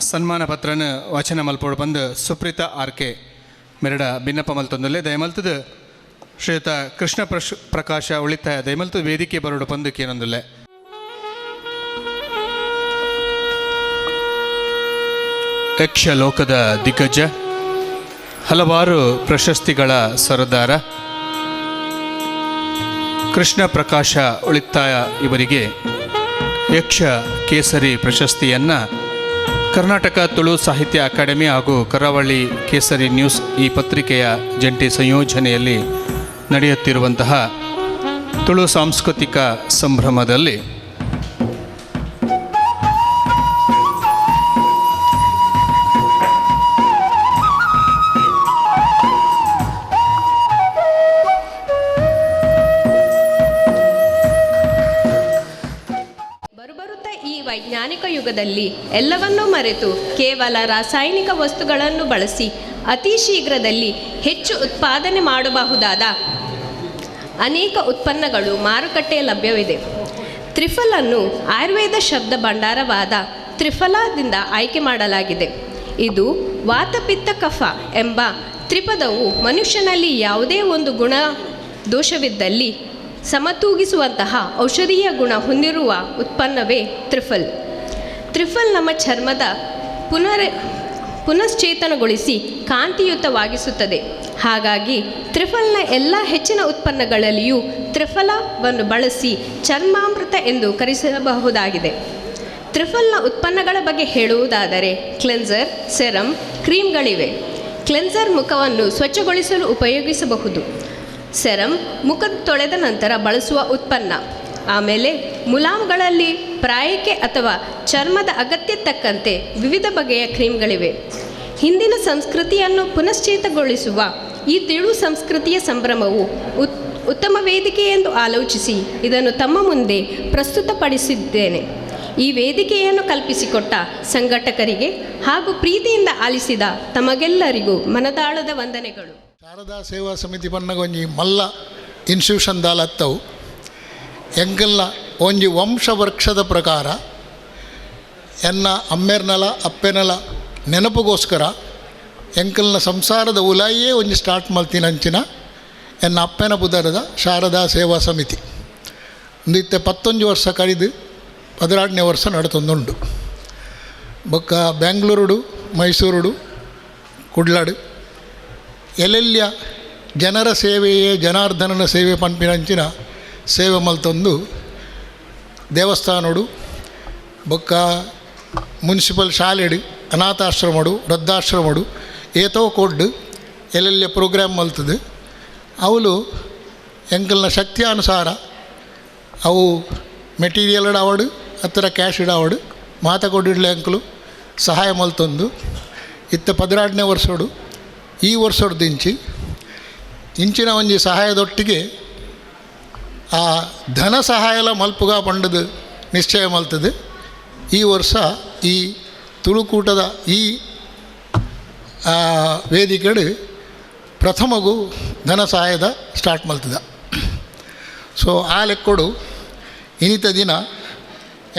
S1: ಸನ್ಮಾನ ಪತ್ರನ ವಾಚನ ಮಲ್ಪೋಡು ಬಂದು ಸುಪ್ರೀತಾ ಆರ್ ಕೆ ಮೆರಡ ಭಿನ್ನಪ್ಪ ಮಲ್ತೊಂದುಲ್ಲೆ ದಯಮಲ್ತದ ಶ್ರೀಯುತ ಕೃಷ್ಣ ಪ್ರಕಾಶ ಉಳಿತಾಯ ದಯಮಲ್ತದ ವೇದಿಕೆ ಬರೋಡು ಬಂದು ಕೇನೊಂದುಲ್ಲೆ. ಯಕ್ಷ ಲೋಕದ ದಿಗ್ಗಜ, ಹಲವಾರು ಪ್ರಶಸ್ತಿಗಳ ಸರದಾರ ಕೃಷ್ಣ ಪ್ರಕಾಶ ಉಳಿತಾಯ ಇವರಿಗೆ ಯಕ್ಷ ಕೇಸರಿ ಪ್ರಶಸ್ತಿಯನ್ನು ಕರ್ನಾಟಕ ತುಳು ಸಾಹಿತ್ಯ ಅಕಾಡೆಮಿ ಹಾಗೂ ಕರಾವಳಿ ಕೇಸರಿ ನ್ಯೂಸ್ ಈ ಪತ್ರಿಕೆಯ ಜಂಟಿ ಸಂಯೋಜನೆಯಲ್ಲಿ ನಡೆಯುತ್ತಿರುವಂತಹ ತುಳು ಸಾಂಸ್ಕೃತಿಕ ಸಂಭ್ರಮದಲ್ಲಿ
S18: ವೈಜ್ಞಾನಿಕ ಯುಗದಲ್ಲಿ ಎಲ್ಲವನ್ನೂ ಮರೆತು ಕೇವಲ ರಾಸಾಯನಿಕ ವಸ್ತುಗಳನ್ನು ಬಳಸಿ ಅತಿ ಶೀಘ್ರದಲ್ಲಿ ಹೆಚ್ಚು ಉತ್ಪಾದನೆ ಮಾಡಬಹುದಾದ ಅನೇಕ ಉತ್ಪನ್ನಗಳು ಮಾರುಕಟ್ಟೆ ಲಭ್ಯವಿದೆ. ತ್ರಿಫಲನ್ನು ಆಯುರ್ವೇದ ಶಬ್ದ ಭಂಡಾರವಾದ ತ್ರಿಫಲದಿಂದ ಆಯ್ಕೆ ಮಾಡಲಾಗಿದೆ. ಇದು ವಾತಪಿತ್ತ ಕಫ ಎಂಬ ತ್ರಿಪದವು ಮನುಷ್ಯನಲ್ಲಿ ಯಾವುದೇ ಒಂದು ಗುಣ ದೋಷವಿದ್ದಲ್ಲಿ ಸಮತೂಗಿಸುವಂತಹ ಔಷಧೀಯ ಗುಣ ಹೊಂದಿರುವ ಉತ್ಪನ್ನವೇ ತ್ರಿಫಲ್. ತ್ರಿಫಲ್ ನಮ್ಮ ಚರ್ಮದ ಪುನಶ್ಚೇತನಗೊಳಿಸಿ ಕಾಂತಿಯುತವಾಗಿಸುತ್ತದೆ. ಹಾಗಾಗಿ ತ್ರಿಫಲ್ನ ಎಲ್ಲ ಹೆಚ್ಚಿನ ಉತ್ಪನ್ನಗಳಲ್ಲಿಯೂ ತ್ರಿಫಲವನ್ನು ಬಳಸಿ ಚರ್ಮಾಮೃತ ಎಂದು ಕರೆಸಬಹುದಾಗಿದೆ. ತ್ರಿಫಲ್ನ ಉತ್ಪನ್ನಗಳ ಬಗ್ಗೆ ಹೇಳುವುದಾದರೆ ಕ್ಲೆನ್ಸರ್, ಸೆರಮ್, ಕ್ರೀಮ್ಗಳಿವೆ. ಕ್ಲೆನ್ಸರ್ ಮುಖವನ್ನು ಸ್ವಚ್ಛಗೊಳಿಸಲು ಉಪಯೋಗಿಸಬಹುದು. ಸೆರಮ್ ಮುಖ ತೊಳೆದ ನಂತರ ಬಳಸುವ ಉತ್ಪನ್ನ. ಆಮೇಲೆ ಮುಲಾಮ್ಗಳಲ್ಲಿ ಪ್ರಾಯಕ್ಕೆ ಅಥವಾ ಚರ್ಮದ ಅಗತ್ಯ ತಕ್ಕಂತೆ ವಿವಿಧ ಬಗೆಯ ಕ್ರೀಮ್ಗಳಿವೆ. ಹಿಂದಿನ ಸಂಸ್ಕೃತಿಯನ್ನು ಪುನಶ್ಚೇತಗೊಳಿಸುವ ಈ ತುಳು ಸಂಸ್ಕೃತಿಯ ಸಂಭ್ರಮವು ಉತ್ತಮ ವೇದಿಕೆ ಎಂದು ಆಲೋಚಿಸಿ ಇದನ್ನು ತಮ್ಮ ಮುಂದೆ ಪ್ರಸ್ತುತಪಡಿಸಿದ್ದೇನೆ. ಈ ವೇದಿಕೆಯನ್ನು ಕಲ್ಪಿಸಿಕೊಟ್ಟ ಸಂಘಟಕರಿಗೆ ಹಾಗೂ ಪ್ರೀತಿಯಿಂದ ಆಲಿಸಿದ ತಮಗೆಲ್ಲರಿಗೂ ಮನದಾಳದ ವಂದನೆಗಳು.
S19: ಶಾರದಾ ಸೇವಾ ಸಮಿತಿ ಪನ್ನಗ ಒಂಜಿ ಮಲ್ಲ ಇನ್ಸ್ಟಿಟ್ಯೂಷನ್ ದಾಲತ್ತವು ಎಂಕಲ್ನ ಒಂಜಿ ವಂಶವೃಕ್ಷದ ಪ್ರಕಾರ ಎನ್ನ ಅಮ್ಮೆರ್ನಲ ಅಪ್ಪೆನಲ ನೆನಪುಗೋಸ್ಕರ ಎಂಕಲ್ನ ಸಂಸಾರದ ಉಲಾಯಿಯೇ ಒಂಜಿ ಸ್ಟಾರ್ಟ್ ಮಲ್ತಿನಂಚಿನ ಎನ್ನ ಅಪ್ಪೆನ ಪುದರದ ಶಾರದಾ ಸೇವಾ ಸಮಿತಿ ಒಂದಿತ್ತೆ 19 ವರ್ಷ ಕಳೆದು 16ನೇ ವರ್ಷ ನಡತೊಂದುಂಡು. ಬೊಕ್ಕ ಬ್ಯಾಂಗ್ಳೂರುಡು, ಮೈಸೂರುಡು, ಕುಡ್ಲಾಡು ಎಲ್ಲೆಲ್ಲಿಯ ಜನರ ಸೇವೆಯೇ ಜನಾರ್ದನನ ಸೇವೆ ಪನ್ಪಿನಂಚಿನ ಸೇವೆ ಮಲ್ತೊಂದು ದೇವಸ್ಥಾನಡು ಬೊಕ್ಕ ಮುನ್ಸಿಪಲ್ ಶಾಲೆಡು, ಅನಾಥಾಶ್ರಮಡು, ವೃದ್ಧಾಶ್ರಮಡು ಏತೋ ಕೊಡ್ಡು ಎಲ್ಲೆಲ್ಲಿಯ ಪ್ರೋಗ್ರಾಮ್ ಮಲ್ತದೆ. ಅವಳು ಎಂಕಲ್ನ ಶಕ್ತಿಯಾನುಸಾರ ಅವು ಮೆಟೀರಿಯಲ್ ಆವಡು ಅತ್ತರ ಕ್ಯಾಶ್ ಇಡಾವಡು ಮಾತ ಕೊಡಿಡ್ಲೆ ಅಂಕಲು ಸಹಾಯ ಮಲ್ತೊಂದು ಇತ್ತ 12ನೇ ವರ್ಷೋಡು ಈ ವರ್ಷೋಡ್ದಿಂಚಿ ಇಂಚಿನ ಒಂಜಿ ಸಹಾಯದೊಟ್ಟಿಗೆ ಆ ಧನ ಸಹಾಯಲ ಮಲ್ಪುಗ ಪಂಡದು ನಿಶ್ಚಯ ಮಲ್ತದೆ. ಈ ವರ್ಷ ಈ ತುಳುಕೂಟದ ಈ ವೇದಿಕೆಡು ಪ್ರಥಮಗೂ ಧನ ಸಹಾಯದ ಸ್ಟಾರ್ಟ್ ಮಲ್ತದ. ಸೊ ಆ ಲೆಕ್ಕೊಡು ಇನಿತ ದಿನ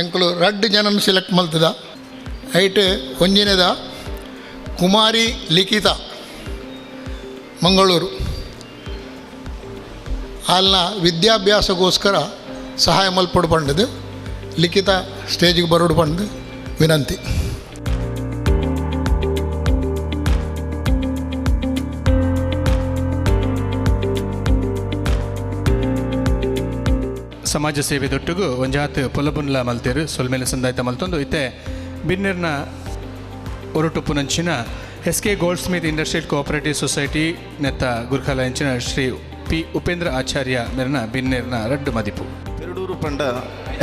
S19: ಎಂಕುಲು ರಡ್ಡು ಜನನ ಸೆಲೆಕ್ಟ್ ಮಲ್ತದ. ಐಟ್ ಒಂಜಿನೇದ ಕುಮಾರಿ ಲಿಖಿತ ಮಂಗಳೂರು ಅಲ್ಲಿನ ವಿದ್ಯಾಭ್ಯಾಸಕ್ಕೋಸ್ಕರ ಸಹಾಯ ಮಲ್ಪಡು ಪಂಡದು ಲಿಖಿತ ಸ್ಟೇಜಿಗೆ ಬರೋಡು ಪಂಡು ವಿನಂತಿ.
S1: ಸಮಾಜ ಸೇವೆ ದೊಟ್ಟುಗು ಒಂಜಾತ್ ಪೊಲಬುನ್ಲ ಮಲ್ತೇರು ಸೊಲ್ಮೇಲೆ ಸಂದಾಯ್ತ ಮಲ್ತೊಂದು ಇತ್ತೆ ಬಿನ್ನೆರ್ನ ಒರಟುಪ್ಪುನಂಚಿನ S K goldsmith industrial cooperative society ನೆತ್ತ ಗುರ್ಖಾಲ ಎಂಚಿನ ಶ್ರೀ ಪಿ ಉಪೇಂದ್ರ ಆಚಾರ್ಯ ಮೆರ್ನ ಬಿನ್ನೆರ್ನ ರಡ್ಡು ಮದಿಪು.
S20: ಪೆರಡೂರು ಪಂಡ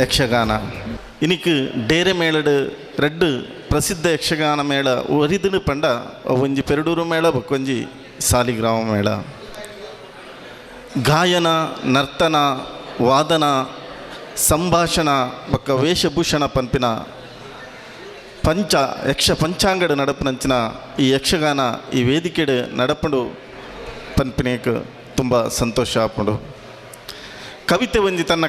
S20: ಯಕ್ಷಗಾನ ಇನಿಕ್ ಡೇರೆ ಮೇಳಡು ರಡ್ಡು ಪ್ರಸಿದ್ಧ ಯಕ್ಷಗಾನ ಮೇಳ ಒರಿದನು ಪಂಡ ಒಂಜಿ ಪೆರಡೂರು ಮೇಳ ಬೊಕ್ಕೊಂಜಿ ಸಾಲಿಗ್ರಾಮ ಮೇಳ. ಗಾಯನ ನರ್ತನ ವಾದನ ಸಂಭಾಷಣ ಬೊಕ್ಕ ವೇಷಭೂಷಣ ಪನ್ಪಿನ ಪಂಚ ಯಕ್ಷ ಪಂಚಾಂಗಡ ನಡಪನಂಚಿನ ಈ ಯಕ್ಷಗಾನ ಈ ವೇದಿಕೆಡು ನಡಪಂಡು ಪನ್ಪಿನೇಕ್ ತುಂಬ ಸಂತೋಷ ಆಪುಂಡು. ಕವಿತೆ ಒಂಜಿ ತನ್ನ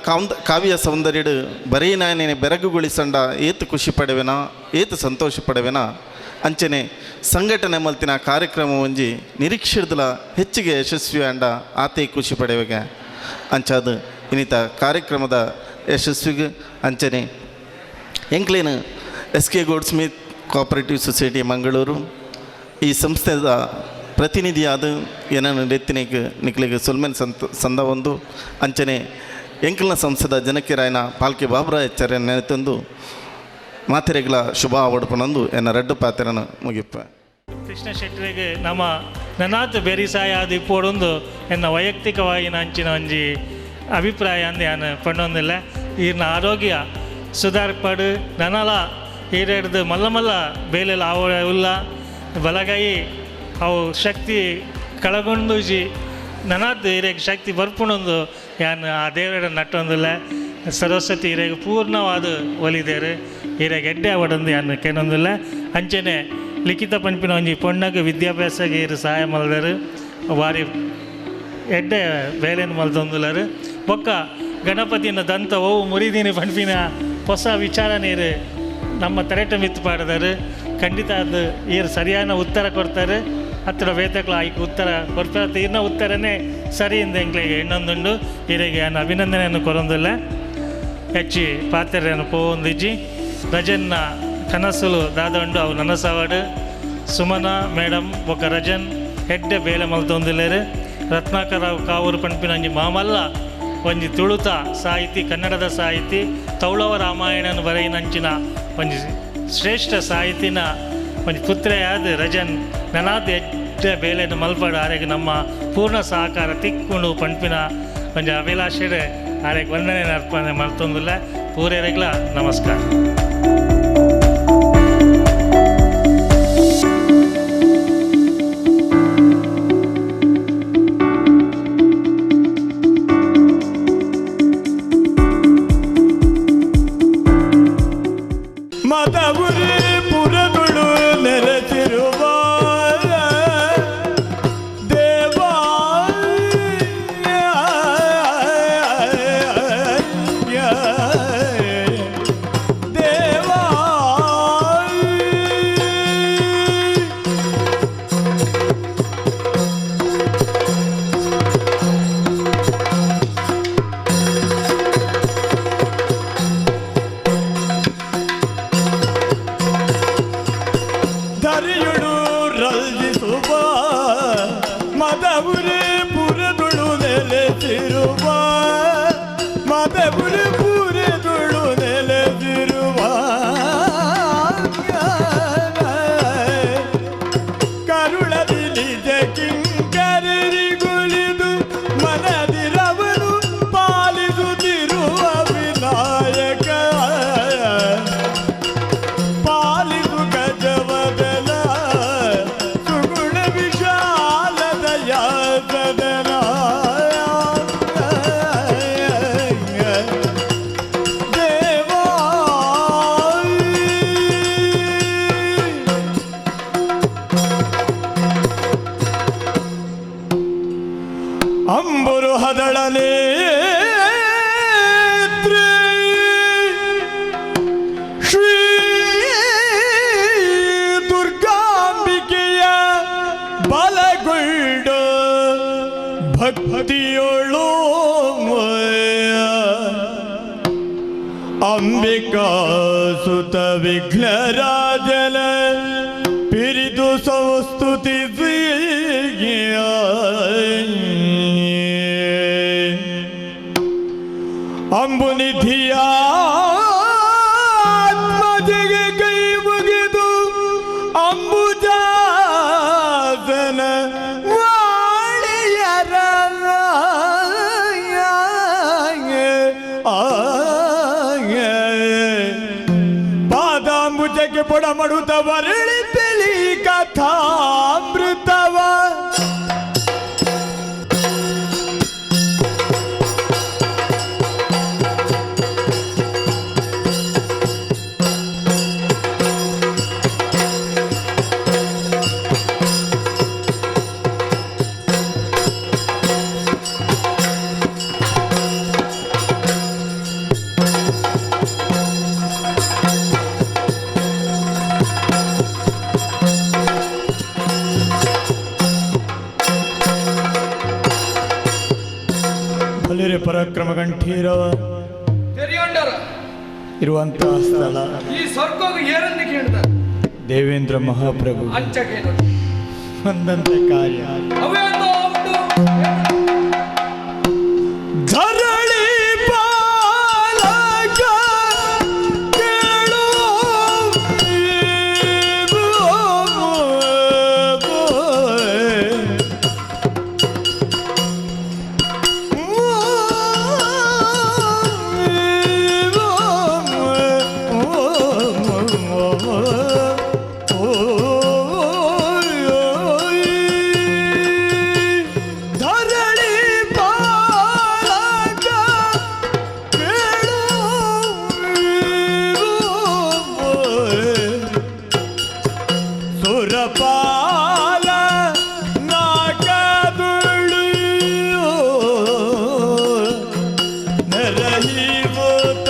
S20: ಕಾವ್ಯ ಸೌಂದರ್ಯಡು ಬರೀ ನಾಯನೇ ಬೆರಗುಗೊಳಿಸಂಡ ಏತು ಖುಷಿ ಪಡೆವೆನ ಏತು ಸಂತೋಷ ಪಡೆವೆನ ಅಂಚನೆ ಸಂಘಟನೆ ಮಲ್ತಿನ ಕಾರ್ಯಕ್ರಮ ಒಂಜಿ ನಿರೀಕ್ಷಿಡ್ದಲ ಹೆಚ್ಚಿಗೆ ಯಶಸ್ವಿ ಅಂಡ ಆತೇ ಖುಷಿ ಪಡೆವೆಗೆ ಅಂಚಾದ ಇನ್ನಿತ ಕಾರ್ಯಕ್ರಮದ ಯಶಸ್ವಿಗೆ ಅಂಚನೆ ಎಂಕ್ಲೇನು S K goldsmith cooperative society Mangaluru ಈ ಸಂಸ್ಥೆದ ಪ್ರತಿನಿಧಿಯಾದ ಏನನ್ನು ನೆತ್ತಿನೇಕ್ ನಿಕ್ಲಿಗೆ ಸೊಲ್ಮೆನ್ ಸಂದ ಒಂದು ಅಂಚನೆ ಎಂಕಲ್ನ ಸಂಸ್ಥೆದ ಜನಕಿರಾಯನ ಪಾಲ್ಕೆ ಬಾಬುರ ಎಚ್ಚರ ನೆನೆತಂದು ಮಾತೆರೆಗಳ ಶುಭ ಅವಡ್ಪನಂದು ಎನ್ನ ರಡ್ಡು ಪಾತ್ರನ ಮುಗಿಪ್ಪ.
S21: ಕೃಷ್ಣ ಶೆಟ್ಟರಿಗೆ ನಮ್ಮ ನನಾತ್ ಬೆರಿಸಾಯ ಅದು ಇಪ್ಪೋಡೊಂದು ಎನ್ನ ವೈಯಕ್ತಿಕವಾಗಿ ಅಂಚಿನ ಒಂಜಿ ಅಭಿಪ್ರಾಯ ಅಂದೆ ನಾನು ಪಣ್ಣೊಂದಿಲ್ಲ. ಈರ್ನ ಆರೋಗ್ಯ ಸುಧಾರ್ಪಡು ನನಲ ಈರೆಡ್ದು ಮಲ್ಲ ಮಲ್ಲ ಬೇಲೆಲ್ಲ ಆವ ಉಲ್ಲ ಬಲಗೈ ಅವು ಶಕ್ತಿ ಕಳಗೊಂಡುಜಿ ನನಾದ್ ಹಿರಿಯಗೆ ಶಕ್ತಿ ಬರ್ಪುಣೊಂದು ಯಾನ್ ಆ ದೇವರ ನಟ್ಟೊಂದಿಲ್ಲ. ಸರಸ್ವತಿ ಹಿರಿಯಗೆ ಪೂರ್ಣವಾದ ಒಲಿದೇರು ಹಿರಿಯಗೆ ಎಡ್ಡೆ ಅವಡೊಂದು ಯಾನ್ ಕೇನೊಂದಿಲ್ಲ. ಅಂಚನೆ ಲಿಖಿತ ಪನ್ಪಿನ ಒಂಜಿ ಪೊಣ್ಣಗೆ ವಿದ್ಯಾಭ್ಯಾಸಗೆ ಇರು ಸಹಾಯ ಮಲ್ದರು ಭಾರಿ ಎಡ್ಡೆ ಬೇಲೆನು ಮಲ್ತೊಂದುಲ್ಲರು. ಬೊಕ್ಕ ಗಣಪತಿನ ದಂತ ಓವು ಮುರಿದೀನಿ ಪನ್ಪಿನ ಹೊಸ ವಿಚಾರ ನೀರು ನಮ್ಮ ತರೆಟ ಮಿತ್ತು ಪಾಡಿದರು. ಖಂಡಿತ ಅದು ಈರು ಸರಿಯಾದ ಉತ್ತರ ಕೊಡ್ತಾರೆ. ಹತ್ತಿರ ವೇತಕ್ಲ ಆಯ್ಕೆ ಉತ್ತರ ಕೊಡ್ತಾರೆ. ಇನ್ನ ಉತ್ತರನೇ ಸರಿ ಇಂದ ಎಂಕ್ಲಿಗೆ ಇನ್ನೊಂದುಂಡು ಹೀರೆಗೆ ನಾನು ಅಭಿನಂದನೆಯನ್ನು ಕೊರೊಂದಿಲ್ಲ. ಹೆಚ್ಚಿ ಪಾತ್ರೆಯನ್ನು ಪೋವೊಂದಿಜ್ಜಿ ರಜನ್ನ ಕನಸುಲು ದಾದ ಉಂಡು ಅವು ನನಸವಾಡು ಸುಮನ ಮೇಡಮ್ ಬೊಕ್ಕ ರಜನ್ ಹೆಡ್ಡೆ ಬೇಲೆ ಮಲ್ತೊಂದಿಲ್ಲೇರು. ರತ್ನಾಕರಾವ್ ಕಾವೂರು ಪನ್ಪಿನ ಒಂಜಿ ಮಾಮಲ್ಲ ಒಂಜಿ ತುಳುತ ಸಾಹಿತಿ ಕನ್ನಡದ ಸಾಹಿತಿ ತೌಳವ ರಾಮಾಯಣನ ಬರೆಯಿನಂಚಿನ ಒಂಜಿ ಶ್ರೇಷ್ಠ ಸಾಹಿತಿನ ಒಂಜಿ ಪುತ್ರೆಯಾದ ರಜನ್ ನನಾದ ಎಡ್ಡೆ ಬೇಲೆಯನ್ನು ಮಲ್ಪಡು ಆರೆಗೆ ನಮ್ಮ ಪೂರ್ಣ ಸಹಕಾರ ತಿಕ್ಕೊಂಡು ಪಂಪಿನ ಒಂಜಿ ಅಭಿಲಾಷೆಡೆ ಆರೆಗೆ ವಂದನೆ ಅರ್ಪಣೆ ಮಲ್ತೊಂದಿಲ್ಲ. ಪೂರೆರೆಗ್ಲ ನಮಸ್ಕಾರ.
S22: ದೇವಾ.
S3: ಸುತ ವಿಘ್ನರಾಜನ ಪಿರಿದು ಸಂಸ್ತುತಿಸಿ ಅಂಬುನಿಧಿಯ ಆತ್ಮಜೆಗೆ ಕೈ ಮುಗಿದು ಅಂಬುಜಾಸನ ವಾಣಿಯರ ಪಾದಾಂಬುಜಕ್ಕೆ ಪೊಡಮಡುತ್ತ ವರಳಿ ಕಥಾಮೃತವ ಬಲಿರೆ ಪರಾಕ್ರಮ ಕಂಠೀರವ
S22: ತೆರಿಯೊಂಡರ
S3: ಇರುವಂತಹ ಸ್ಥಳ
S22: ಈ ಸ್ವರ್ಗೋಗ ಏರಂದು ಕೇಳ್ದ
S3: ದೇವೇಂದ್ರ ಮಹಾಪ್ರಭು
S22: ಅಂಚಕ್ಕೆ
S3: ಒಂದಂತೆ ಕಾರ್ಯ
S22: ಅವೇ ಉಂಟು.
S3: ಧರಳಿ ಪಾಲಕ ಕೇಳು ಧರಳಿ ಪಾಲಕ ಕೇಳು ಸುರಪಾಲ ನಾಕದುಳು ನೆರಹಿವತ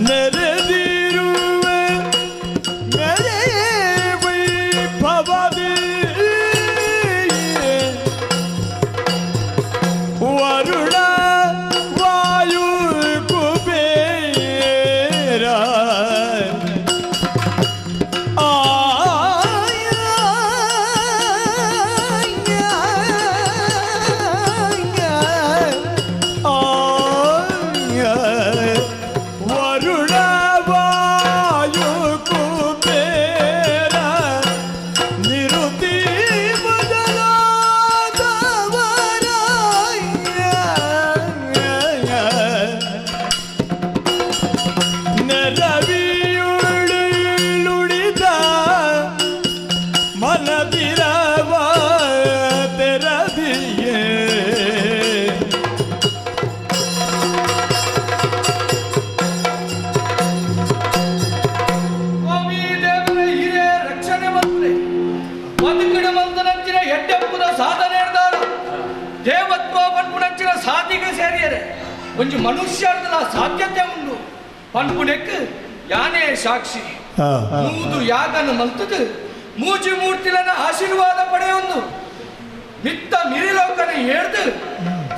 S3: ನೆರೆದಿರುವೆ ನೆರೆ ವೈಭವದಿ ವರುಣ ವಾಯು ಕುಬೇರ ವರುಣ ವಾಯು ಕುಬೇರ ನಿರುತಿ ನೆರವಿಯುಳಿದ ಮನದಿರವ ತೆರದಿಯೇ
S22: ಸ್ವಾಮಿ ದೇವರ ಹಿರಿಯ ರಕ್ಷಣೆ ಮಂತ್ರಿ ಬದುಕಿಡ ಮಂತನಂಚಿನ ಎಡ್ಡೆಪ್ಪುದ ಸಾಧನೆ ಹಿಡ್ದಾರ ದೇವತ್ವ ಪನ್ಪುನಂಚಿನ ಸಾಧಿಗೆ ಸೇರಿಯರೆ ಒಂಜಿ ಮನುಷ್ಯರ್ದಲ ಸಾಧ್ಯತೆ ಉಂಡು ಪನ್ಪುನೆಕ್ ಯಾನೇ ಸಾಕ್ಷಿ. ಮೂದು ಯಾಗನು ಮಲ್ತದು ಮೂಜಿ ಮೂರ್ತಿಲನ ಆಶೀರ್ವಾದ ಪಡೆಯೊಂದು ಮಿತ್ತ ಮಿರಿಲೋಕನ ಹೇಳ್ದು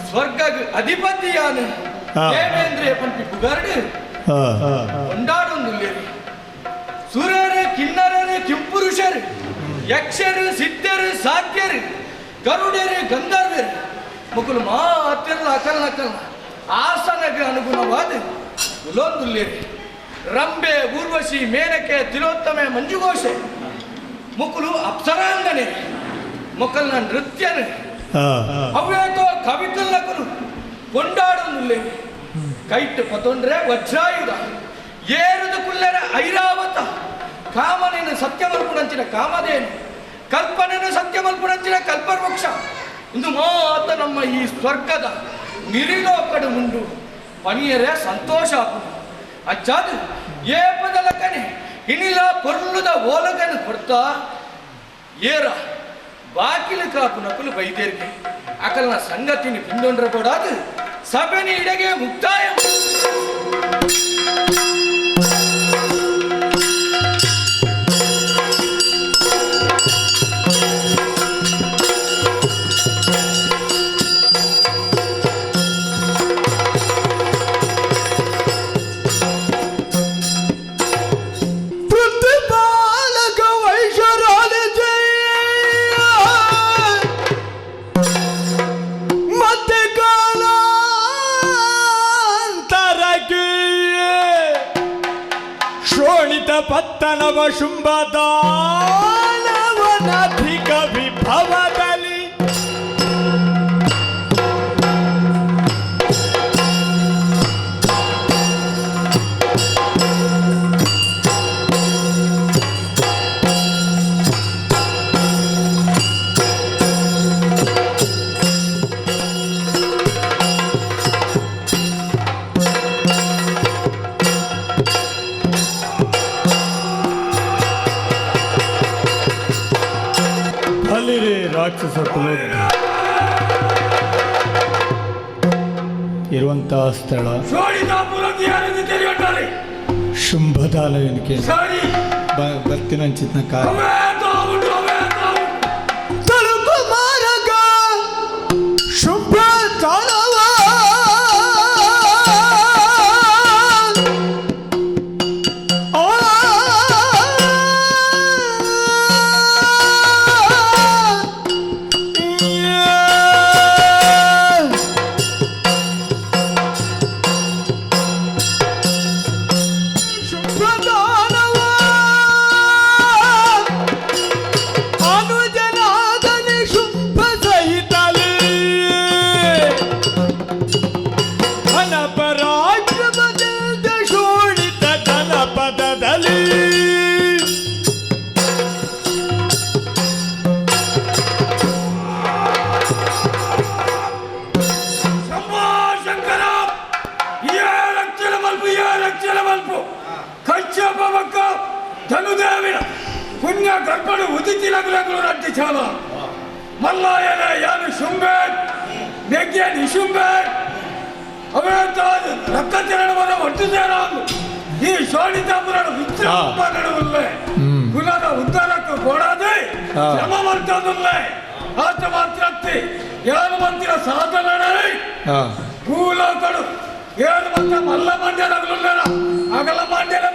S22: ಸ್ವರ್ಗ ಅಧಿಪತಿ ಯಾನು ದೇವೇಂದ್ರಿಯ ಪನ್ಪಿ ಪುಗಾರ್ಡು ಕೊಂಡಾಡೊಂದು ಸುರರು ಕಿನ್ನರರು ಕಿಂಪುರುಷರು ಯಕ್ಷರು ಸಿದ್ಧರು ಸಾಧ್ಯರು ಗರುಡರು ಗಂಧರ್ವರು ಮುಕುಲು ಮಾತಿರ್ಲ ಅಕಲ್ನ ಅಕಲ್ನ ಆಸನಗೆ ಅನುಗುಣವಾದ ಉಲೊಂದುಲ್ಲೇರಿ ರಂಬೆ ಊರ್ವಶಿ ಮೇನಕೆ ತಿಲೋತ್ತಮೆ ಮಂಜುಘೋಷೆ ಮುಕುಲು ಅಪ್ಸರಾಂಗನೆ ಮುಕಲ್ನ ನೃತ್ಯನೆ ಅವ್ಯಾತೋ ಕವಿತಲ್ಲಕುಲು ಕೊಂಡಾಡೊಂದುಲ್ಲೇರಿ ಕೈಟ್ ಪತೊಂಡ್ರೆ ವಜ್ರಾಯುಧ ಏರುದು ಕುಲ್ಲರ ಐರಾವತ ಕಾಮನೇನು ಸತ್ಯವಲ್ಪುಣಂಚಿನ ಕಾಮಧೇನು ಕಲ್ಪನೆನು ಸತ್ಯವಲ್ಪುಣಂಚಿನ ಕಲ್ಪವೃಕ್ಷ ಇಂದು ಮಾತ ನಮ್ಮ ಈ ಸ್ವರ್ಗದ ಮಿರಿಲೋಕಡು ಉಂಡು ಪನಿಯರೆ ಸಂತೋಷ ಆಪುಂಡು ಅಂಚಾದು ಏಪದಲಕನೆ ಇನಿಲ ಪೊರ್ಲುದ ಓಲಗನು ಕೊಡ್ತಾ ಏರ ಬಾಕಿಲು ಕಾಪು ನಕುಲು ಬೈದೇರ್ಗೆ ಅಕಲ್ನ ಸಂಗತಿನಿ ಪಿಂದೊಂಡ್ರ ಕೊಡಾದು ಸಭೆನಿ ಇಡಗೆ ಮುಕ್ತಾಯ.
S3: ದಾನವ ಶುಂಭ ದಾನವನಧಿಕ ವಿಭವದಲ್ಲಿ ರಾಕ್ಷಸ ಇರುವಂತಹ ಸ್ಥಳ ಶುಂಭದಾಲಯನಿಗೆ ಬರ್ತಿನಂಚಿತ್ನ ಕಾರ ಶುಂಭ ದಾನವ
S22: ಮಲ್ಲಾಯನ ಯಾನು ಶುಂಭೇಟ್ ನೆಗ್ಗೆ ನಿಶುಂಭೇಟ್ ಅವೇತಾದ ರಕ್ತ ಚರಣವರ ಒಟ್ಟು ಸೇರಾಂದು ಈ ಶೋಣಿತಾಪುರನ ವಿಚಾರ ನಡುವಲ್ಲೇ ಕುಲದ ಉದ್ಧಾರಕ್ಕೆ ಕೊಡದೆ ಶ್ರಮ ಮಾಡ್ತದಲ್ಲೇ ಆತ ಮಾತ್ರತ್ತಿ ಯಾರು ಮಂತಿರ ಸಾಧನೆ ಭೂಲೋಕಡು ಏಳು ಮಂತ್ರ ಮಲ್ಲ ಮಂಡ್ಯನಗಲುಲ್ಲರ ಅಗಲ ಮಂಡ್ಯನ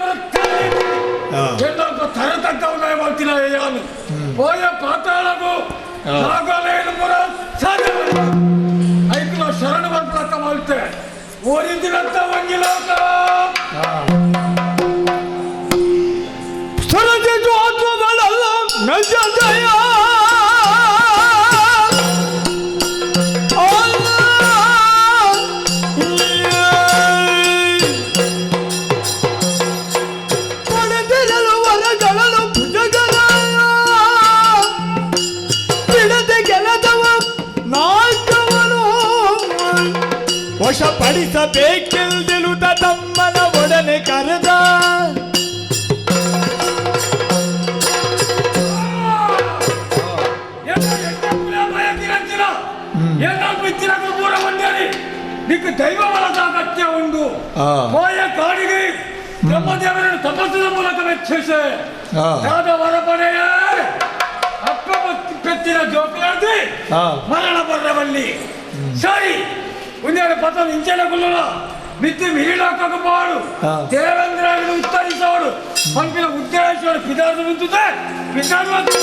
S22: ತರತಕ್ಕವನ್ನ ಮಾಡ್ತಿಲ್ಲ ಯಾನು ಹೋಯ ಪಾತಾಳಗು ಐಕ್ಲ ಶರಣ ಬರ್ಪಕ್ಕ ಮಾಡ್ತೆ ಓರಿದಿನಂತ ವಂಗಿಲೋಕ
S3: ವಶಪಡಿಸಬೇಕೆಂದೆಲುತ ತಮ್ಮನ ಒಡನೆ ಕರೆದ
S22: నీకు దైవ బల సామర్థ్ಯ ಉಂಡು ಹೋಯ ಕಾಡಿಗೆ ಬ್ರಹ್ಮದೇವರನ್ನು ತಪಸ್ಸಿನ ಮೂಲಕ ಮೆಚ್ಚಿಸೆ ಸಾದ ವರಪಡೆಯ ಅಪ್ಪ ಪೆತ್ತಿನ ಜೋಕಲಾರ್ದಿ ಮರಣ ಬರ್ರವಲ್ಲಿ ಸರಿ ಉನ್ಯಾರ ಪತನ ಇಂಚೆನ ಕುಲ್ಲನ ಮಿತ್ತಿ ಮಿರಿಲಾಕಬೋಡು ದೇವೇಂದ್ರನು ಉತ್ತರಿಸೋಡು ಪಂಪಿನ ಉದ್ದೇಶವರು ಪಿದಾರ್ದು ಮುಂತುತ್ತೆ ಪಿದಾರ್ದು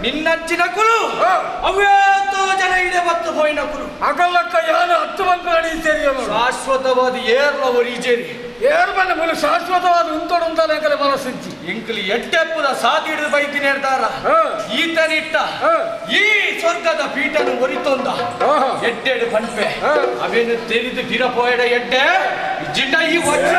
S2: ನಿನ್ನಚ್ಚಿನಕುಲು ಅವ್ಯಾತೋ ಜನ ಇಡೆ ಬತ್ತು ಹೋಯಿನಕುಲು
S22: ಅಗಲಕ್ಕ ಯಾನು ಹತ್ತು ಮಂದಿ ನಡೆಯುತ್ತೇನೆ
S2: ಶಾಶ್ವತವಾದ ಏರ್ಲ ಒರಿಜೇರಿ.
S22: ಏರು ಬಣ್ಣ ಮೂಲ ಶಾಶ್ವತವಾದ ಉಂತೋಡು ಉಂತಲ್ಲ ಎಂಕಲೆ ಮನಸ್ಸಿಜ್ಜಿ
S4: ಎಂಕಲಿ ಎಡ್ಡೆಪ್ಪುದ ಸಾದಿ ಹಿಡಿದು ಬೈತೀನಿ ಹೇಳ್ತಾರ ಈತನಿಟ್ಟ ಈ ಸ್ವರ್ಗದ ಪೀಠನು ಒರಿತೊಂದ ಎಡ್ಡೆಡು ಪನ್ಪೆ ಅವೇನು ತೆರಿದು ಪಿರಪೋಯಡ ಎಡ್ಡೆ ಜಿಂಡ ಈ ವಜ್ರ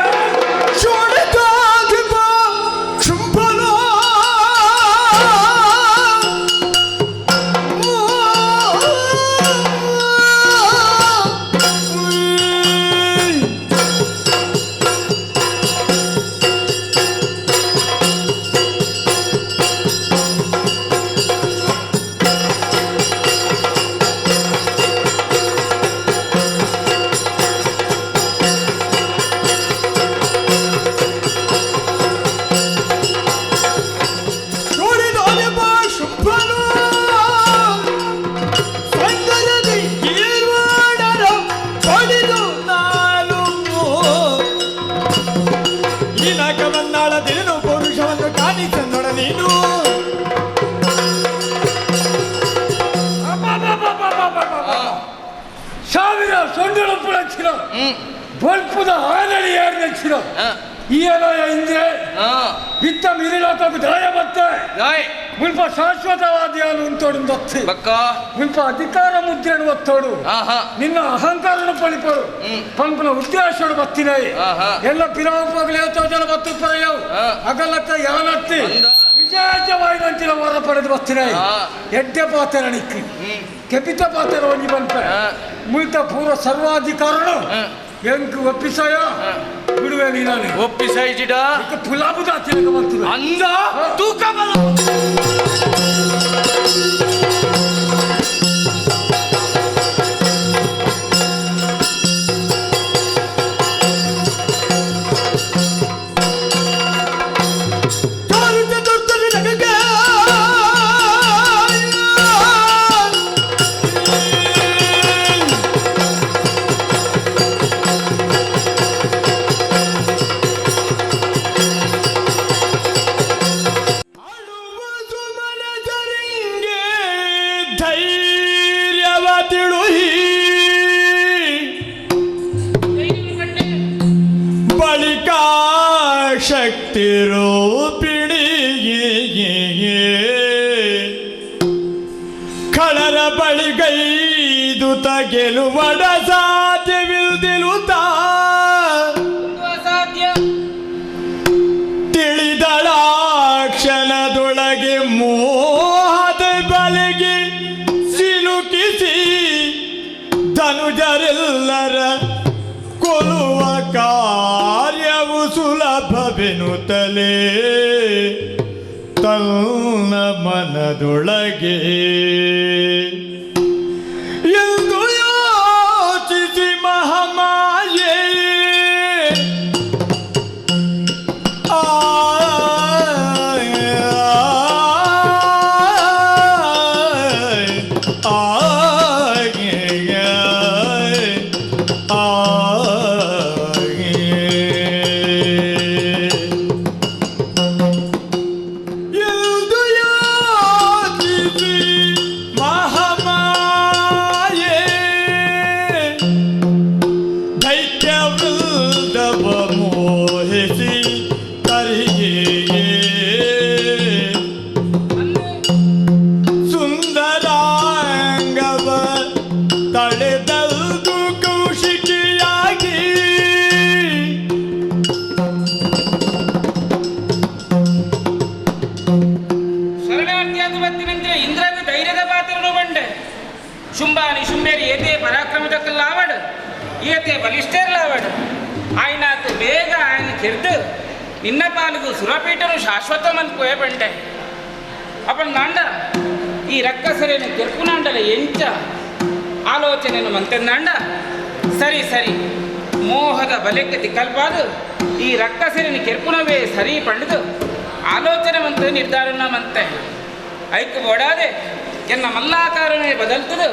S22: ಸಾವಿರ ಸೊಂಡಿಲಪ್ಪು ಬಲ್ಪುದ ಆನಡಿ ಯಾರು ನಚ್ಚಿನ ಈಯಲಾಯ ಇಂದ್ರೆ ವಿತ್ತ ಮಿರಿಲಾತకు ದಾಯ ಬತ್ತೆ ಮುಲ್ಪ ಶಾಶ್ವತವಾದ ಉಂಟೋಡು ದತ್ತೆ ಮುಲ್ಪ ಅಧಿಕಾರ ಮುದ್ರೆನು ಒತ್ತೋಡು ನಿನ್ನ ಅಹಂಕಾರನು ಪಳಿಪಡು ಪಂಪನ ಉದ್ದೇಶಡು ಬತ್ತಿನಾಯಿ ಎಲ್ಲ ಪಿರಾಪಗಲು ಏತೋ ಜನ ಬತ್ತು ಪರೆಯವು ಅಗಲಕ್ಕ ಯಾನತ್ತಿ ವಿಶೇಷವಾಯಿನಂಚಿನ ವರ ಪಡೆದು ಬತ್ತಿನಾಯಿ ಎಡ್ಡೆ ಪಾತೆರ ನಿಕ್ಕಿ ಕೆಪಿತ ಪಾತೆರ ಒಂಜಿ ಬಂಪೆ ಮುಲ್ತ ಪೂರ್ವ ಸರ್ವಾಧಿಕಾರನು ಎಂಕ್ ಒಪ್ಪಿಸಾಯ ಬಿಡುವೆ ನೀನಾನೆ
S4: ಒಪ್ಪಿಸಾಯಿಜಿಡ
S22: ಪುಲಾಬುದ ತಿಲಕ ಬರ್ತದೆ
S4: ಅಂದ ತೂಕ ಬಲ
S3: ಶಕ್ತಿ ರೂಪಿಣಿ ಖಳರ ಬಳಿಗೈದು ಗೆಲುವಡ ಸಾಧ್ಯವಿಲ್ದಿಲುತ ತಿಳಿದಳ ಕ್ಷಣದೊಳಗೆ ಮೋಹದ ಬಲೆಗೆ ಸಿಲುಕಿಸಿ ಧನುಜರೆಲ್ಲರ ಕೊಲುವ ಕಾರ್ಯವು ಸುಲಭವೆನ್ನುತ್ತಲೇ ತನ್ನ ಮನದೊಳಗೆ ಎಂದು ಯೋಚಿಸಿ ಮಹಾಮಾಯೆ ಆ ಮಹಾಮಾಯೆ ದೈತ್ಯವೃಂದವ ಮೋಹಿಸಿ ತರಿಯೇ ಸುಂದರಾಂಗವ ತಳೆದಲ್ದು ಕೌಶಿಕಿಯಾಗಿ
S5: ಶರಣಾರ್ಥಿಯಾದ ಬತ್ತಿನಂತೆ ಇಂದ್ರನ ಧೈರ್ಯದ ಪಾತ್ರನು ಬಂಡೆ ಶುಂಭಾನಿ ಶುಂಭೇರಿ ಏತೆ ಪರಾಕ್ರಮದಕ್ಕಲ್ಲಾವಡು ಏತೆ ಬಲಿಷ್ಠರ್ಲಾವಡು ಆಯ್ನಾತು ಬೇಗ ఆయన ಕಿರ್ದು ನಿನ್ನ ಪಾಲಿಗೂ ಸುರಪೀಠನು ಶಾಶ್ವತ ಮಂದ್ಕೋಯೆ ಬಂಡೆ ಅಪ್ಪಣ ನಾಂಡ ಈ ರಕ್ಕಸರೇನು ಕೆರ್ಪುನಾಂಡಲ ಎಂಚ ಆಲೋಚನೆಯನ್ನು ಮಂತಂದಾಂಡ ಸರಿ ಸರಿ ಮೋಹದ ಬಲೆಕ್ಕೆ ತಿಕ್ಕಲ್ಪಾದು ಈ ರಕ್ಕಸರೇನು ಕೆರ್ಪುನವೇ ಸರಿ ಪಂಡದು ಆಲೋಚನೆ ಮಂತು ನಿರ್ಧಾರನ ಮಂತೆ ಐಕ್ ಓಡಾದೆ ಎನ್ನ ಮಲ್ಲಾಕಾರನೇ ಬದಲ್ತದು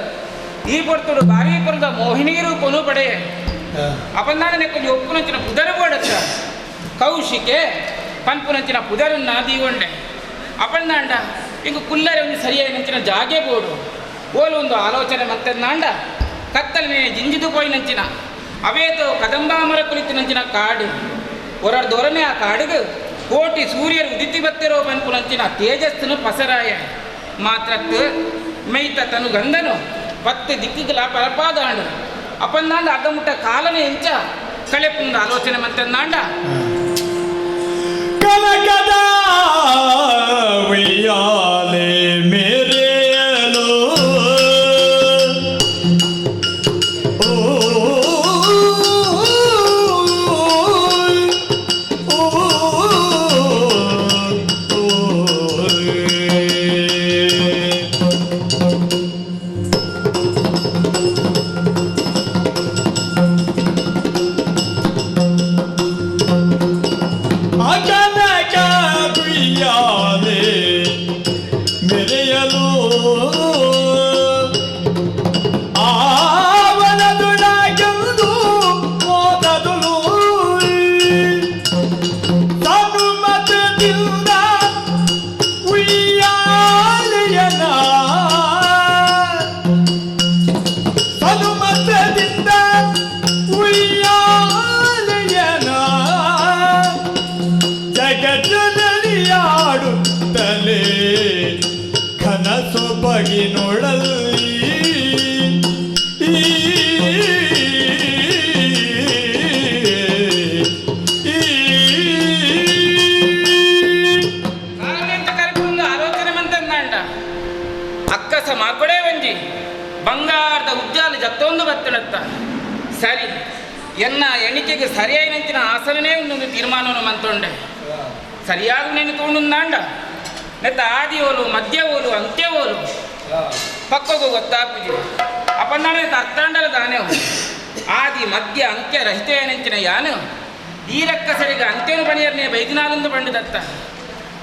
S5: ಈ ಪೊರ್ತುಡು ಭಾರೀ ಪೊರದ ಮೋಹಿನಿ ರೂಪನು ಪಡೆಯೆ ಅಪಂದಾಡನೆ ಕೊಂಚ ಒಪ್ಪುನಂಚಿನ ಪುದರು ಬೋಡತ್ತ ಕೌಶಿಕೆ ಪನ್ಪುನಂಚಿನ ಪುದರನ್ನ ದೀಗೊಂಡೆ ಅಪಂದಾಂಡ ಇಂಗು ಕುಲ್ಲರೆ ಒಂದು ಸರಿಯಾದ ಜಾಗೆ ಬೋಡು ಓಲು ಒಂದು ಆಲೋಚನೆ ಮಂತಂದಾಂಡ ಕತ್ತಲನೆ ಜಿಂಜಿದು ಪೋಯಿನಂಚಿನ ಅವೇತೋ ಕದಂಬಾಮರ ಕುಳಿತಿನಂಚಿನ ಕಾಡು ಒರಡ್ದೊರನೆ ಆ ಕಾಡುಗು ಕೋಟಿ ಸೂರ್ಯರು ಉದಿತಿ ಬತ್ತಿರೋ ಪನ್ಪುನಂಚಿನ ತೇಜಸ್ಸನು ಪಸರಾಯ ಮಾತ್ರತ್ತು ಮೈತ ತನು ಗಂಧನು ಪತ್ತು ದಿಕ್ಕುಗಳ ಪರಪಾದಾಂಡು ಅಪ್ಪಂದಾಂಡ ಅರ್ಧ ಮುಟ್ಟ ಕಾಲನೆ ಎಂಚ ಕಳೆಪುಂದ ಆಲೋಚನೆ ಮಂತಂದಾಂಡ
S3: ಕನಕದ ಉಯ್ಯಾಲೆ ಮೇರೆಯಲು ಕನಕ ಉಯ್ಯಾಲೆ ಮೆರೆಯಲು ಆವನದುಡಗೆಂದು ಮೋದದುಲು ಸನುಮತದಿಂದ ಉಯ್ಯಾಲೆಯನ ಸನುಮತದಿಂದ ಉಯ್ಯಾಲೆಯನ ಜಗತ್ತಿನಲ್ಲಿಯಾಡುತ್ತಲೇ ಕನಸು ಬಗಿನೊಳಲ್ಲಿ
S5: ಕಾಲನೆಂತ ಕರೆಪುಂದು ಆಲೋಚನೆ ಮಂತಂದಾಂಡ ಅಕ್ಕಸ ಮಾರ್ಕೊಡೇ ಒಂಜಿ ಬಂಗಾರದ ಉಜ್ಜಾಲು ಜತ್ತೊಂದು ಬತ್ತಣತ್ತ ಸರಿ ಎನ್ನ ಎಣಿಕೆಗೆ ಸರಿಯಾಯಿನಂಚಿನ ಆಸನನೇ ಒಂದೊಂದು ತೀರ್ಮಾನವನ್ನು ಮಂತೊಂಡೆ ಸರಿಯಾದ నేను ತೋಂಡುಂದಾಂಡ ನೆತ್ತ ಆದಿ ಓಲು ಮಧ್ಯ ಓಲು ಅಂತ್ಯ ಓಲು ಪಕ್ಕಗೂ ಗೊತ್ತಾಪುಜಿ ಅಪನ್ನಾಣೆ ಅರ್ಥಾಂಡಲ ದಾನೆ ಆದಿ ಮಧ್ಯ ಅಂತ್ಯ ರಹಿತೆಯನೆಂಚಿನ ಯಾನು ಈ ರಕ್ಕಸರಿಗೆ ಅಂತ್ಯನು ಬಣಿಯರ್ನೇ ಬೈದಿನಾಲೊಂದು ಬಂಡುದತ್ತ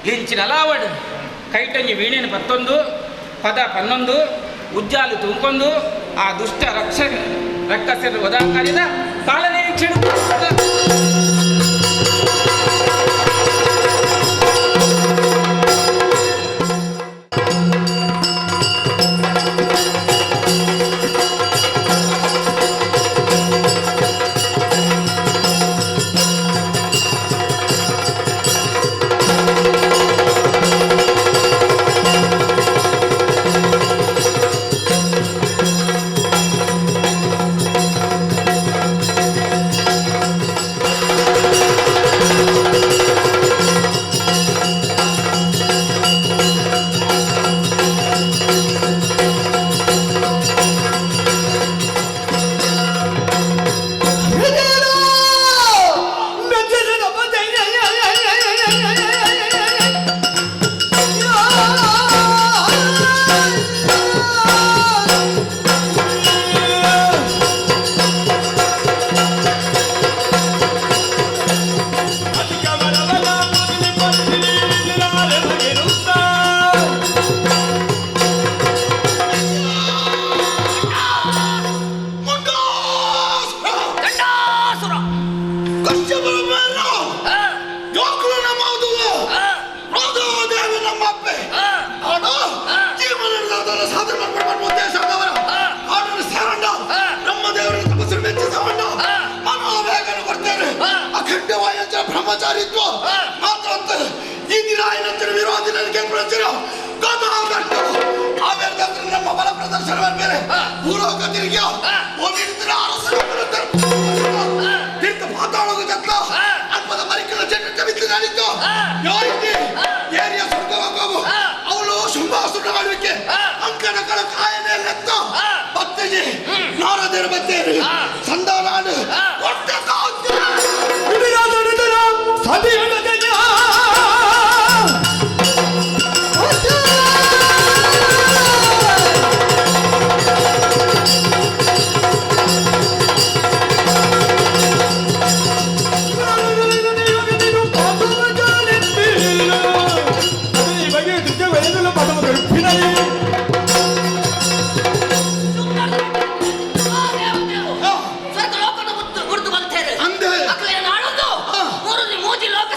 S5: ಇಂಚಿನ ಅಲಾವಡು ಕೈಟಂಜಿ ವೀಣೆನು ಪತ್ತೊಂದು ಪದ ಪನ್ನೊಂದು ಉಜ್ಜಾಲು ತುಂಕೊಂದು ಆ ದುಷ್ಟ ರಕ್ಷ ರಕ್ಕಸರು ವಧಾ ಕಾರ್ಯದ ಕಾಲ ನಿರೀಕ್ಷಣೆ
S6: ಬ್ರಹ್ಮಚಾರಿತ್ವ ಮಾತ್ರ ಈ ದಿನ ಏನಂತಾರೆ ವಿರೋಧಿ ನನಗೆ ನಮ್ಮ ಬಲ ಪ್ರದರ್ಶನ ಮೇಲೆ ಭೂಲೋಕ ತಿರುಗಿಯೋ ತೀರ್ಥ ಪಾತಾಳೋಗ ಜತ್ತ ಅಲ್ಪದ ಮರಿಕಲ ಚೆಟ್ಟ ಬಿದ್ದು ನಾನಿತ್ತು ಯಾರಿಗೆ ಏರಿಯ ಸ್ವರ್ಗವಾಗವು ಅವಳು ಶುಂಭಾಸುರ ಆಳ್ವಿಕೆ ಅಂಕಣಗಳ ಕಾಯನೆ ಲೆತ್ತ ಭಕ್ತಿಜಿ ನಾರದೇರು ಬತ್ತೇರಿ ಸಂಧಾನಾಡು ಒಟ್ಟ
S7: ಸ್ವರ್ಗ ಲೋಕದ ಗುರುತು ಬಂತೇರು ಅಕ್ಲೆನ ಆಳೊಂದು ಮೂರು ಮೂಜಿ ಲೋಕ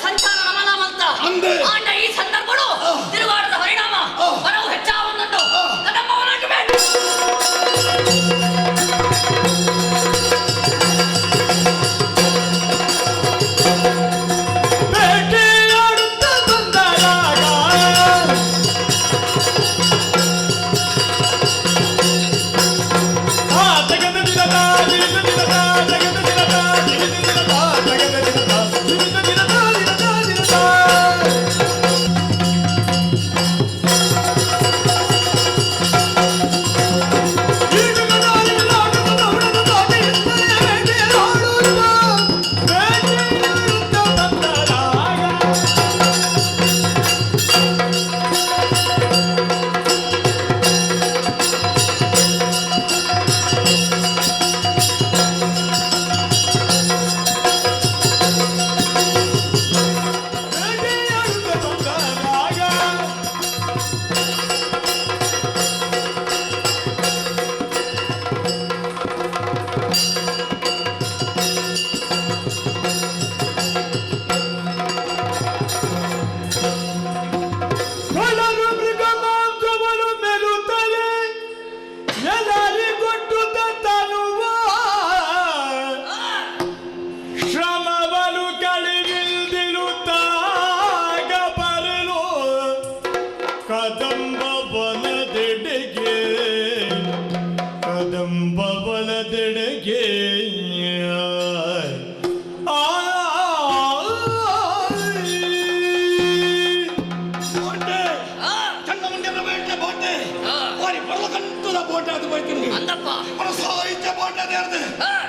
S6: ಮಾತಲ ಬೋಟಾದ ಬೈತೀನಿ
S7: ಅಂದಪ್ಪ
S6: ಸಾಹಿತ್ಯ ಬೋಟಾದ ಯಾರ್ದು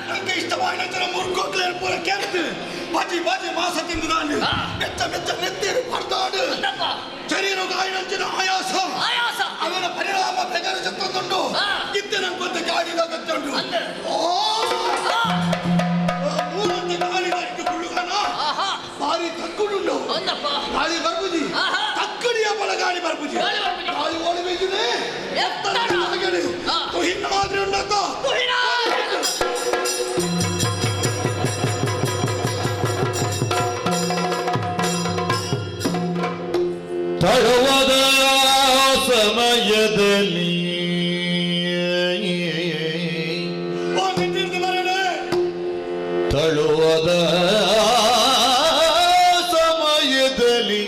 S6: ನಂಗೆ ಇಷ್ಟವಾದ ಮುರ್ಗೋಗ್ಲೇ ಪೂರ ಕೆರ್ದು ಬಾಜಿ ಬಾಜಿ ಮಾಸ ತಿಂದು ನಾನು ಮೆಚ್ಚ ಮೆಚ್ಚ ನೆತ್ತಿರು ಪಡ್ದಾಡು ಶರೀರ ಗಾಯನಂಚಿನ ಆಯಾಸ
S7: ಆಯಾಸ
S6: ಅವನ ಪರಿಣಾಮ ಬೆಗರು ಜತ್ತೊಂದುಂಡು ಇತ್ತೆ ನಂಗೊಂದು ಗಾಳಿದ ಗತ್ತುಂಡು ಓ ಮೂರಂತೆ ಗಾಳಿದ ಇಟ್ಟು ಕುಳ್ಳುಗಾನ ಭಾರಿ ತಕ್ಕುಡುಂಡು ಗಾಳಿ ಬರ್ಬುಜಿ ತಕ್ಕಡಿಯ ಬಲ ಗಾಳಿ ಬರ್ಬುಜಿ ಗಾಳಿ ಓಡಿ ಬೀಜುನೆ ತುಹಿನಾದ್ರಿ ಉಂಡತ್ತ
S3: ತಡವಾದ ಸಮಯದಲ್ಲಿ ತಳುವಾದ ಸಮಯದಲ್ಲಿ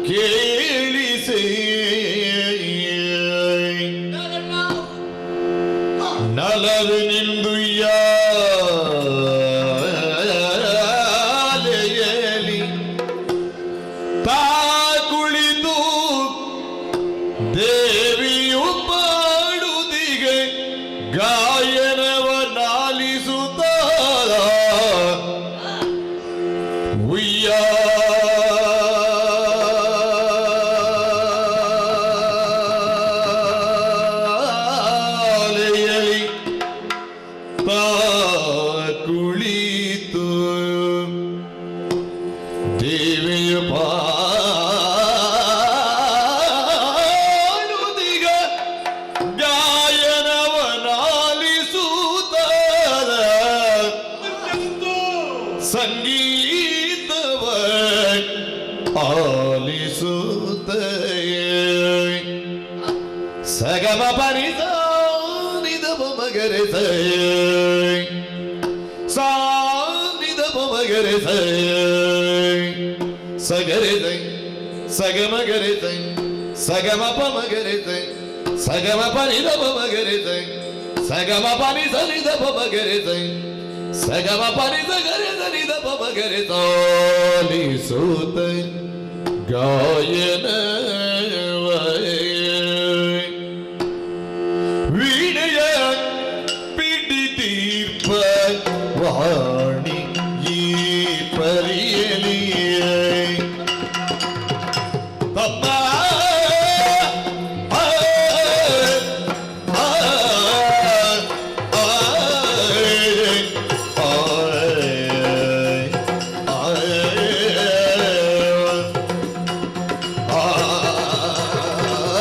S3: ಕೇಳಿಸಿ ನಲವಿನಿಂದು ಯಾಲೆಯಲಿ ತಾ ಕುಳಿತು ದೇವಿಯು ಪಾಡುದಿಗೆ ಗಾಯನವನಾಲಿಸುತ್ತ ಉಯ್ಯ ತಾ ಕುಳಿತು ದೇವಿಯು ಪಾಡುದಿಗ ಗಾಯನವನಾಲಿಸುತ್ತ ಸಂಗೀತವ ಆಲಿಸುತ್ತ ಸಗಮ ಪರಿದ ಮಗರೆ ಸಾನಿದ ಮಗರೆ ಸಗರೆ ಸಗಮ ಗರೆ ಸಗಮ ಪ ಮಗರೆ ಸಗಮ ಪ ನಿದ ಪ ಮಗರೆ ಸಗಮ ಪ ನಿ ಸ ನಿದ ಪ ಮಗರೆ ಸಗಮ ಪ ನಿ ಸ ಗರೆ ಸ ನಿದ ಪ ಮಗರೆ ಸಾಲಿಸುತ್ತ ಗಾಯನ ವೀಣೆಯ ಪಿಡಿತೀರ್ಪ ವಾಣಿ ಈ ಪರಿಯಲಿಯೇ ತಮ್ಮ ಆ, ಆ, ಆ, ಆ, ಆ, ಆ,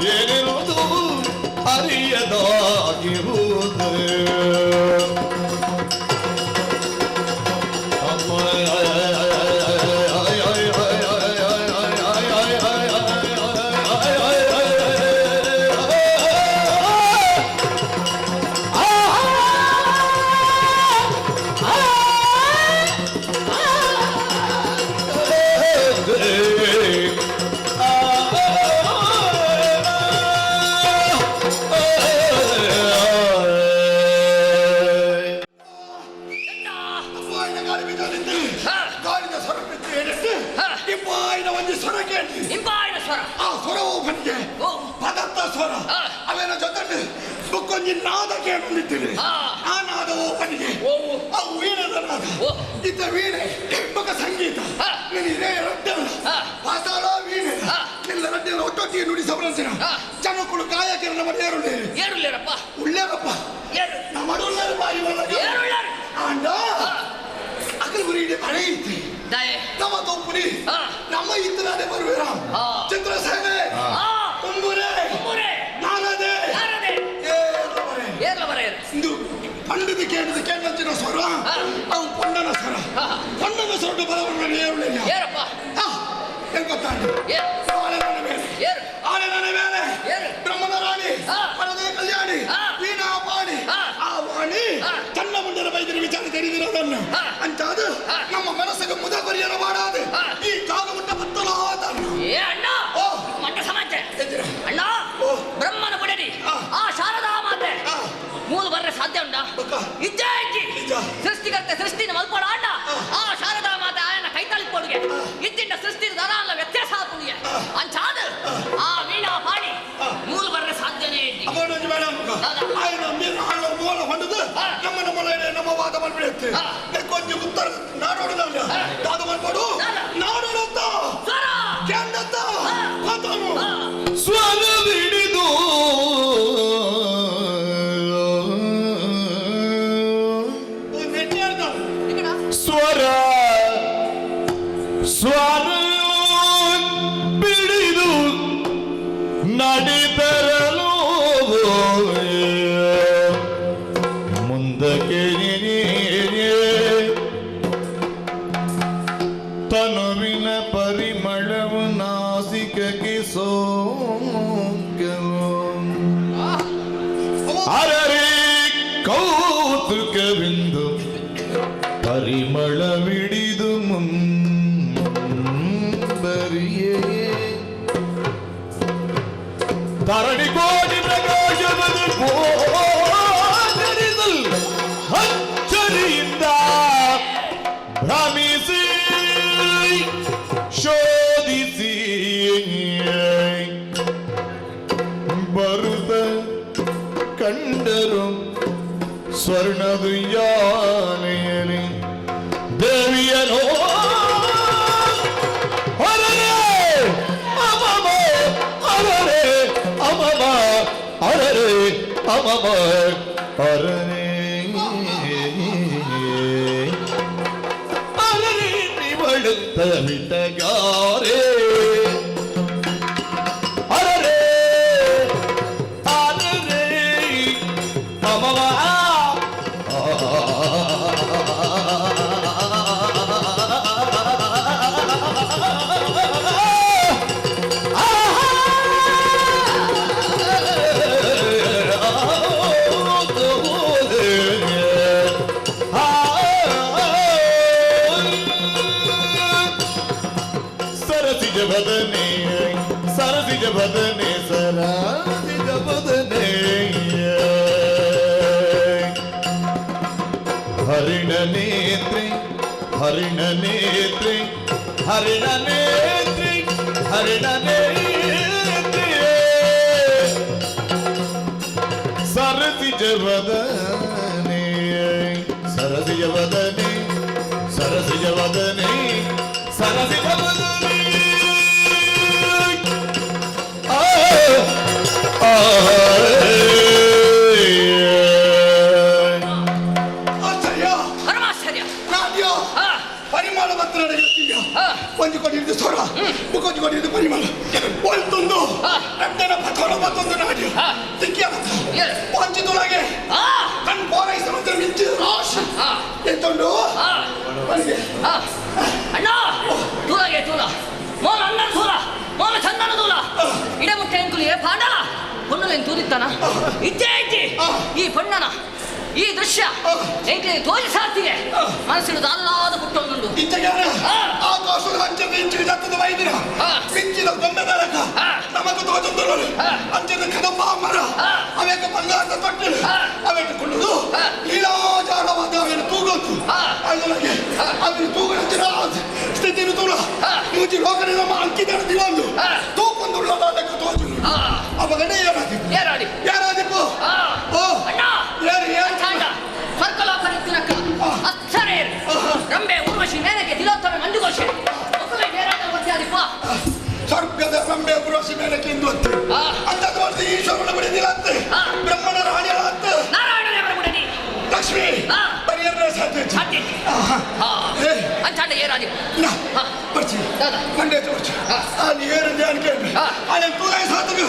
S3: ಏನಿರುವುದು ಅರಿಯದಾಗಿರುವುದು.
S6: ಜನಕ್ಕಳು ಗಾಯಕರನ್ನ ಏರುಳ್ಳೇರಪ್ಪ ಉಳ್ಳೇರಪ್ಪ ನಮ್ಮ ಬಾಯಿ ಆಂಡ ಅಕಲ್ ಗುರಿ ಮಳೆ ಇತ್ತು ನಮ್ಮ ತೋಪುರಿ ನಮ್ಮ ಇತ್ತನಾದೆ ಬರುವಿರ ಚಿತ್ರಸೇನೆ ತುಂಬುರೆ ನಾರದೆ ಇಂದು ಪಂಡದ ಕೇಳಿದ ಕೇಳಂಚಿನ ಸ್ವರ ಅವು ಪೊಂಡನ ಸ್ವರ ಪೊಂಡನ ಸ್ವರ ಬಲವನ್ನು ಏರುಳ್ಳಿಲ್ಲ ಏನ್ ಗೊತ್ತಾಂಡ ಆಳೆ ನನ್ನ ಮೇಲೆ ಬ್ರಹ್ಮನ ರಾಣಿ ಪರದೇ ಕಲ್ಯಾಣಿ ವೀಣಾ ಪಾಣಿ ಆ ವಾಣಿ ತನ್ನ ಮುಂದಿನ ವೈದ್ಯರ ವಿಚಾರ ತಿಳಿದಿರೋದನ್ನು ಅಂತಾದ ನಮ್ಮ ಮನಸ್ಸಿಗೆ ಮುದ ಕೊರಿಯರ ಮಾಡಾದೆ ಈ ಕಾಗಮುಟ್ಟ ಬತ್ತಲ
S7: ಏ ಅಣ್ಣ ಮಂಡ ಸಮಾಜ ಅಣ್ಣ ಬ್ರಹ್ಮನ ಬಡಡಿ ಆ ಶಾರದಾ ಮಾತೆ ಮೂಲ ಬರ್ರೆ ಸಾಧ್ಯ ಉಂಟಾ ಇಜ್ಜ ಇಜ್ಜಿ ಸೃಷ್ಟಿಕರ್ತ ಸೃಷ್ಟಿನ ಮಲ್ಪಡ ಅಣ್ಣ ಆ ಶಾರದಾ ಮಾತೆ ಆಯನ ಕೈತಾಳಿಪೋಡುಗೆ ಇದ್ದಿಂದ ಸೃಷ್ಟಿ ದರ ಅಲ್ಲ ವ್ಯತ್ಯಾಸ ಆಪುಗೆ ಅಂಚಾದ ಆ ವೀಣಾ ಪಾಣಿ ಮೂಲ ಬರ್ರೆ ಸಾಧ್ಯನೇ ಇಜ್ಜಿ
S6: ಮೂಲ ಹೊಂದದು ನಮ್ಮ ನಮ್ಮ ನಮ್ಮ ವಾದ ಮಾಡ್ಬಿಡುತ್ತೆ ಕೊಂಚ ಉತ್ತರ ನಾಡೋಡದಲ್ಲ ದಾದ ಮಾಡ್ಕೊಡು ನಾಡೋಡತ್ತ ಕೇಂದ್ರತ್ತ
S3: ಸ್ವರವಿಡಿದು ಸ್ವರ ಸ್ವರ ಬಿಡಿದು ನಡೆದರಲು ಮುಂದಕ್ಕೆ ತನುವಿನ ಪರಿಮಳವು ನಾಸಿಕಕ್ಕೆ ಸೋಂಕಲು ಅರರೆ ಕೌತುಕವಿಂದು ಪರಿಮಳವಿಡಿದು ಮುಂಬರಿಯೇ ಧರಣಿ ಕೋಟಿ ಪ್ರಕಾಶವನ್ನು ಗೋಚರಿಸಲ್ ಅಚ್ಚರಿಯಿಂದ ಭ್ರಮಿಸಿ ಶೋಧಿಸಿ ಬರುತ್ತ ಕಂಡರು ಸ್ವರ್ಣದು ಯಾನೆಯಲಿ ದೇವಿಯನೋ ಅರರೆ ಅಮಮ ಅರರೆ ಅಮಮ ಅರರೆ ಅಮಮ ಅರರೆ ಅರರೆ ನಿವಳುತ್ತ ವಿಟಗಾರೆ ಅರರೆ ಅರರೆ ಅಮಮ ಸರಸಿಜ ಬದನೆ ಸರಸಿಜ ಬದನೆ ಸರಸಿಜ ಬದನೆ ಹರಿಣ ನೇತ್ರಿ ಹರಿಣ ನೇತ್ರಿ ಹರಿಣ ನೇತ್ರಿ ಹರಿಣ ನೇತ್ರಿ ಸರಸಿಜ ವದನೆ ಸರಸಿಜ ವದನೆ ಸರಸಿಜ ವದನೆ ಸರಸಿಜ ವದನೆ ಆ ಆ
S6: ಆಶ್ಚರ್ಯ
S7: ಪರಮಾಶ್ಚರ್ಯ
S6: ನಾಟ್ಯ ಪರಿಮಳ ಪತ್ರ ಒಂದು ಕೊಡಿ ಸ್ವರ ಮುಕ್ಕೊಂದು ಕೊಡಿ ಪರಿಮಳ ಒಳ್ತೊಂದು ಅಡ್ಡನ ಪಥೋಲ ಮತ್ತೊಂದು ನಾಡಿ ತಿಕ್ಕಿಯ ಪಂಚಿತೊಳಗೆ ಕಣ್ ಪೋರೈಸ ಮತ್ತೆ ಮಿಂಚಿ ರೋಷ್ ಎಂತುಂಡು ಮನೆಗೆ
S7: ಅಣ್ಣ ತೂಲಾಗೆ ತೂಲ ಮೋನ ಅಣ್ಣನ ತೂಲ ಮೋನ ಚಂದನ ತೂಲ ಇಡಮುಟ್ಟೆ ಎಂಕುಲು ಏ ಪಾಂಡಲ ಪೊಣ್ಣುಲೆನ್ ತೂದಿತ್ತಾನ ಇಜ್ಜೆ ಇಜ್ಜಿ ಈ ಪೊಣ್ಣನ ಈ ದೃಶ್ಯ ಎಂಕ್ಲೆ ತೋಜಿ ಸಾತಿಗೆ ಮನಸ್ಸಿಡು ದಾಲ್ಲಾದ ಪುಟ್ಟೊಂದುಂಡು
S6: ಇತ್ತೆಗಾರ ಆಕಾಶದ ಅಂಚೆದ ಇಂಚಿಗೆ ಜತ್ತದ ವೈದಿರ ಮಿಂಚಿದ ಗೊಂಬೆ ಬೆಳಕ ನಮಗ ತೋಜೊಂದುಳ್ಳರು ಅಂಚೆದ ಕದಂಬ ಮರ ಅವೇಕ ಬಂಗಾರದ ತೊಟ್ಟಿಲು ಅವೇಟ ಕೊಳ್ಳುದು ಲೀಲಾಜಾಲವಾದ ಅವೇನು ತೂಗೊಂತು ಅದರೊಳಗೆ ಅವೇನು ತೂಗನಂಚಿನ ಸ್ಥಿತಿನು ತೂಲ ಮೂಜಿ ಲೋಕನೆ ನಮ್ಮ ಅಂಕಿತನ ದಿವಂದು ತೂಕೊಂದುಳ್ಳದಾದಕ್ಕೆ ತೋಜು ಅಪಗಡೆ ಏರಾದಿಪ್ಪು ಏರಾದಿಪ್ಪು ಓ ಏರು ಏರು
S7: ಸ್ವರ್ಗಲೋಕನಿತ್ತಿನಕ್ಕ ಅಪ್ಸರೇರು ರಂಬೆ ಊರ್ವಶಿ ಮೇನಕೆ ತಿಲೋತ್ತಮೆ ಮಂಜುಘೋಷೆ ಒಕ್ಕಲೆ ಏರಾಟ ಗೊತ್ತಾದಿಪ್ಪ
S6: ಸ್ವರ್ಗದ ರಂಬೆ ಊರ್ವಶಿ ಮೇನಕೆ ಎಂದು ಅಂತೆ ಅಂತದ್ದು ಅಂತ ಈಶ್ವರನ ಬಿಡಿದಿಲ್ಲ ಅಂತೆ ಬ್ರಹ್ಮನ ರಾಣಿಯಳ ಅಂತ
S7: ನಾರಾಯಣನೇ ಬಿಡದಿ
S6: ಲಕ್ಷ್ಮಿ ಪರಿಹರ ಸಾಧ್ಯ
S7: ಸಾಧ್ಯ ಅಂಚಾಂಡ ಏರಾದಿಪ್ಪ
S6: ಬರ್ಚಿ ಮಂಡ್ಯ ತೋರ್ಚಿ ಅಲ್ಲಿ ಏರು ಧ್ಯಾನಕ್ಕೆ ಅಲ್ಲಿ ತುಳೈ ಸಾತಗ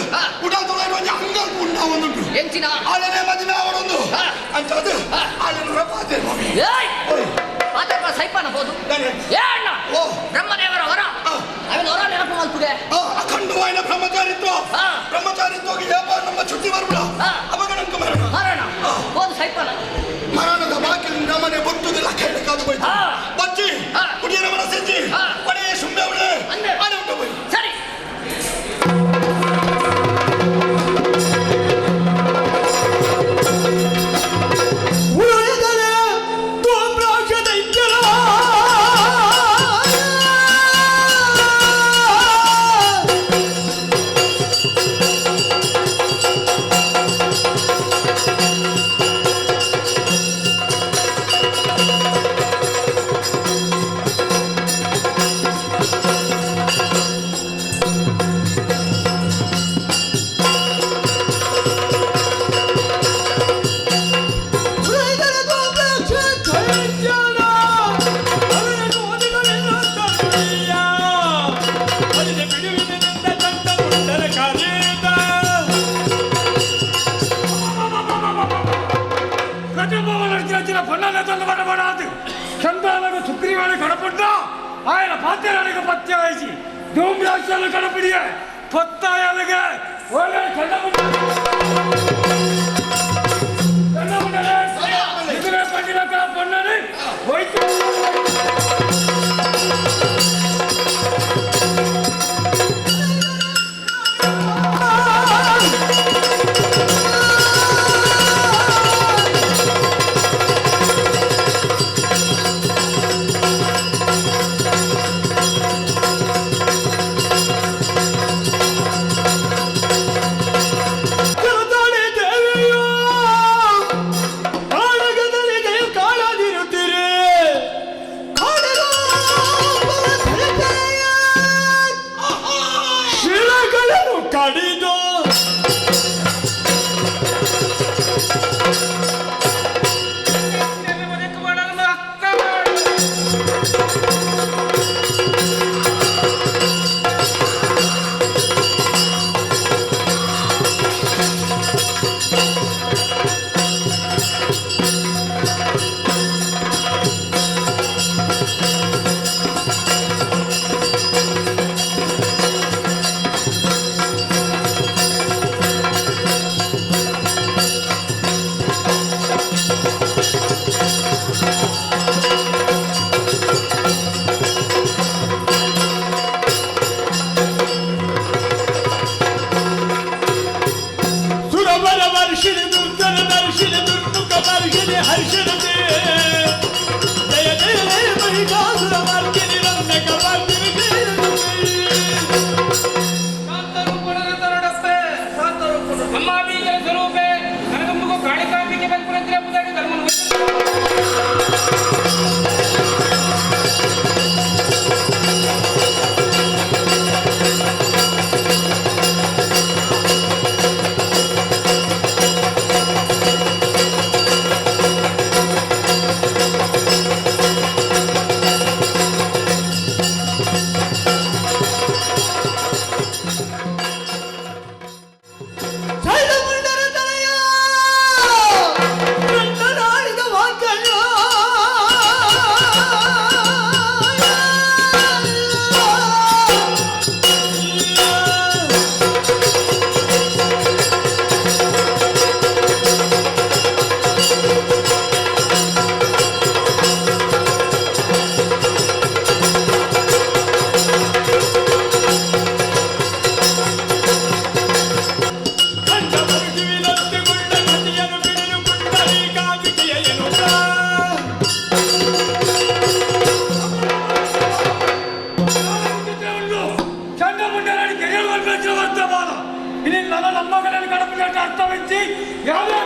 S6: ಉಡ ತುಳೈ ಒಂಜಿ ಅಂಗಲ್ ಪುಣ್ಣ ಒಂದುಂಟು
S7: ಎಂಚಿನ
S6: ಅಲ್ಲನೆ ಮದುವೆ ಅವರೊಂದು ಅಂಚಾದು ಅಲ್ಲಿ ಪಾತೆ
S7: ಏಯ್ ಪಾತೆರ್ಪ ಸೈಪಾನ ಹೋದು ಏ ಅಣ್ಣ ಬ್ರಹ್ಮದೇವರ ವರ ಅವನ ವರ ನೆನಪು ಮಲ್ಪುಗೆ
S6: ಅಖಂಡವಾಯಿನ ಬ್ರಹ್ಮಚಾರಿತ್ವ ಬ್ರಹ್ಮಚಾರಿತ್ವಕ್ಕೆ ವ್ಯಾಪಾರ ನಮ್ಮ ಚುಟ್ಟಿ ಬರಬೇಡ ಅವಾಗ ನಂಗೆ ಮರಣ
S7: ಮರಣ ಹೋದು ಸೈಪಾನ
S6: ಮರಣದ ಬಾಕಿಲ್ ನಮನೆ ಬೊಟ್ಟುದಿಲ್ಲ ಕೈಲಿ ಹೋಯ್ತು ಬಚ್ಚಿ ಕುಡಿಯರ ಮನಸ್ಸೆಜ್ಜಿ ಪಡೆಯ ಸುಮ್ಮನೆ ಅವಳೆ ಆನೆ ಉಂಟು ಹೋಯ್
S7: ಸರಿ
S22: ಸುಗ್ರೀವಾನ ಕಡಪುಟ್ಟ ఆయన ಪಾತ್ರಾಳಿಗೆ ಪತ್ತೆ ಆಯಿಸಿ ಧೂಮ್ರಾಕ್ಷನ ಕಡಪಿಡಿಯ ಪತ್ತಾಯಲಿಗೆ ಒಳ್ಳೆ ಪಣ್ಣನೆ ಹೋಯ್ತು. ಶಿಲೆಗಳನ್ನು ಕಡಿದು ಸುರವರ ವರ್ಷಿಣಿ ದುರ್ಗನ ದರ್ಶಿನಿ ದುರ್ಮುಖ ವರ್ಷಿಣಿ ಹರ್ಷಣತೆ ಜಯ ಜಯ ಜಯ ಮಹಿಷಾಸುರ ಮರ್ದಿನಿ ರಮ್ಯಕ ವರ್ದಿನಿ
S5: ಅಮ್ಮಾಬೀಜ ಸ್ವರೂಪೆ ಕನಕಂಬುಗು ಕಾಳಿಕಾಂಬಿಕೆ ಬಂದ್ಪುರಂತಿರ ಪುದಾಡಿ ಧರ್ಮನು
S22: ನಮ್ಮಗಳನ್ನು ಕಡಪುನ ಅರ್ಥವಿಂಚಿ ಯಾವುದೇ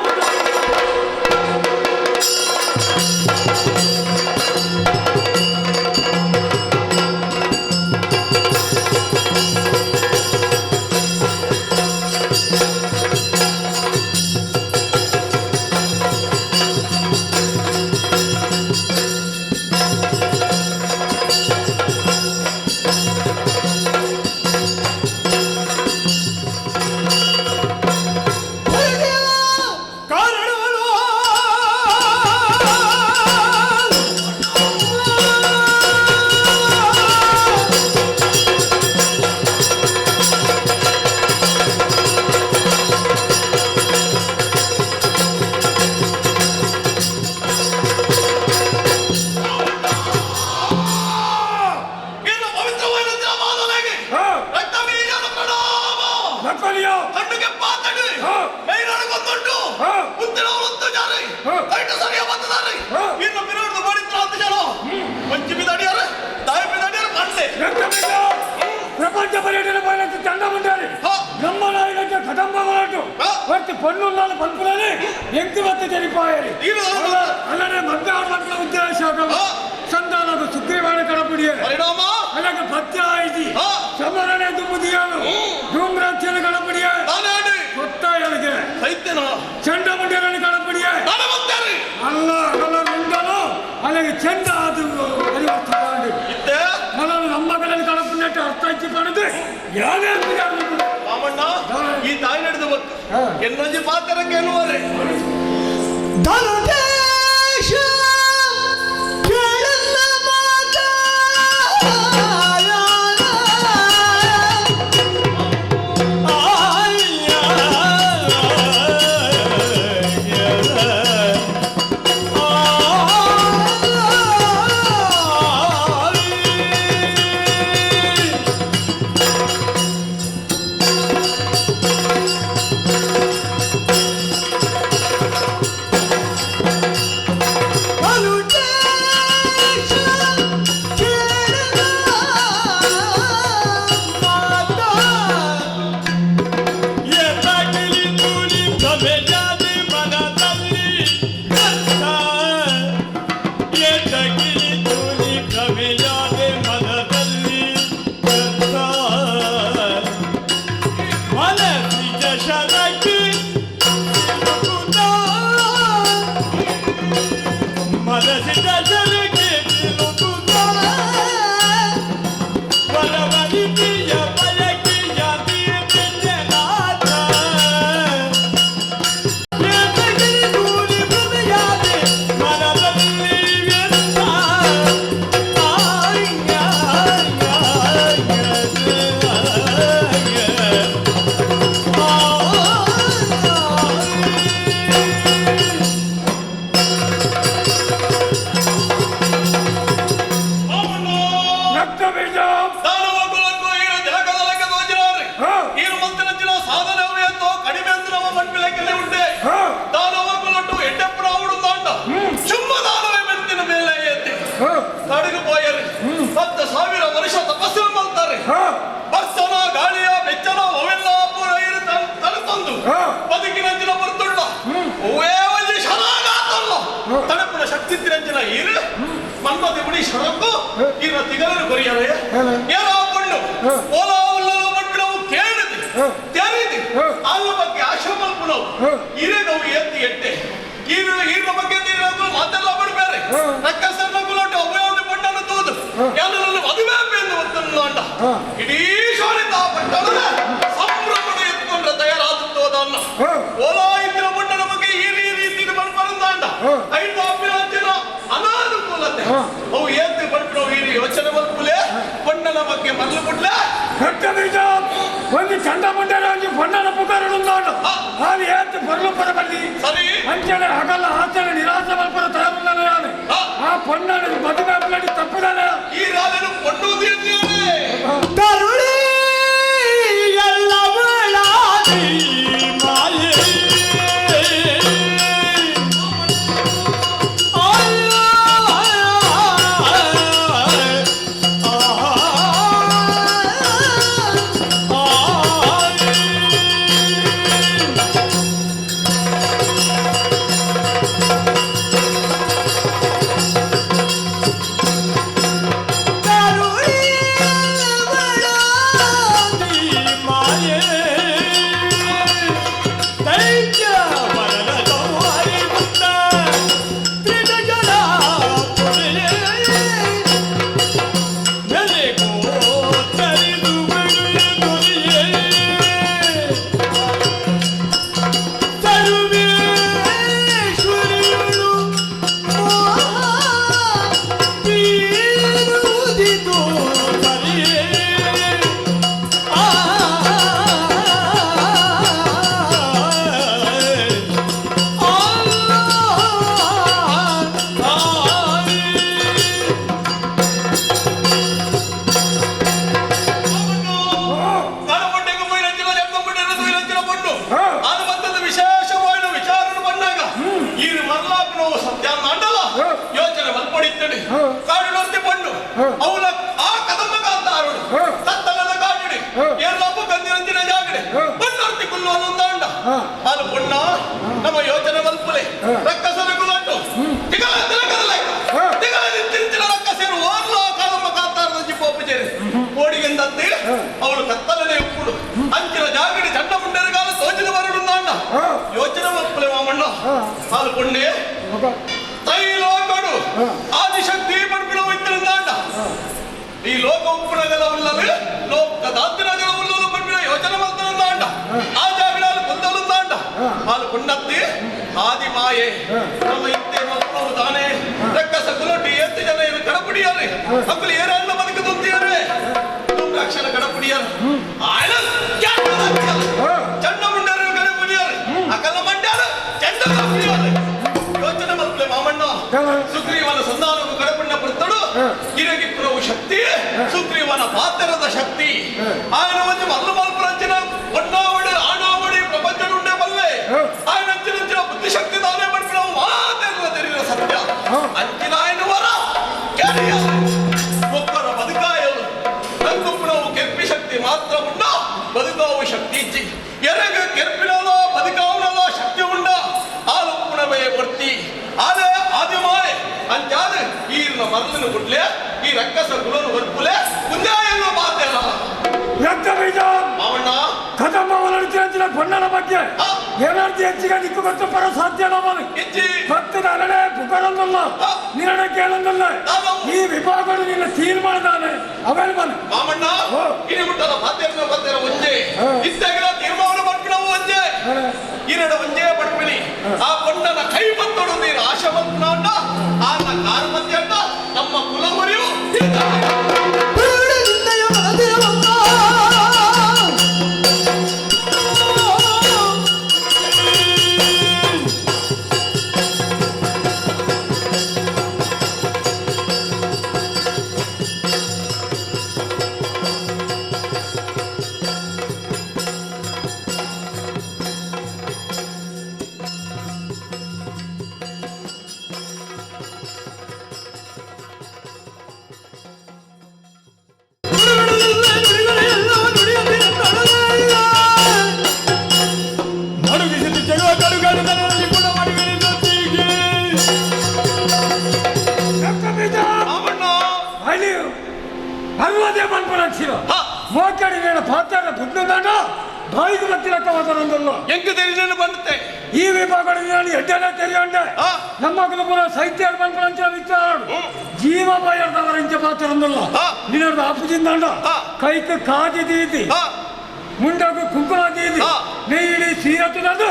S22: ಪ್ರಪಂಚ ಪರ್ಯಟನೆ ಪಯಣಕ್ಕೆ ತಂಡ ಬಂದಾರೆ ನಮ್ಮ ನಾಯಕಕ್ಕೆ ಕದಂಬ ಹೋರಾಟ ಮತ್ತು ಪಣ್ಣುಲ್ಲಾಲ ಪನ್ಪುలని ಎಂಕು ಮತ್ತೆ ತೆರಿಪಾಯರಿ ಅಲ್ಲದೆ ಮದ್ದ ಉದ್ದೇಶ ಸಂತಾನದ ಸುಗ್ರೀವಾಣ ಕಡಪುಡಿಯ
S6: ಪರಿಣಾಮ
S22: ಅಲ್ಲದೆ ಪತ್ಯ ಆಯ್ತಿ ಸಮರಣೆ ದುಮ್ಮುದಿಯಾನು ಧೂಮ್ರಾಕ್ಷನ ಕಡಪುಡಿಯ ಕೊತ್ತಾಯಳಿಗೆ
S6: ಸೈತ್ಯನ
S22: ಚಂಡಮುಂಡರನ್ನು ಕಡಪುಡಿಯ ಅಲ್ಲ ಅಲ್ಲ ಉಂಡನು ಅಲ್ಲಿಗೆ ಚೆಂಡ ಅದು ಪರಿವರ್ತನೆ ಮೊದಲು ನಮ್ಮ ಮಗಳಲ್ಲಿ ಕಡಪುನಟ್ಟು ಅರ್ಥ ಹಚ್ಚಿ ಪಡೆದು ಯಾರೇ
S6: ರಾಮಣ್ಣ ಈ ತಾಯಿ ನಡೆದ ಬಕ್ಕ ಎನ್ನೊಂಜಿ ಪಾತ್ರಕ್ಕೆ ಎನ್ನುವರೆ ಒಂದು ಚಂಡಮುಂಡರ ಒಂಜಿ ಪೊಣ್ಣನ ಪುಕಾರುಂದಾಂಡ ಆನು ಏತ್ ಪೊರ್ಲು ಪರಬಲ್ಲಿ ಅಂಚನೆ ಹಗಲ ಆಚರಣೆ ನಿರಾಸೆ ಮಲ್ಪರ ತಯಾರುಂದಾನೆ ಯಾನು ಆ ಪೊಣ್ಣನ ಮದುವೆ ಅಪ್ಲಡಿ ತಪ್ಪುದಾನೆ ಈ ರಾಜನು ಪೊಣ್ಣು
S8: ಕರುಣೆ ಎಲ್ಲವಳಾದಿ ಮಾಯೆ ಆ
S6: ಉಲ್ಲೊಂದಾಂಡ ಅದು ಪೊಣ್ಣ ನಮ್ಮ ಯೋಚನೆ ಮಲ್ಪಲೆ ರಕ್ಕಸರ ಕುಲಟ್ಟು ತಿಗಲ ತಿಲಕದ ತಿಗಲ ತಿಂಚಿನ ರಕ್ಕಸರು ಓರ್ಲೋ ಕಾಲಮ್ಮ ಕಾತಾರದ ಜಿಪ್ಪು ಓಡಿಗೆಂದತ್ತೆ ಅವಳು ಕತ್ತಲನೆ ಉಪ್ಪುಡು ಅಂಚಿನ ಜಾಗಡಿ ಚಂಡ ಮುಂಡರಗಾಲ ತೋಚಿದ ಬರಡುಂದಾಂಡ ಯೋಚನೆ ಮಲ್ಪಲೆ ಮಾಮಣ್ಣ ಹಾಲು ಪೊಣ್ಣೆ ತ್ರೈಲೋಕಡು ಆದಿಶಕ್ತಿ ಪಡ್ಪಿನ ಇತ್ತಿರುಂದಾಂಡ ಈ ಲೋಕ ಉಪ್ಪುನಗಲ ಉಲ್ಲಲು ಲೋಕ ದಾಂತಿನಗಲ ಉಲ್ಲಲು ಪಡ್ಪಿನ ಯೋಚನೆ ಮಲ್ತನುಂದಾಂಡ ಆ ಜಾಗಡಾಲು ಕೊಂದಲುಂದಾಂಡ ಹಾಲು ಪುಣ್ಣತ್ತಿ ಆದಿ ಮಾಯೆ ನಮ್ಮ ಇತ್ತೆ ಮಲ್ಪವು ತಾನೇ ರಕ್ಕಸ ಕುಲಟಿ ಎತ್ತು ಜನ ಇರು ಕಡಪುಡಿಯಾರೆ ಅಕ್ಕಲು ಏರಲ್ಲ ಬದುಕು ತುಂತಿಯಾರೆ ಅಕ್ಷರ ಕಡಪುಡಿಯಾರ ಆಯನ ಚಂಡ ಮುಂಡಾರು ಕಡಪುಡಿಯಾರೆ ಅಕಲ ಮಂಡ್ಯಾರ ಚಂಡ ಕಡಪುಡಿಯಾರೆ ಯೋಚನೆ ಮಲ್ಪಲೆ ಮಾಮಣ್ಣ ಸುಗ್ರೀವನ ಸಂಧಾನವು ಕಡಪಣ್ಣ ಪೃತ್ತಡು ಗಿರಗಿಪ್ಪುರವು ಶಕ್ತಿ ಸುಗ್ರೀವನ ಪಾತ್ರದ ಶಕ್ತಿ ఆయన ಒಂದು ಮಲ್ಲು ಮಲ್ಪರಂಚಿನ ಒಣ್ಣಾವಡಿ ಆಣಾವಡಿ ಪ್ರಪಂಚಡುಂಡೆ ಬಲ್ಲೆ ఆయన ಅಂಚಿನಂಚಿನ ಬುದ್ಧಿಶಕ್ತಿ ತಾನೇ ಪಡ್ಪಿನವು ಮಾತೆಲ್ಲ ತೆರಿನ ಸತ್ಯ ಅಂಚಿನ ఆయన ವರ ಒಬ್ಬರ ಬದುಕಾಯಲು ನಂಗುಪ್ಪುನವು ಕೆರ್ಪಿ ಶಕ್ತಿ ಮಾತ್ರ ಉಂಡ ಬದುಕಾವು ಶಕ್ತಿ ಇಜ್ಜಿ ಎರಗ ಕೆರ್ಪಿನಲೋ ಬದುಕಾವುನಲೋ ಶಕ್ತಿ ಉಂಡ ಆಲುಪ್ಪುಣವೇ ವರ್ತಿ ಆಲೆ ಆದಿಮಾಯೆ ಅಂಚಾದ ಈರ್ನ ಮರಳನ್ನು ಗುಡ್ಲೆ ಈ ರಕ್ಕಸ ಕುಲನು ವರ್ಪುಲೆ ಕುಂಜಾಯಲ್ಲೋ ಮಾತೆಲ್ಲ
S22: ರಕ್ತ ಬೀಜ
S6: ಮಾವಣ್ಣ
S22: ಕದಂಬ ಪೊನ್ನನ ಬಗ್ಗೆ ಏನಾರ್ತಿ ಹೆಚ್ಚಿಗೆ ನಿಕ್ಕು ಗೊತ್ತು ಪರ ಸಾಧ್ಯ ಭಕ್ತದ ಅಲಡೆ ಪುಕರೊಂದಲ್ಲ ನಿರ್ಣಯ ಕೇಳೊಂದಲ್ಲ ಈ ವಿಭಾಗಗಳು ನಿನ್ನ ತೀರ್ಮಾನದಾನೆ ಅವೇನು ಮನೆ
S6: ಮಾಮಣ್ಣ ಇನಿ ಮುಟ್ಟದ ಮಾತೇನ ಮಾತೇನ ಒಂಜೆ ಇತ್ತಾಗಿನ ತೀರ್ಮಾನ ಪಡ್ಪಿನವು ಒಂಜೆ ಈರಡ ಒಂಜೆ ಪಡ್ಪಿನಿ ಆ ಪೊನ್ನನ ಕೈ ಬತ್ತೋಡು ನೀರು ಆಶೆ ಬಂತನಾಂಡ ಆನ ಕಾರು ಮಧ್ಯಂಡ ನಮ್ಮ ಕುಲಮರಿಯು
S22: ಈ ವಿಭಾಗಗಳಲ್ಲಿ ಎಡ್ಡೆಲ್ಲ ತೆರೆಯಂಡೆ ನಮ್ಮ ಕುಲಪುರ ಸಾಹಿತ್ಯ ಬಂದ್ಕೊಂಚ ವಿಚಾರ ಜೀವ ಬಾಯರ್ದವರ ಇಂಚ ಪಾತ್ರದಲ್ಲ ನಿನ್ನದು ಆಪುಜಿಂದ ಕೈಕ್ ಕಾಜಿ ದೀತಿ ಮುಂಡకు ಕುಂಕುಮ ದೀತಿ ನೆಯ್ಯಿಡಿ ಸೀರತುನದು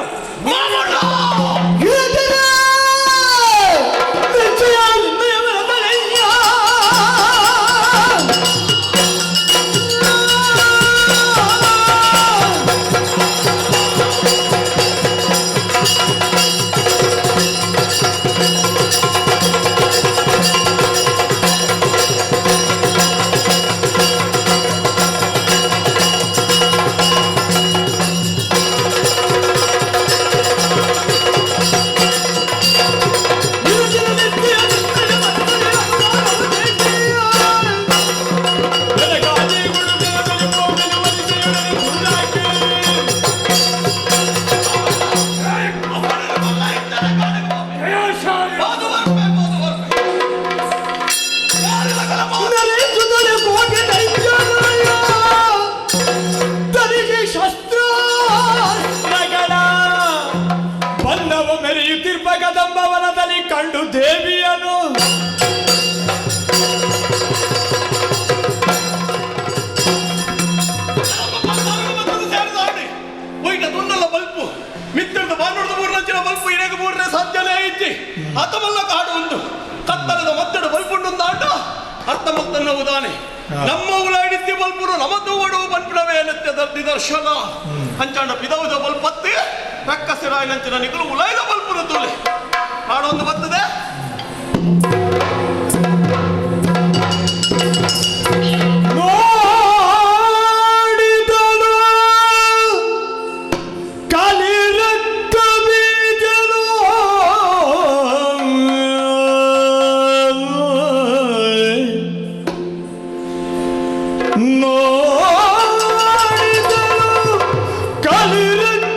S8: ಕಂಡು ದೇವಿಯನು
S6: ತುಂಡಲ್ಲ ಬಲ್ಪು ಮಿತ್ರದ ಬಾನುಡ್ದ ಮೂರ್ನಂಚಿನ ಬಲ್ಪು ಇಡಗ ಮೂರನೇ ಸಾಧ್ಯನೇ ಇಜ್ಜಿ ಅತಮಲ್ಲ ಕಾಡು ಒಂದು ಕತ್ತಲದ ಮತ್ತಡು ಬಲ್ಪುಂಡು ಆಟ ಅರ್ಥ ಮತ್ತನ್ನ ಉದಾನೆ ನಮ್ಮ ಉಲಾಡಿತ್ತಿ ಬಲ್ಪುರು ನಮ ತೂವಡು ಬಲ್ಪಿನವೇ ನಿದರ್ಶನ ಅಂಚಾಂಡ ಪಿದೌದ ಬಲ್ಪತ್ತಿ ರಕ್ಕಸಿರಾಯನಂಚಿನ ನಿಗುಲು ಉಲಾಯ್ದ ಬಲ್ಪುರು ತುಲೆ ಕಾಡೊಂದು ಬರ್ತದೆ
S8: ನೋಡಿದನು ಕಲಿ ರಕ್ತ ಬೀಜನು ನೋಡಿದನು ಕಲಿ ರಕ್ತ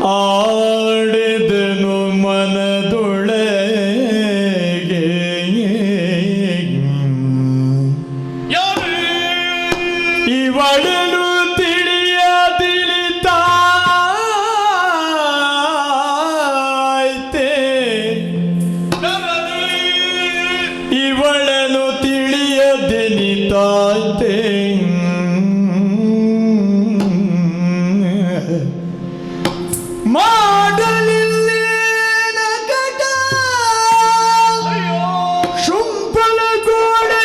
S8: ಆಡಿದನು ಮನದೊಳಗೆ. ಇವಳನು ತಿಳಿಯ ತಿಳಿತಾಯ್ತೆ, ಇವಳನು ತಿಳಿಯದೆನಿತಾಯ್ತೆ. ಮಾಡಲಿಲ್ಲೇನ ಕಟ ಶುಂಭನ ಗೋಡೆ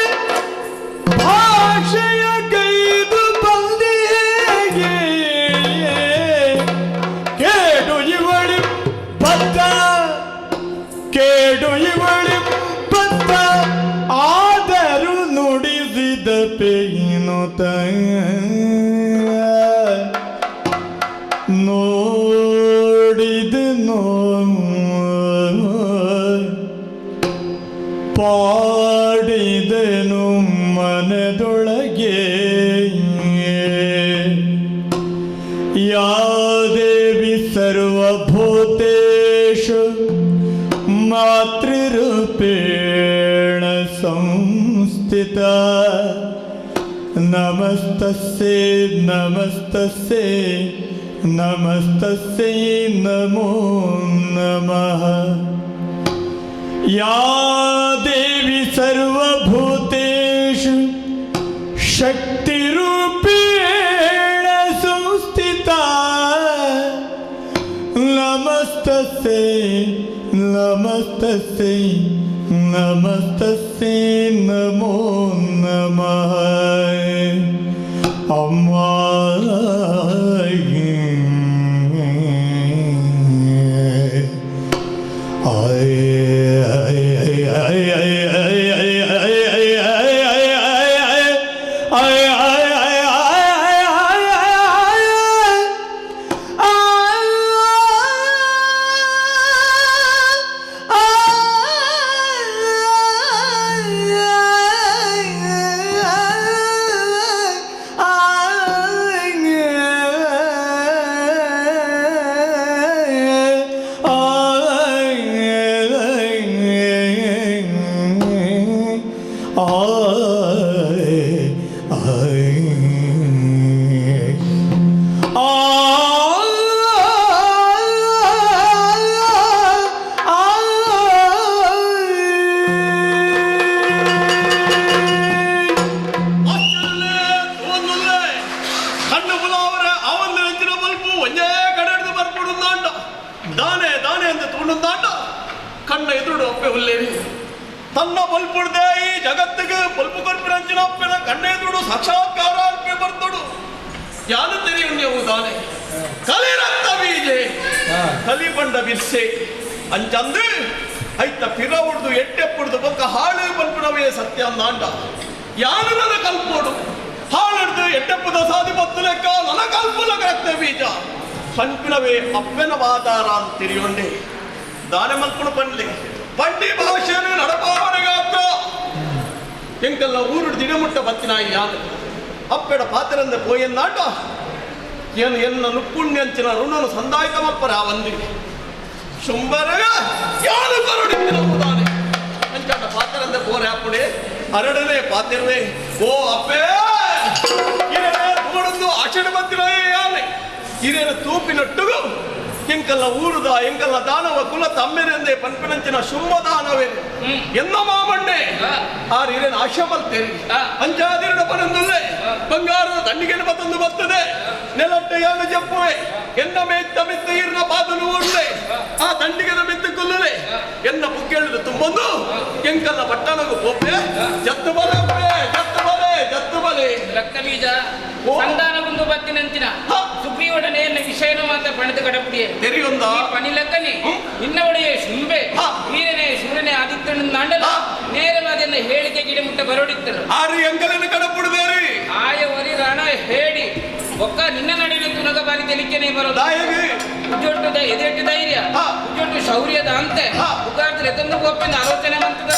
S8: ಭಾಷೆಯ ಕೈದು ಬಂದಿಗೆ. ಕೇಡು ಇವಳಿ ಬದ್ದ, ಕೇಡು ಇವಳಿ ಬದ್ದ, ಆದರೂ ನುಡಿಸಿದ ಪೇನು ನೋಡಿದನು ಪಾಡಿದನು ಮನದೊಳಗೆ. ಯಾ ದೇವಿ ಸರ್ವಭೂತೇಷು ಮಾತೃರೂಪೇಣ ಸಂಸ್ಥಿತ, ನಮಸ್ತಸ್ಯೈ ನಮಸ್ತಸ್ಯೈ ನಮಸ್ತಸ್ಯೈ ನಮೋ ನಮಃ. ಯಾ ದೇವಿ ಸರ್ವಭೂತೇಷು ಶಕ್ತಿರೂಪೇಣ ಸಂಸ್ಥಿತ, ನಮಸ್ತಸ್ಯೈ ನಮಸ್ತಸ್ಯೈ ನಮಸ್ತಸ್ಯೈ ನಮೋ ನಮಃ. ಅಮ್ಮ
S6: ಕಣ್ಣು ಬುಲಾವರ ಅವನ ನೆಂಚಿನ ಬಲ್ಪು ಒಂದೇ ಕಡೆ ಹಿಡಿದು ಬರ್ಪುಡುಂದಾಂಡ ದಾನೆ ದಾನೆ ಅಂತ ತೂಂಡುಂದಾಂಡ ಕಣ್ಣ ಎದುರುಡು ಅಪ್ಪೆ ಹುಲ್ಲೇರಿ ತನ್ನ ಬಲ್ಪುಡ್ದೆ ಈ ಜಗತ್ತಿಗೆ ಬಲ್ಪು ಕೊರ್ಪಿನಂಚಿನ ಅಪ್ಪೆನ ಕಣ್ಣ ಎದುರುಡು ಸಾಕ್ಷಾತ್ಕಾರ ಅರ್ಪೆ ಬರ್ತಡು ಯಾನು ತೆರೆಯುಣ್ಯವು ದಾನೆ ಕಲಿ ರಕ್ತ ಬೀಜೆ ಕಲಿ ಬಂಡ ಬಿರ್ಸೆ ಅಂಚಂದು ಐತ ಪಿರ ಉಡ್ದು ಎಟ್ಟೆ ಪುಡ್ದು ಬೊಕ್ಕ ಹಾಳು ಬಲ್ಪುನವೇ ಸತ್ಯ ಅಂದಾಂಡ ಯಾನು ನನ್ನ ಕಲ್ಪೋಡು ಹಾಳಿಡ್ದು ಎಟ್ಟೆಪ್ಪದ ಸಾದಿ ಬತ್ತು ಲೆಕ್ಕ ನನ್ನ ಕಲ್ಪುಲ ರಕ್ತ ಬೀಜ ಪನ್ಪಿನವೇ ಅಪ್ಪೆನ ವಾತಾರ ಅಂತ ದಾನೆ ಮಲ್ಪುಣ ಪಂಡ್ಲಿ ಪಂಡಿ ಭಾಷೆಯನ್ನು ನಡಪಾವನೆಗಾತ್ರ ಎಂಕಲ್ಲ ಊರು ದಿನಮುಟ್ಟ ಬತ್ತಿನ ಯಾನು ಅಪ್ಪೆಡ ಪಾತ್ರರಂದ ಪೋಯನ್ನಾಟ ಏನು ಎನ್ನ ನುಪ್ಪುಣ್ಯಂಚಿನ ಋಣನು ಸಂದಾಯಿತ ಮಪ್ಪರ ವಂದಿ ಶುಂಬರಗ ಯಾನು ಕರುಡಿತ್ತಿನ ದಾನೆ ಅಂಚಾಟ ಪಾತ್ರರಂದ ಪೋರೆ ಅಪ್ಪುಡೆ ಅರಡನೆ ಪಾತಿರ್ವೆ ಓ ಅಪ್ಪೇ ಇರೇ ತೋಡೊಂದು ಆಷಾಢ ಬತ್ತಿನ ಯಾನೆ ಹಿರಿಯರ ತೂಪಿನೊಟ್ಟುಗು ಎಂಕಲ್ಲ ಊರುದ ಎಂಕಲ್ಲ ದಾನವ ಕುಲ ತಮ್ಮೆರೆಂದೇ ಪನ್ಪಿನಂಚಿನ ಶುಂಭ ದಾನವೇ ಎನ್ನ ಮಾಮಣ್ಣೆ ಆರ್ ಹಿರಿಯನ ಆಶೆ ಬರ್ತೇನೆ ಅಂಚಾದಿರಡ ಪನಂದುಲ್ಲೆ ಬಂಗಾರದ ತಣ್ಣಿಗೆನ ಬತ್ತಂದು ಬರ್ತದೆ ನೆಲಟ್ಟೆ ಯಾನು ಜಪ್ಪುವೆ ಎನ್ನ ಮೇತ್ತ ಮೆತ್ತ ಈರ್ನ ಪಾದನು ಉಳ್ಳೆ ಆ ತಂಡಿಗೆನ ಮೆತ್ತ ಕೊಲ್ಲಲೆ ಎನ್ನ ಬುಕ್ಕೆಳ್ದು ತುಂಬೊಂದು ಎಂಕಲ್ಲ ಪಟ್ಟಣಗು ಪೋಪೆ ಜತ್ತು ಬಲೆ ಜತ್ತು ಬಲೆ ಜತ್ತು ಬಲೆ
S5: ರಕ್ತ ಬೀಜ ಸಂಧಾನ ಬಂದು ಬತ್ತಿನಂಚಿನ ಸುಗ್ರೀವೊಡನೆ ಎನ್ನ ವಿಷಯನ ಮಾತ್ರ ಪಣದ ಕಡಪುಡಿಯೇ
S6: ತೆರಿಯೊಂದ
S5: ಈ ಪಣಿಲಕ್ಕನೆ ನಿನ್ನ ಒಡೆಯ ಶುಂಬೆ ವೀರನೇ ಶೂರನೇ ಆದಿತ್ಯನ ನಾಂಡಲ ನೇರವಾದ ಎನ್ನ ಹೇಳಿಕೆ ಗಿಡ ಮುಟ್ಟ ಬರೋಡಿತ್ತರು
S6: ಆರು ಎಂಕಲನ್ನು ಕಡಪುಡುವೇರಿ
S5: ಆಯ ಒರಿ ರಾಣ ಹೇಳಿ ಒಕ್ಕ ನಿನ್ನ ನಡಿನ ತುನಗ ಬಾರಿ ತೆಲಿಕೆನೆ ಬರೋದು ಉಜ್ಜೊಟ್ಟು ಎದೆಟ್ಟು ಧೈರ್ಯ ಉಜ್ಜೊಟ್ಟು ಶೌರ್ಯದ ಅಂತೆ ಉಗಾದ್ರೆ ತಂದು ಒಪ್ಪಿನ ಆಲೋಚನೆ ಮಂತದ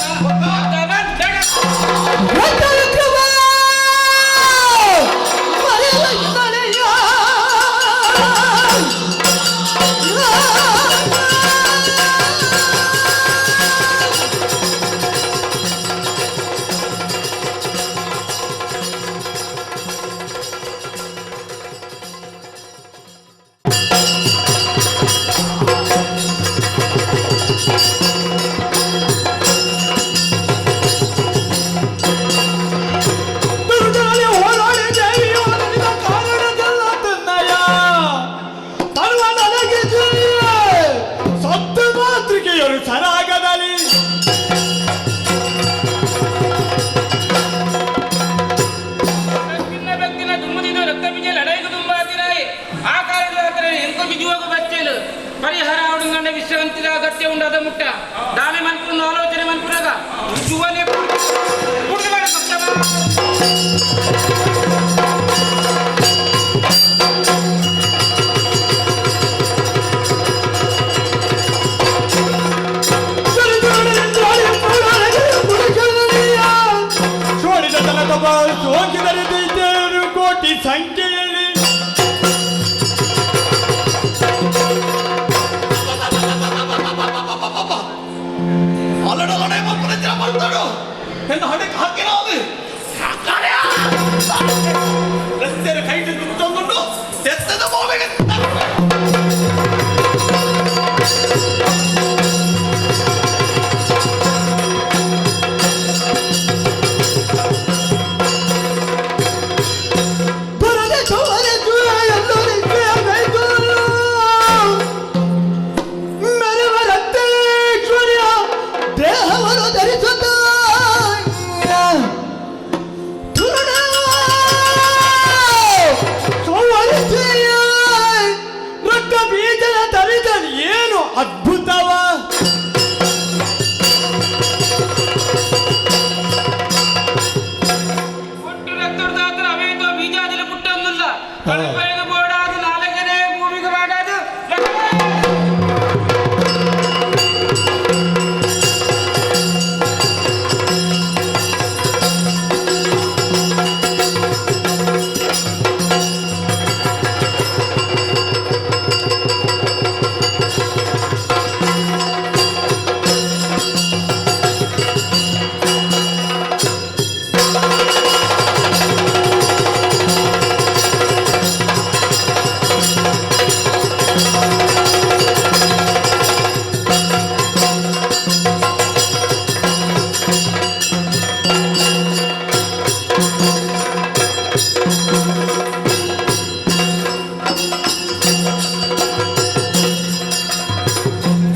S8: Thank you. ಸರಾಗದಲ್ಲಿ
S5: ಭಕ್ತಿನ ದುಮ್ಮದಿದು ರಕ್ತ ಬೀಜ ಲಡಾಯಿಗೆ ತುಂಬಾತಿರಾಯಿ ಆ ಕಾಲದ ಎಂಕೊಂಜಿ ಜೀವకు ಬಚ್ಚಲು ಪರಿಹಾರ ಅವಡುಂಗಂಡ ವಿಶ್ರಾಂತಿದ ಅಗತ್ಯ ಉಂಡಾದ ಮುಟ್ಟ ದಾನೆ ಮನ್ಪುನ ಆಲೋಚನೆ ಮನ್ಪುನಾಗ ಜೀವನೇ ಕುಡಿದು ಬೇಡ
S8: ಸೋಂಕಿದರೆ ದೈತ್ಯರು ಕೋಟಿ ಸಂಖ್ಯೆಯಲ್ಲಿ
S6: ಅಲಡಲಡೆ ಮಕ್ಕಳ ಮಾಡ್ತಾಳು ನನ್ನ ಹಣಕ್ಕೆ ಹಾಕಿರೋದು ರಸ್ತೆಯ ಕೈ ತಂದುಕೊಂಡು ಎತ್ತದ ಮೋಮೆಗೆ
S8: ರಕ್ತ ಬೀಜದ ತರಿದ ಏನು ಅದ್ಭುತವ
S5: ಹುಟ್ಟು ರಕ್ತದಾತರ ಅವೇತೋ ಬೀಜಾದಿಲ ಪುಟ್ಟೊಂದುಲ್ಲ ಕಡಪೆಗೆ ಬೋಡಾದು ನಾಲಗೆರೆ ಭೂಮಿಗೆ ಬಾಡಾದು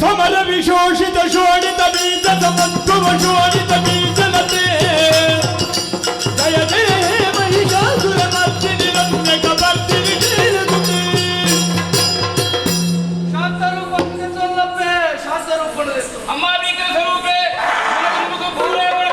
S8: ಸಮರ ವಿಶೋಷಿತ ಶೋಣಿತ ಬೀಜ ಸಮತ್ವ ಶೋಣಿತ ಬೀಜಲತೆ ಜಯ ಜಯ ಮಹಿಷಾಸುರ ಮರ್ದಿನಿ ರಮ್ಯ ಕಪರ್ದಿನಿ ಕೀಲುಕುತಿ.
S4: ಶಾಂತರೂಪ ಶಾಂತರೂಪ
S5: ಅಮ್ಮಾಬೀಕ ಸ್ವರೂಪೇ ಭೂರೇಗಣ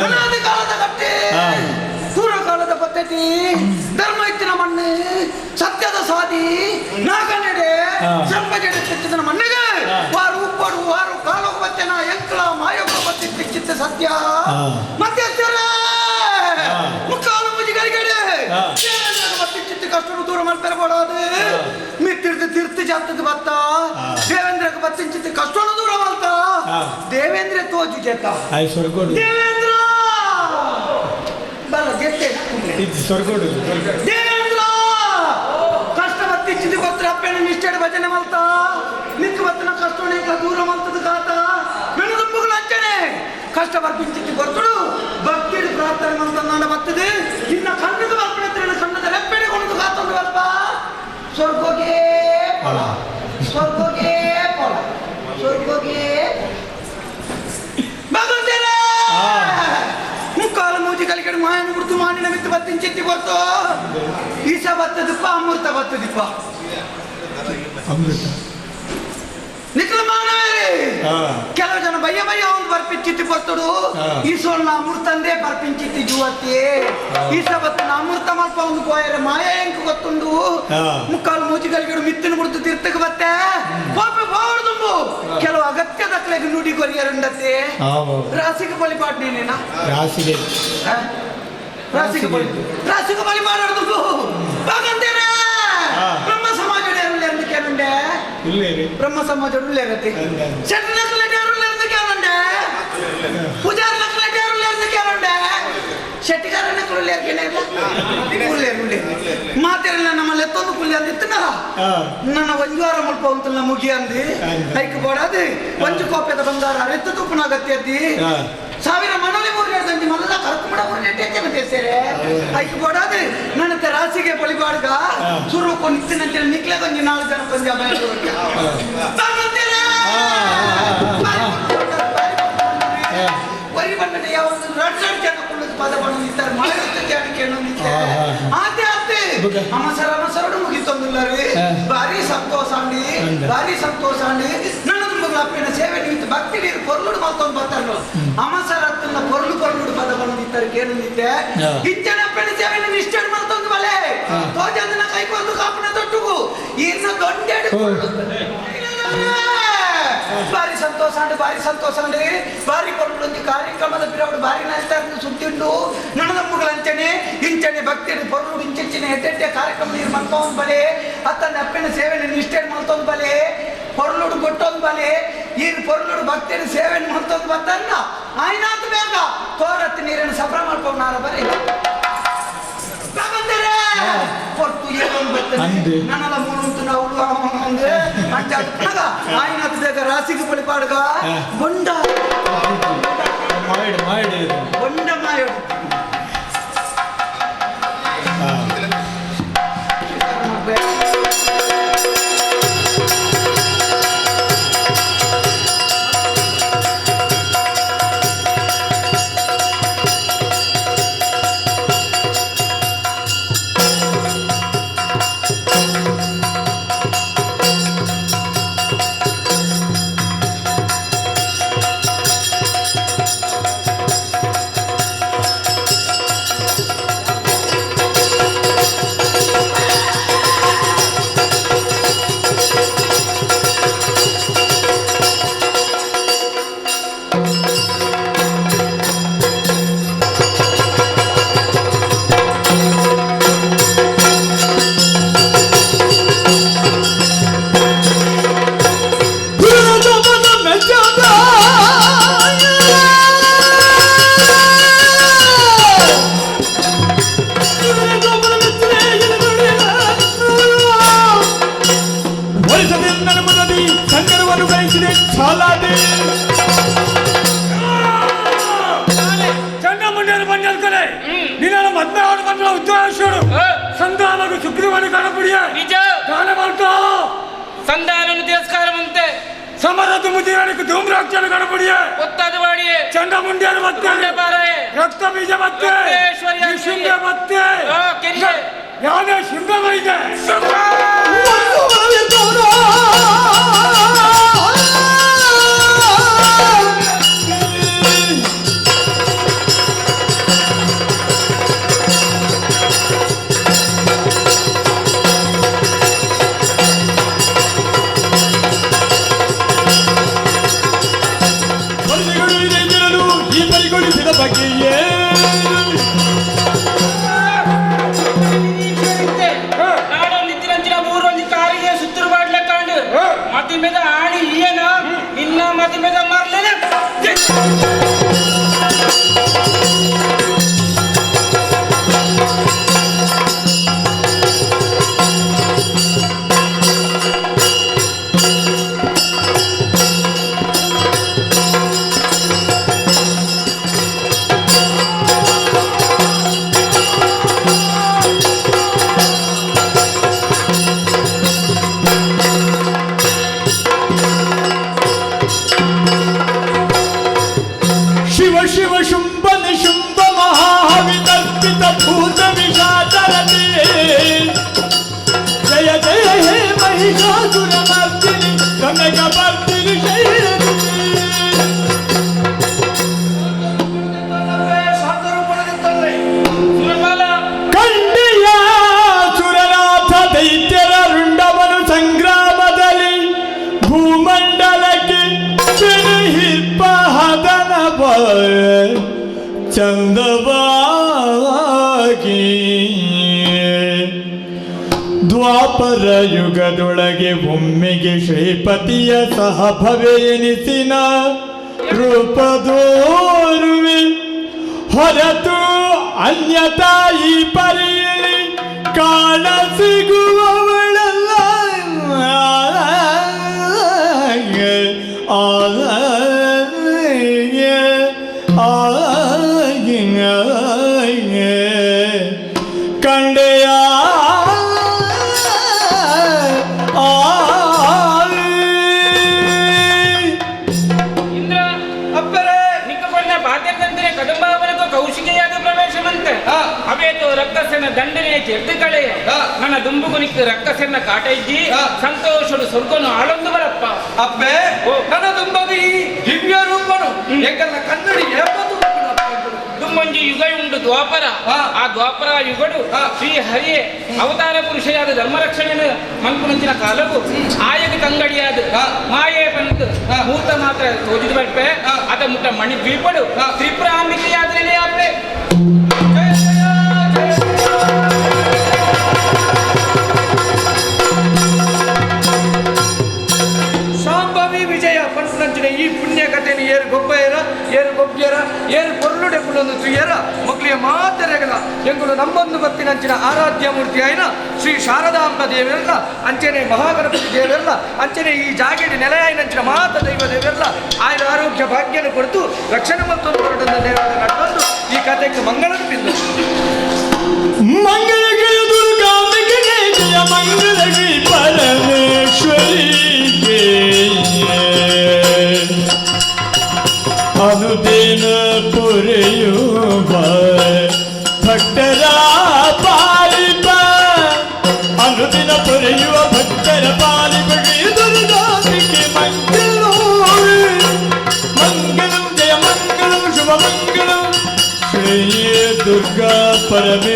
S4: ಅನಾದಿ ಕಾಲದ ಕಟ್ಟಿ ಪೂರ್ವಕಾಲದ ಪದ್ಧತಿ ಧರ್ಮ ಇತ್ತಿನ ಮಣ್ಣು ಸತ್ಯದ ಸಾದಿ ನಾಗನೆಡೆ ಸರ್ಪ ಜಡೆ ತೆಚ್ಚಿದ ಮಣ್ಣಿಗೆ ವಾರು ಉಪ್ಪಡು ವಾರು ಕಾಲೋಗ ಬತ್ತೆನ ಎಂಕಲ ಮಾಯೋಗ ಬತ್ತಿ ತೆಚ್ಚಿತ್ತ ಸತ್ಯ ಮಧ್ಯಸ್ಥರೇ ಮುಕ್ಕಾಲು ಮುಜಿಗರಿಗಡೆ ಬತ್ತಿ ಚಿತ್ತ ಕಷ್ಟ ದೂರ ಮಾಡ್ತಾರೆ ಕೊಡೋದು ಮಿತ್ತಿರ್ದು ತಿರ್ತು ಜಾತದ ಬತ್ತ ದೇವೇಂದ್ರಕ್ಕೆ ಬತ್ತಿಂಚಿತ್ತ ಕಷ್ಟನು ದೂರ ಮಾಡ್ತಾ ದೇವೇಂದ್ರ ತೋಜು ಜೇತ
S12: ಆಯ್ ಸ್ವರ್ಗೋಡು
S4: ದೇವೇಂದ್ರ ಬಲ್ಲ ಗೆದ್ದೆ
S12: ಇದು ಸ್ವರ್ಗೋಡು
S4: ದೇವೇಂದ್ರ ಕಷ್ಟ ಬತ್ತಿಚ್ಚಿದ ಗೊತ್ತ ಅಪ್ಪನ ನಿಷ್ಠೆ ಭಜನೆ ಮಲ್ತ ನಿಕ್ಕ ಬತ್ತನ ಕಷ್ಟನೇ ದೂರ ಮಲ್ತದ ಕಾತ ಬೆಳೆದುಂಬುಗಳ ಅಂಚನೆ ಕಷ್ಟ ಬರ್ಪಿಂಚಿತ್ತು ಗೊತ್ತಡು ಭಕ್ತಿಡು ಪ್ರಾರ್ಥನೆ ಮಂತ ಬರ್ತದೆ ಇನ್ನ ಕಣ್ಣದು ಬರ್ಪಣೆ ಕಣ್ಣದ ರೆಪ್ಪೆಡೆ ಕೊಂಡು ಕಾತೊಂದು ಬರ್ಪ ಸ್ವರ್ಗೋಗೆ ಪೊಲ ಸ್ವರ್ಗೋಗೆ ಪೊಲ ಸ್ವರ್ಗೋಗೆ ಭಗವಂತರೇ ಮುಕ್ಕಾಲು ಮೂಜಿ ಕಲಿಕಡೆ ಮಾಯನ ಗುರ್ತು ಮಾನಿನ ಮಿತ್ತು ಬತ್ತಿನ ಚಿತ್ತಿ ಬರ್ತು ಈಸ ಬತ್ತದಿಪ್ಪ ಅಮೃತ ಬತ್ತದಿಪ್ಪ
S12: ಅಮೃತ
S4: ನಿಖಲ ಮಾನವೇ ಕೆಲವು ಜನ ಬಯ್ಯ ಬಯ್ಯ ಒಂದು ಬರ್ಪಿಂಚಿತ್ತಿ ಬರ್ತಡು ಈ ಸೋಲ್ನ ಅಮೃತಂದೇ ಬರ್ಪಿಂಚಿತ್ತಿ ಜುವತಿ ಈ ಸಬತ್ತಿನ ಅಮೃತ ಮಲ್ಪ ಒಂದು ಕೋಯರೆ ಮಾಯ ಎಂಕ್ ಗೊತ್ತುಂಡು ಮುಕ್ಕಾಲು ಮೂಜಿ ಕಲಿಕಡೆ ಮಿತ್ತಿನ ಗುರ್ತು ತೀರ್ಥಕ್ಕೆ ಬತ್ತೆ ಪಾಪೆ ಬಾರ್ದುಂಬು ಕೆಲವು ಅಗತ್ಯ ದಕ್ಕಲೆಗೆ ನುಡಿ ಕೊರಿಯರುಂಡತೆ ರಾಸಿಗೆ ಬಲಿ ಪಾಡ್ನೇನೇನಾ
S12: ರಾಸಿಗೆ
S4: ರಾಸಿಗೆ ಬಲಿ ರಾಸಿಗೆ ಬಲಿ ಮಾಡಾಡ್ದು ಬಾಗಂತೇನೆ ಬ್ರಹ್ಮ ಸಮಾಜ ಕೇಳುಂಡೆ ಬ್ರಹ್ಮ ಸಮಾಜ ಉಳ್ಳೇರತಿ ಶೆಟ್ಟ ನಕ್ಲೆಟ್ ಯಾರು ಕೇಳುಂಡೆ ಪೂಜಾರಿ ನಕ್ಲೆಟ್ ಯಾರು ಕೇಳುಂಡೆ ಶೆಟ್ಟಿಗಾರ ನಕ್ಲು
S6: ಮಾತೆಲ್ಲ ನಮ್ಮ ಲೆತ್ತೊಂದು ಕುಲ್ಲಿ ಅಂದಿತ್ತನ ನನ್ನ ಒಂಜು ವಾರ ಮುಲ್ಪ ಉಂತಲ್ಲ ಮುಗಿ ಅಂದಿ ಐಕ್ ಬೋಡಾದಿ ಒಂಜು ಕೋಪೆದ ಬಂಗಾರ ಅರೆತ್ತು ತುಪ್ಪನ ಅಗತ್ಯ ಅದ್ದಿ ಸಾವಿರ ಮನಲಿ ಮೂರನೇ ಮಲ್ಲ ಕರ್ಕುಮಡ ಮೂರನೇ ಸೇರೆ ಐಕ್ ಬೋಡಾದಿ ನನ್ನ ರಾಸಿಗೆ ಬಳಿಬಾಡ್ಗ ಸುರು ಕೊಂಡಿತ್ತಿನಂತೆ ನಿಕ್ಲೆ ಕೊಂಜಿ ನಾಲ್ಕು ಜನ ಕೊಂಜ ವರಿ ಬಂಡ ಯಾವ ರಡ್ ರಡ್ ಜನ ಕುಳ್ಳದ ಪದ ಬಂದಿದ್ದಾರೆ ಮಾಯುತ್ತ ಜಾನಕಿ ಆತೆ ಆತೆ ಅಮಸರ ಅಮಸರಡು ಮುಗಿತೊಂದುಲ್ಲರಿ ಭಾರಿ ಸಂತೋಷ ಅಂಡಿ ಭಾರಿ ಸಂತೋಷ ಅಂಡಿ ನನ್ನ ತುಂಬಗಳ ಅಪ್ಪಿನ ಸೇವೆ ನಿಮಿತ್ತ ಭಕ್ತಿ ನೀರು ಪೊರ್ಲುಡು ಮಲ್ತೊಂದು ಬರ್ತಾರೋ ಅಮಸರ ಹತ್ತನ್ನ ಪೊರ್ಲು ಪೊರ್ಲುಡು ಪದ ಬಂದಿದ್ದಾರೆ ಕೇಳಿದ್ದೆ ಇಚ್ಚನ ಅಪ್ಪಿನ ಸೇವೆ ನೀವು ಇಷ್ಟ ಮಲ್ತೊಂದು ಬಲೆ ತೋಜಂದನ ಕೈಕೊಂಡು ಕಾಪಿನ ತೊಟ್ಟುಗು ಈರ್ನ ದೊಡ್ಡ ಭಾರಿ ಸಂತೋಷ ಅಂಡ್ ಭಾರಿ ಸಂತೋಷ ಅಂಡಿ ಭಾರಿ ಪೊರ್ಲುಂದಿ ಕಾರ್ಯಕ್ರಮದ ಬಿರವಡು ಭಾರಿ ನಷ್ಟ ಸುದ್ದಿಂಡು ನಣದಮ್ಮುಗಳಂಚನೆ ಇಂಚನೆ ಭಕ್ತಿಯನ್ನು ಪೊರ್ಲುಡು ಇಂಚಿಂಚಿನ ಎಡ್ಡೆಡ್ಡೆ ಕಾರ್ಯಕ್ರಮ ನೀರು ಮಲ್ತೊಂದು ಬಲೆ ಅತ್ತನ ಅಪ್ಪಿನ ಸೇವೆಯನ್ನು ನಿಷ್ಠೆ ಮಲ್ತೊಂದು ಬಲೆ ಪೊರ್ಲುಡು ಕೊಟ್ಟೊಂದು ಬಲೆ ಈರು ಪೊರ್ಲುಡು ಭಕ್ತಿಯನ್ನು ಸೇವೆಯನ್ನು ಮಲ್ತೊಂದು ಬತ್ತನ್ನ ಆಯ್ನಾತು ಬೇಗ ತೋರತ್ತು ನೀರನ್ನು ಸಫರ ಮಾಡ್ಕೊಂಡು ನಾರ ಬರೀ పొట్టు ఏమని బతుంది నన్నల మూలుంటున్న ఉడు ఉంది అంటే అట్లగా ఆయన దగ్గర రాశికి పడిపాడుగా బొండ
S8: మాయడు మాయడు
S6: బొండ మాయడు
S5: ಸಂಧಾನವನ್ನು ತಿರಸ್ಕಾರ ಮುಂತೆ
S22: ಸಮರದ ಮುದಿರನಿಗೆ ಧೂಮ್ರಾಕ್ಷನ ಗಣಪಡಿಯೇ
S5: ಒತ್ತದು ಬಾಡಿಯೇ
S22: ಚಂಡಮುಂಡಿಯರು ಮತ್ತೆ ರಕ್ತ ಬೀಜ ಮತ್ತೆ ಶೃಂಗ ಮತ್ತೆ ಯಾವುದೇ ಶೃಂಗಗಳಿದೆ
S8: ಚಂದವಾಗಿ ದ್ವಾಪರ ಯುಗದೊಳಗೆ ಒಮ್ಮೆಗೆ ಶ್ರೀಪತಿಯ ಸಹಭವೆ ಎನಿಸಿನ ರೂಪದೋರುವೆ ಹೊರತು ಅನ್ಯತಾ ಈ ಪರಿಯಲ್ಲಿ ಕಾಣ ಸಿಗುವವಳಲ್ಲ. ಕಂಡೆಯ
S5: ಇಂದ್ರ ಅಪ್ಪರೇ ನಿಕ್ಕಪಣ್ಣ ಬಾಧ್ಯತಂದ್ರೆ ಕದಂಬಾವನಕ ಕೌಶಿಕೆಯಾದ ಪ್ರವೇಶವಂತೆ ಅವೇತೋ ರಕ್ಕಸನ ದಂಡನೆ ಚೆರ್ದು ಕಳೆಯ ನನ್ನ ದುಂಬುಗು ನಿಕ್ಕ ರಕ್ಕಸನ ಕಾಟ ಇದ್ದಿ ಸಂತೋಷಡು ಸ್ವರ್ಗನು ಆಳೊಂದು ಬರಪ್ಪ.
S4: ಅಪ್ಪೆ, ನನ್ನ ದುಂಬಗು ಈ ದಿವ್ಯ ರೂಪನು ಎಂಕಲ್ಲ ಕನ್ನಡಿ.
S5: ದುಮ್ಮಂಜಿ ಯುಗ ಉಂಡು ದ್ವಾಪರ. ಆ ದ್ವಾಪರ ಯುಗಡು ಶ್ರೀ ಹರಿಯೇ ಅವತಾರ ಪುರುಷಯಾದ ಧರ್ಮರಕ್ಷಣೆಯನ್ನು ಮನ್ಪುನಂಚಿನ ಕಾಲವು ಆಯಗ ತಂಗಡಿಯಾದ ಮಾಯೆ ಬಂತು ಮೂರ್ತ ಮಾತ್ರ ತೋಜಿದ ಬರ್ಪೆ ಅದ ಮುಟ್ಟ ಮಣಿ ದ್ವೀಪಡು ತ್ರಿಪುರಾಂಬಿಕೆಯಾದ ನೆಲೆಯಾಪೆ.
S4: ಶಾಂಭವಿ ವಿಜಯ ಪನ್ಪುನಂಚಿನ ಈ ಪುಣ್ಯ ಕಥೆಯನ್ನು ಏರು ಗೊಬ್ಬಯರ, ಏರು ಗೊಬ್ಬ್ಯರ, ಏರು ಪೊರ್ಲುಡೆ ಪುಲ್ಲೊಂದು ತುಯ್ಯರ ಮಕ್ಕಳಿಯ ಮಾತರೆಗಲ ಎಂಗುಲು ನಮ್ಮೊಂದು ಬತ್ತಿನಂಚಿನ ಆರಾಧ್ಯ ಮೂರ್ತಿ ಆಯ್ನ ಶ್ರೀ ಶಾರದಾಂಬ ದೇವರಲ್ಲ, ಅಂಚನೆ ಮಹಾಗಣಪತಿ ದೇವರಲ್ಲ, ಅಂಚನೆ ಈ ಜಾಗೆಡಿ ನೆಲೆಯಾಯಿನಂಚಿನ ಮಾತ ದೈವ ದೇವರಲ್ಲ ಆಯ್ನ ಆರೋಗ್ಯ ಭಾಗ್ಯನ ಕೊಡ್ತು ರಕ್ಷಣೆ ಮತ್ತು ಹೊರಟಂದ ದೇವರ ನಟ್ಟೊಂದು ಈ ಕಥೆಗೆ ಮಂಗಳನು ಬಿಂದು.
S8: ಮಂಗಳ ದುರ್ಗಾಂಬಿಕೆ ಜಯ ಮಂಗಳ ಪರಮೇಶ್ವರಿ ಅನುದಿನ ಪುರೆಯುವ ಭಕ್ತರ ಪಾಲಿಪ, ಅನುದಿನ ಪುರೆಯುವ ಭಕ್ತರ ಪಾಲಿಪ ದುರ್ಗಾಂಬಿಕೆ ಮಂಗಳೋ ಮಂಗಳಂ ಜಯ ಮಂಗಳಂ ಶುಭ ಮಂಗಳಂ ಶ್ರೀ ದುರ್ಗಾ ಪರಮೇಶ್ವರಿ.